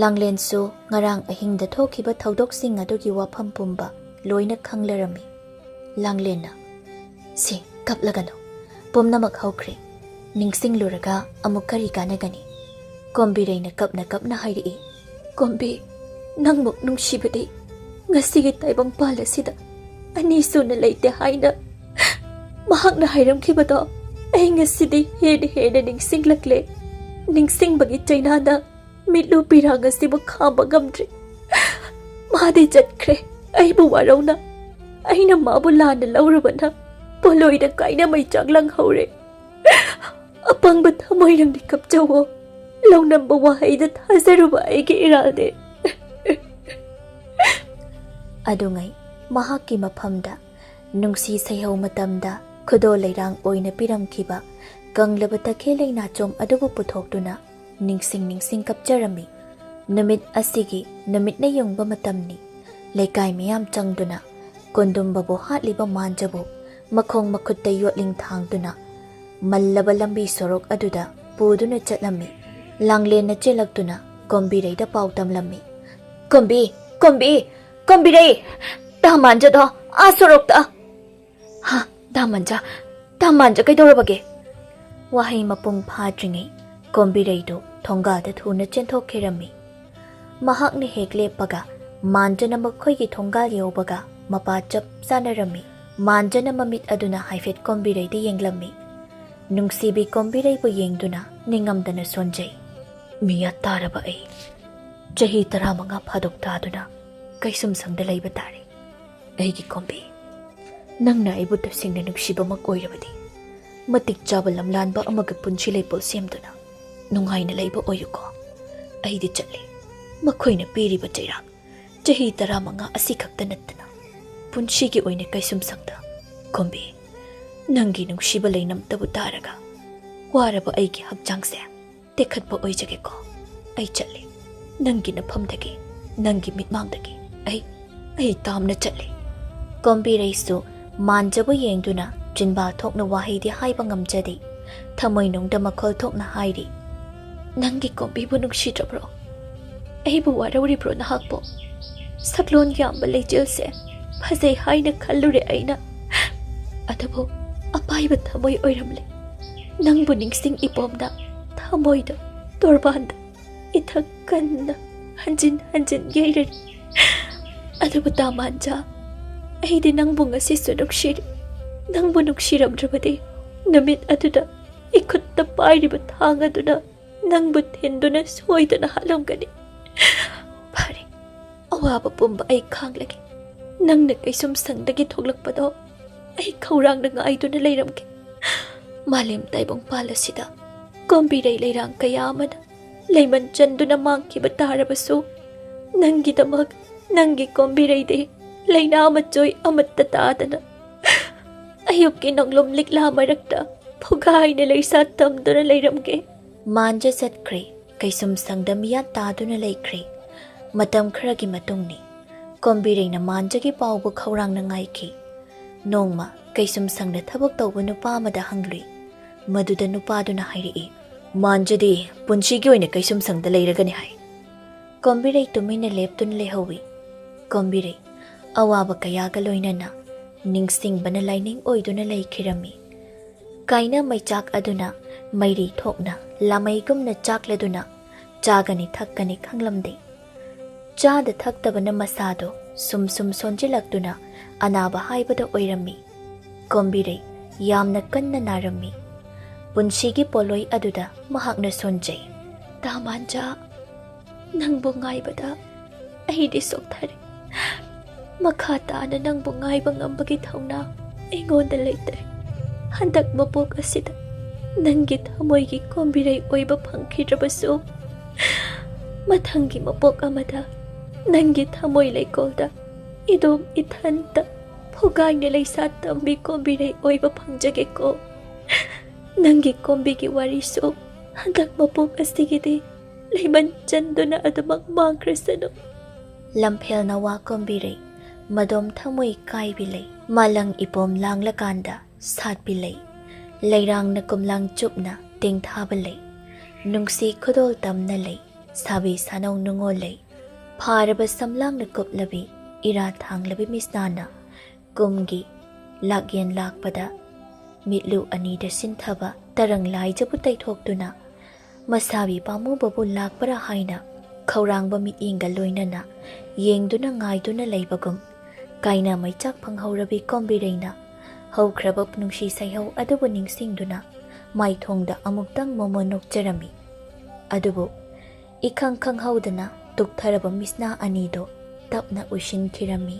ꯂꯥꯡꯂꯦꯟꯁꯨ ꯉꯔꯥꯡ ꯑꯍꯤꯡꯗ ꯊꯣꯛꯈꯤꯕ ꯊꯧꯗꯣꯛꯁꯤꯡ ꯑꯗꯨꯒꯤ ꯋꯥꯐꯝ ꯄꯨꯝꯕ ꯂꯣꯏꯅ ꯈꯪꯂꯔꯝꯃꯤ꯫ ꯂꯥꯡꯂꯦꯟꯅ, "ꯁꯤ, ꯀꯞꯂꯒꯅꯨ꯫ ꯄꯨꯝꯅꯃꯛ ꯍꯧꯈ꯭ꯔꯦ꯫ ꯅꯤꯡꯁꯤꯡꯂꯨꯔꯒ ꯑꯃꯨꯛ ꯀꯔꯤ ꯀꯥꯟꯅꯒꯅꯤ?" ꯀꯣꯝꯕꯤꯔꯩꯅ ꯀꯞꯅ ꯀꯞꯅ ꯍꯥꯏꯔꯛꯏ꯫ "ꯀꯣꯝꯕꯤ, ꯅꯪꯃꯨꯛ ꯅꯨꯡꯁꯤꯕꯗꯤ ꯉꯁꯤꯒꯤ ꯇꯥꯏꯕꯪꯄꯥꯜ ꯑꯁꯤꯗ ꯑꯅꯤ ꯁꯨꯅ ꯂꯩꯇꯦ ꯍꯥꯏꯅ ꯃꯍꯥꯛꯅ ꯍꯥꯏꯔꯝꯈꯤꯕꯗꯣ ꯑꯩ ꯉꯁꯤꯗꯤ ꯍꯦꯟꯅ ꯍꯦꯟꯅ ꯅꯤꯡꯁꯤꯡꯂꯛꯂꯦ꯫ ꯅꯤꯡꯁꯤꯡꯕꯒꯤ ꯆꯩꯅꯥꯅ ꯃꯤꯠꯂꯨ ꯄꯤꯔꯥꯡ ꯑꯁꯤꯕꯨ ꯈꯥꯝꯕ ꯉꯝꯗ꯭ꯔꯦ꯫ ꯃꯥꯗꯤ ꯆꯠꯈ꯭ꯔꯦ, ꯑꯩꯕꯨ ꯋꯥꯔꯧꯅ꯫ ꯑꯩꯅ ꯃꯥꯕꯨ ꯂꯥꯟꯅ ꯂꯧꯔꯨꯕꯅ ꯄꯣꯂꯣꯏꯗ ꯀꯥꯏꯅ ꯃꯩꯆꯥꯛ ꯂꯪꯍꯧꯔꯦ꯫ ꯑꯄꯪꯕ ꯊꯃꯣꯏ ꯅꯪꯗꯤ ꯀꯞꯆꯧꯋꯣ꯫ ꯂꯧꯅꯝꯕ ꯋꯥꯍꯩꯗ ꯊꯥꯖꯔꯨꯕ ꯑꯩꯒꯤ ꯏꯔꯥꯜꯅꯦ꯫ ꯑꯗꯨꯉꯩ ꯃꯍꯥꯛꯀꯤ ꯃꯐꯝꯗ ꯅꯨꯡꯁꯤ ꯁꯩꯍꯧ ꯃꯇꯝꯗ ꯈꯨꯗꯣꯜ ꯂꯩꯔꯥꯡ ꯑꯣꯏꯅ ꯄꯤꯔꯝꯈꯤꯕ ꯀꯪꯂꯕ ꯇꯈꯦꯜ ꯂꯩꯅꯥꯆꯣꯝ ꯑꯗꯨꯕꯨ ꯄꯨꯊꯣꯛꯇꯨꯅ ꯅꯤꯡꯁꯤꯡ ꯅꯤꯡꯁꯤꯡ ꯀꯞꯆꯔꯝꯃꯤ꯫ ꯅꯨꯃꯤꯠ ꯑꯁꯤꯒꯤ ꯅꯨꯃꯤꯠꯅ ꯌꯨꯡꯕ ꯃꯇꯝꯅꯤ꯫ ꯂꯩꯀꯥꯏ ꯃꯤꯌꯥꯝ ꯆꯪꯗꯨꯅ ꯀꯣꯟꯗꯨꯝꯕꯕꯨ ꯍꯥꯠꯂꯤꯕ ꯃꯥꯟꯖꯕꯨ ꯃꯈꯣꯡ ꯃꯈꯨꯠꯇ ꯌꯣꯠꯂꯤꯡ ꯊꯥꯡꯗꯨꯅ ꯃꯜꯂꯕ ꯂꯝꯕꯤ ꯁꯣꯔꯣꯛ ꯑꯗꯨꯗ ꯄꯨꯗꯨꯅ ꯆꯠꯂꯝꯃꯤ꯫ ꯂꯥꯡꯂꯦꯟꯅ ꯆꯦꯜꯂꯛꯇꯨꯅ ꯀꯣꯝꯕꯤꯔꯩꯗ ꯄꯥꯎ ꯇꯝꯂꯝꯃꯤ꯫ "ꯀꯣꯝꯕꯤ! ꯀꯣꯝꯕꯤ! ꯀꯣꯝꯕꯤꯔꯩ! ꯇꯥ ꯃꯥꯟꯖꯗꯣ ꯑꯥ ꯁꯣꯔꯣꯛꯇ!" "ꯍꯥ? ꯇꯥ ꯃꯥꯟꯖ? ꯇꯥ ꯃꯥꯟꯖ ꯀꯩꯗꯧꯔꯕꯒꯦ?" ꯋꯥꯍꯩ ꯃꯄꯨꯡ ꯐꯥꯗ꯭ꯔꯤꯉꯩ ꯀꯣꯝꯕꯤꯔꯩꯗꯨ ꯊꯣꯡꯒꯥꯜꯗ ꯊꯨꯅ ꯆꯦꯟꯊꯣꯛꯈꯤꯔꯝꯃꯤ꯫ ꯃꯍꯥꯛꯅ ꯍꯦꯛ ꯂꯦꯞꯄꯒ ꯃꯥꯟꯖꯅ ꯃꯈꯣꯏꯒꯤ ꯊꯣꯡꯒꯥꯜ ꯌꯧꯕꯒ ꯃꯄꯥ ꯆꯞ ꯆꯥꯅꯔꯝꯃꯤ꯫ ꯃꯥꯟꯖꯅ ꯃꯃꯤꯠ ꯑꯗꯨꯅ ꯍꯥꯏꯐꯦꯠ ꯀꯣꯝꯕꯤꯔꯩꯗ ꯌꯦꯡꯂꯝꯃꯤ꯫ ꯅꯨꯡꯁꯤꯕꯤ ꯀꯣꯝꯕꯤꯔꯩꯕꯨ ꯌꯦꯡꯗꯨꯅ ꯅꯤꯡꯉꯝꯗꯅ ꯁꯣꯟꯖꯩ꯫ "ꯃꯤꯌꯥ ꯇꯥꯔꯕ ꯑꯩ ꯆꯍꯤ ꯇꯔꯥꯃꯉꯥ ꯐꯥꯗꯣꯛ ꯇꯥꯗꯨꯅ ꯀꯩꯁꯨꯝꯁꯪꯗ ꯂꯩꯕ ꯇꯥꯔꯦ꯫ ꯑꯩꯒꯤ ꯀꯣꯝꯕꯤ, ꯅꯪꯅ ꯑꯩꯕꯨ ꯇꯁꯦꯡꯅ ꯅꯨꯡꯁꯤꯕꯃꯛ ꯑꯣꯏꯔꯕꯗꯤ, ꯃꯇꯤꯛ ꯆꯥꯕ ꯂꯝꯂꯥꯟꯕ ꯑꯃꯒ ꯄꯨꯟꯁꯤ ꯂꯩꯄꯣꯜ ꯁꯦꯝꯗꯨꯅ ꯅꯨꯡꯉꯥꯏꯅ ꯂꯩꯕ ꯑꯣꯏꯌꯨꯀꯣ꯫ ꯑꯩꯗꯤ ꯆꯠꯂꯤ꯫ ꯃꯈꯣꯏꯅ ꯄꯤꯔꯤꯕ ꯆꯩꯔꯥꯛ ꯆꯍꯤ ꯇꯔꯥꯃꯉꯥ ꯑꯁꯤꯈꯛꯇ ꯅꯠꯇꯅ ꯄꯨꯟꯁꯤꯒꯤ ꯑꯣꯏꯅ ꯀꯩꯁꯨꯝꯁꯪꯗ, ꯀꯣꯝꯕꯤ, ꯅꯪꯒꯤ ꯅꯨꯡꯁꯤꯕ ꯂꯩꯅꯝꯇꯕꯨ ꯇꯥꯔꯒ ꯋꯥꯔꯕ ꯑꯩꯒꯤ ꯍꯛꯆꯥꯡꯁꯦ ꯇꯦꯛꯈꯠꯄ ꯑꯣꯏꯖꯒꯦꯀꯣ꯫ ꯑꯩ ꯆꯠꯂꯤ꯫ ꯅꯪꯒꯤ ꯅꯐꯝꯗꯒꯤ, ꯅꯪꯒꯤ ꯃꯤꯠꯃꯥꯡꯗꯒꯤ ꯑꯩ, ꯑꯩ ꯇꯥꯝꯅ ꯆꯠꯂꯤ꯫" ꯀꯣꯝꯕꯤꯔꯩꯁꯨ ꯃꯥꯟꯖꯕꯨ ꯌꯦꯡꯗꯨꯅ ꯆꯤꯟꯕꯥꯜ ꯊꯣꯛꯅ ꯋꯥꯍꯩꯗꯤ ꯍꯥꯏꯕ ꯉꯝꯖꯗꯦ꯫ ꯊꯃꯣꯏꯅꯨꯡꯗ ꯃꯈꯣꯜ ꯊꯣꯛꯅ ꯍꯥꯏꯔꯤ, "ꯅꯪꯒꯤ ꯀꯣꯝꯕꯤꯕꯨ ꯅꯨꯡꯁꯤꯗ꯭ꯔꯕ꯭ꯔꯣ? ꯑꯩꯕꯨ ꯋꯥꯔꯧꯔꯤꯕ꯭ꯔꯣ ꯅꯍꯥꯛꯄꯣ? ꯁꯛꯂꯣꯟ ꯌꯥꯝꯕ ꯂꯩꯆꯦꯜꯁꯦ ꯐꯖꯩ ꯍꯥꯏꯅ ꯈꯜꯂꯨꯔꯦ ꯑꯩꯅ, ꯑꯗꯨꯕꯨ ꯑꯄꯥꯏꯕ ꯊꯃꯣꯏ ꯑꯣꯏꯔꯝꯂꯦ꯫ ꯅꯪꯕꯨ ꯅꯤꯡꯁꯤꯡ ꯏꯄꯣꯝꯅ ꯊꯃꯣꯏꯗ ꯇꯣꯔꯕꯥꯟꯗ ꯏꯊꯛ ꯀꯟꯅ ꯍꯟꯖꯤꯟ ꯍꯟꯖꯤꯟ ꯌꯩꯔꯦ꯫ ꯑꯗꯨꯕꯨ ꯇꯥꯃꯥꯟꯖꯥ, ꯑꯩꯗꯤ ꯅꯪꯕꯨ ꯉꯁꯤꯁꯨ ꯅꯨꯡꯁꯤꯔꯤ꯫ ꯅꯪꯕꯨ ꯅꯨꯡꯁꯤꯔꯝꯗ꯭ꯔꯕꯗꯤ ꯅꯨꯃꯤꯠ ꯑꯗꯨꯗ ꯏꯈꯨꯠꯇ ꯄꯥꯏꯔꯤꯕ ꯊꯥꯡ ꯑꯗꯨꯅ ꯅꯪꯕꯨ ꯊꯤꯟꯗꯨꯅ ꯁꯣꯏꯗꯅ ꯍꯥꯠꯂꯝꯒꯅꯤ꯫ ꯐꯔꯦ, ꯑꯋꯥꯕ ꯄꯨꯝꯕ ꯑꯩ ꯈꯥꯡꯂꯒꯦ꯫ ꯅꯪꯅ ꯀꯩꯁꯨꯝꯁꯪꯗꯒꯤ ꯊꯣꯛꯂꯛꯄꯗꯣ ꯑꯩ ꯈꯧꯔꯥꯡꯅ ꯉꯥꯏꯗꯨꯅ ꯂꯩꯔꯝꯒꯦ꯫" ꯃꯥꯂꯦꯝ ꯇꯥꯏꯕꯪꯄꯥꯜ ꯑꯁꯤꯗ ꯀꯣꯝꯕꯤꯔꯩ ꯂꯩꯔꯥꯡ ꯀꯌꯥ ꯑꯃꯅ ꯂꯩꯃꯟ ꯆꯟꯗꯨꯅ ꯃꯥꯡꯈꯤꯕ ꯇꯥꯔꯕꯁꯨ, ꯅꯪꯒꯤꯗꯃꯛ ꯅꯪꯒꯤ ꯀꯣꯝꯕꯤꯔꯩꯗꯤ ꯂꯥꯏꯅꯥ ꯃꯆꯣꯏ ꯑꯃꯠꯇ ꯇꯥꯗꯅ ꯑꯌꯨꯛꯀꯤ ꯅꯣꯡꯂꯨꯝ ꯂꯤꯛꯂꯥ ꯃꯔꯛꯇ ꯐꯨꯒꯥꯏꯅ ꯂꯩꯁꯥ ꯇꯝꯗꯨꯅ ꯂꯩꯔꯝꯒꯦ꯫ ꯃꯥꯟꯖ ꯆꯠꯈ꯭ꯔꯦ꯫ ꯀꯩꯁꯨꯝꯁꯪꯗ ꯃꯤꯌꯥꯠ ꯇꯥꯗꯨꯅ ꯂꯩꯈ꯭ꯔꯦ꯫ ꯃꯇꯝ ꯈꯔꯒꯤ ꯃꯇꯨꯡꯅꯤ꯫ ꯀꯣꯝꯕꯤꯔꯩꯅ ꯃꯥꯟꯖꯒꯤ ꯄꯥꯎꯕꯨ ꯈꯧꯔꯥꯡꯅ ꯉꯥꯏꯈꯤ꯫ ꯅꯣꯡꯃ ꯀꯩꯁꯨꯝꯁꯪꯗ ꯊꯕꯛ ꯇꯧꯕ ꯅꯨꯄꯥ ꯑꯃꯗ ꯍꯪꯂꯨꯏ꯫ ꯃꯗꯨꯗ ꯅꯨꯄꯥꯗꯨꯅ ꯍꯥꯏꯔꯛꯏ, "ꯃꯥꯟꯖꯗꯤ ꯄꯨꯟꯁꯤꯒꯤ ꯑꯣꯏꯅ ꯀꯩꯁꯨꯝꯁꯪꯗ ꯂꯩꯔꯒꯅꯤ ꯍꯥꯏ꯫" ꯀꯣꯝꯕꯤꯔꯩ ꯇꯨꯃꯤꯟꯅ ꯂꯦꯞꯇꯨꯅ ꯂꯩꯍꯧꯏ꯫ ꯀꯣꯝꯕꯤꯔꯩ ꯑꯋꯥꯕ ꯀꯌꯥꯒ ꯂꯣꯏꯅꯅ ꯅꯤꯡꯁꯤꯡꯕꯅ ꯂꯥꯏꯅꯤꯡ ꯑꯣꯏꯗꯨꯅ ꯂꯩꯈꯤꯔꯝꯃꯤ꯫ ꯀꯥꯏꯅ ꯃꯩꯆꯥꯛ ꯑꯗꯨꯅ ꯃꯩꯔꯤ ꯊꯣꯛꯅ ꯂꯥꯃꯩꯒꯨꯝꯅ ꯆꯥꯛꯂꯗꯨꯅ ꯆꯥꯒꯅꯤ ꯊꯛꯀꯅꯤ ꯈꯪꯂꯝꯗꯦ꯫ ꯆꯥꯗ ꯊꯛꯇꯕꯅ ꯃꯁꯥꯗꯣ ꯁꯨꯝ ꯁꯨꯝ ꯁꯣꯟꯖꯤꯜꯂꯛꯇꯨꯅ ꯑꯅꯥꯕ ꯍꯥꯏꯕꯗ ꯑꯣꯏꯔꯝꯃꯤ꯫ ꯀꯣꯝꯕꯤꯔꯩ ꯌꯥꯝꯅ ꯀꯟꯅ ꯅꯥꯔꯝꯃꯤ꯫ ꯄꯨꯟꯁꯤꯒꯤ ꯄꯣꯠꯂꯣꯏ ꯑꯗꯨꯗ ꯃꯍꯥꯛꯅ ꯁꯣꯟꯖꯩ꯫ "ꯇꯥ ꯃꯥꯟꯖꯥ, ꯅꯪꯕꯨ ꯉꯥꯏꯕꯗ ꯑꯩꯗꯤ ꯁꯣꯛꯊꯔꯦ꯫ ꯃꯈꯥ ꯇꯥꯅ ꯅꯪꯕꯨ ꯉꯥꯏꯕ ꯉꯝꯕꯒꯤ ꯊꯧꯅꯥ ꯑꯩꯉꯣꯟꯗ ꯂꯩꯇꯔꯦ꯫ ꯍꯟꯗꯛ ꯃꯄꯣꯛ ꯑꯁꯤꯗ ꯅꯪꯒꯤ ꯊꯃꯣꯏꯒꯤ ꯀꯣꯝꯕꯤꯔꯩ ꯑꯣꯏꯕ ꯐꯪꯈꯤꯗ꯭ꯔꯕꯁꯨ, ꯃꯊꯪꯒꯤ ꯃꯄꯣꯛ ꯑꯃꯗ ꯅꯪꯒꯤ ꯊꯃꯣꯏ ꯂꯩꯀꯣꯜꯗ ꯏꯗꯣꯝ ꯏꯊꯟꯇ ꯐꯨꯒꯥꯏꯅ ꯂꯩꯁꯥ ꯇꯝꯕꯤ ꯀꯣꯝꯕꯤꯔꯩ ꯑꯣꯏꯕ ꯐꯪꯖꯒꯦꯀꯣ꯫ ꯅꯪꯒꯤ ꯀꯣꯝꯕꯤꯒꯤ ꯋꯥꯔꯤꯁꯨ ꯍꯟꯗꯛ ꯃꯄꯣꯛ ꯑꯁꯤꯒꯤꯗꯤ ꯂꯩꯃꯟ ꯆꯟꯗꯨꯅ ꯑꯗꯨꯃꯛ ꯃꯥꯡꯈ꯭ꯔꯁꯅꯨ꯫" ꯂꯝꯐꯦꯜ ꯅꯋꯥ ꯀꯣꯝꯕꯤꯔꯩ, ꯃꯗꯣꯝ ꯊꯃꯣꯏ ꯀꯥꯏꯕꯤ ꯂꯩ꯫ ꯃꯥꯂꯪ ꯏꯄꯣꯝ ꯂꯥꯡꯂꯀꯥꯟꯗ ꯁꯥꯠꯄꯤ ꯂꯩ꯫ ꯂꯩꯔꯥꯡꯅ ꯀꯨꯝꯂꯥꯡ ꯆꯨꯞꯅ ꯇꯦꯡꯊꯥꯕ ꯂꯩ꯫ ꯅꯨꯡꯁꯤ ꯈꯨꯗꯣꯜ ꯇꯝꯅ ꯂꯩ꯫ ꯁꯥꯕꯤ ꯁꯥꯅꯧ ꯅꯨꯡꯉꯣꯜ ꯂꯩ꯫ ꯐꯥꯔꯕ ꯁꯝꯂꯥꯡꯅ ꯀꯨꯞꯂꯕꯤ, ꯏꯔꯥ ꯊꯥꯡꯂꯕꯤ ꯃꯤꯁꯅꯥꯅ ꯀꯨꯝꯒꯤ ꯂꯥꯛꯌꯦꯟ ꯂꯥꯛꯄꯗ ꯃꯤꯠꯂꯨ ꯑꯅꯤꯗ ꯁꯤꯟꯊꯕ ꯇꯔꯪ ꯂꯥꯏꯖꯕꯨ ꯇꯩꯊꯣꯛꯇꯨꯅ ꯃꯁꯥꯕꯤ ꯄꯥꯝꯃꯨꯕꯕꯨ ꯂꯥꯛꯄꯔꯥ ꯍꯥꯏꯅ ꯈꯧꯔꯥꯡꯕ ꯃꯤꯠꯌꯦꯡꯒ ꯂꯣꯏꯅꯅ ꯌꯦꯡꯗꯨꯅ ꯉꯥꯏꯗꯨꯅ ꯂꯩꯕꯒꯨꯝ, ꯀꯥꯏꯅ ꯃꯩꯆꯥꯛ ꯐꯪꯍꯧꯔꯕꯤ ꯀꯣꯝꯕꯤꯔꯩꯅ ꯍꯧꯈ꯭ꯔꯕ ꯅꯨꯡꯁꯤ ꯁꯩꯍꯧ ꯑꯗꯨꯕꯨ ꯅꯤꯡꯁꯤꯡꯗꯨꯅ ꯃꯥꯏꯊꯣꯡꯗ ꯑꯃꯨꯛꯇꯪ ꯃꯣꯃꯣꯟ ꯅꯣꯛꯆꯔꯝꯃꯤ꯫ ꯑꯗꯨꯕꯨ ꯏꯈꯪ ꯈꯪꯍꯧꯗꯅ ꯇꯨꯛꯊꯔꯕ ꯃꯤꯁꯅꯥ ꯑꯅꯤꯗꯨ ꯇꯞꯅ ꯎꯏꯁꯤꯟꯈꯤꯔꯝꯃꯤ꯫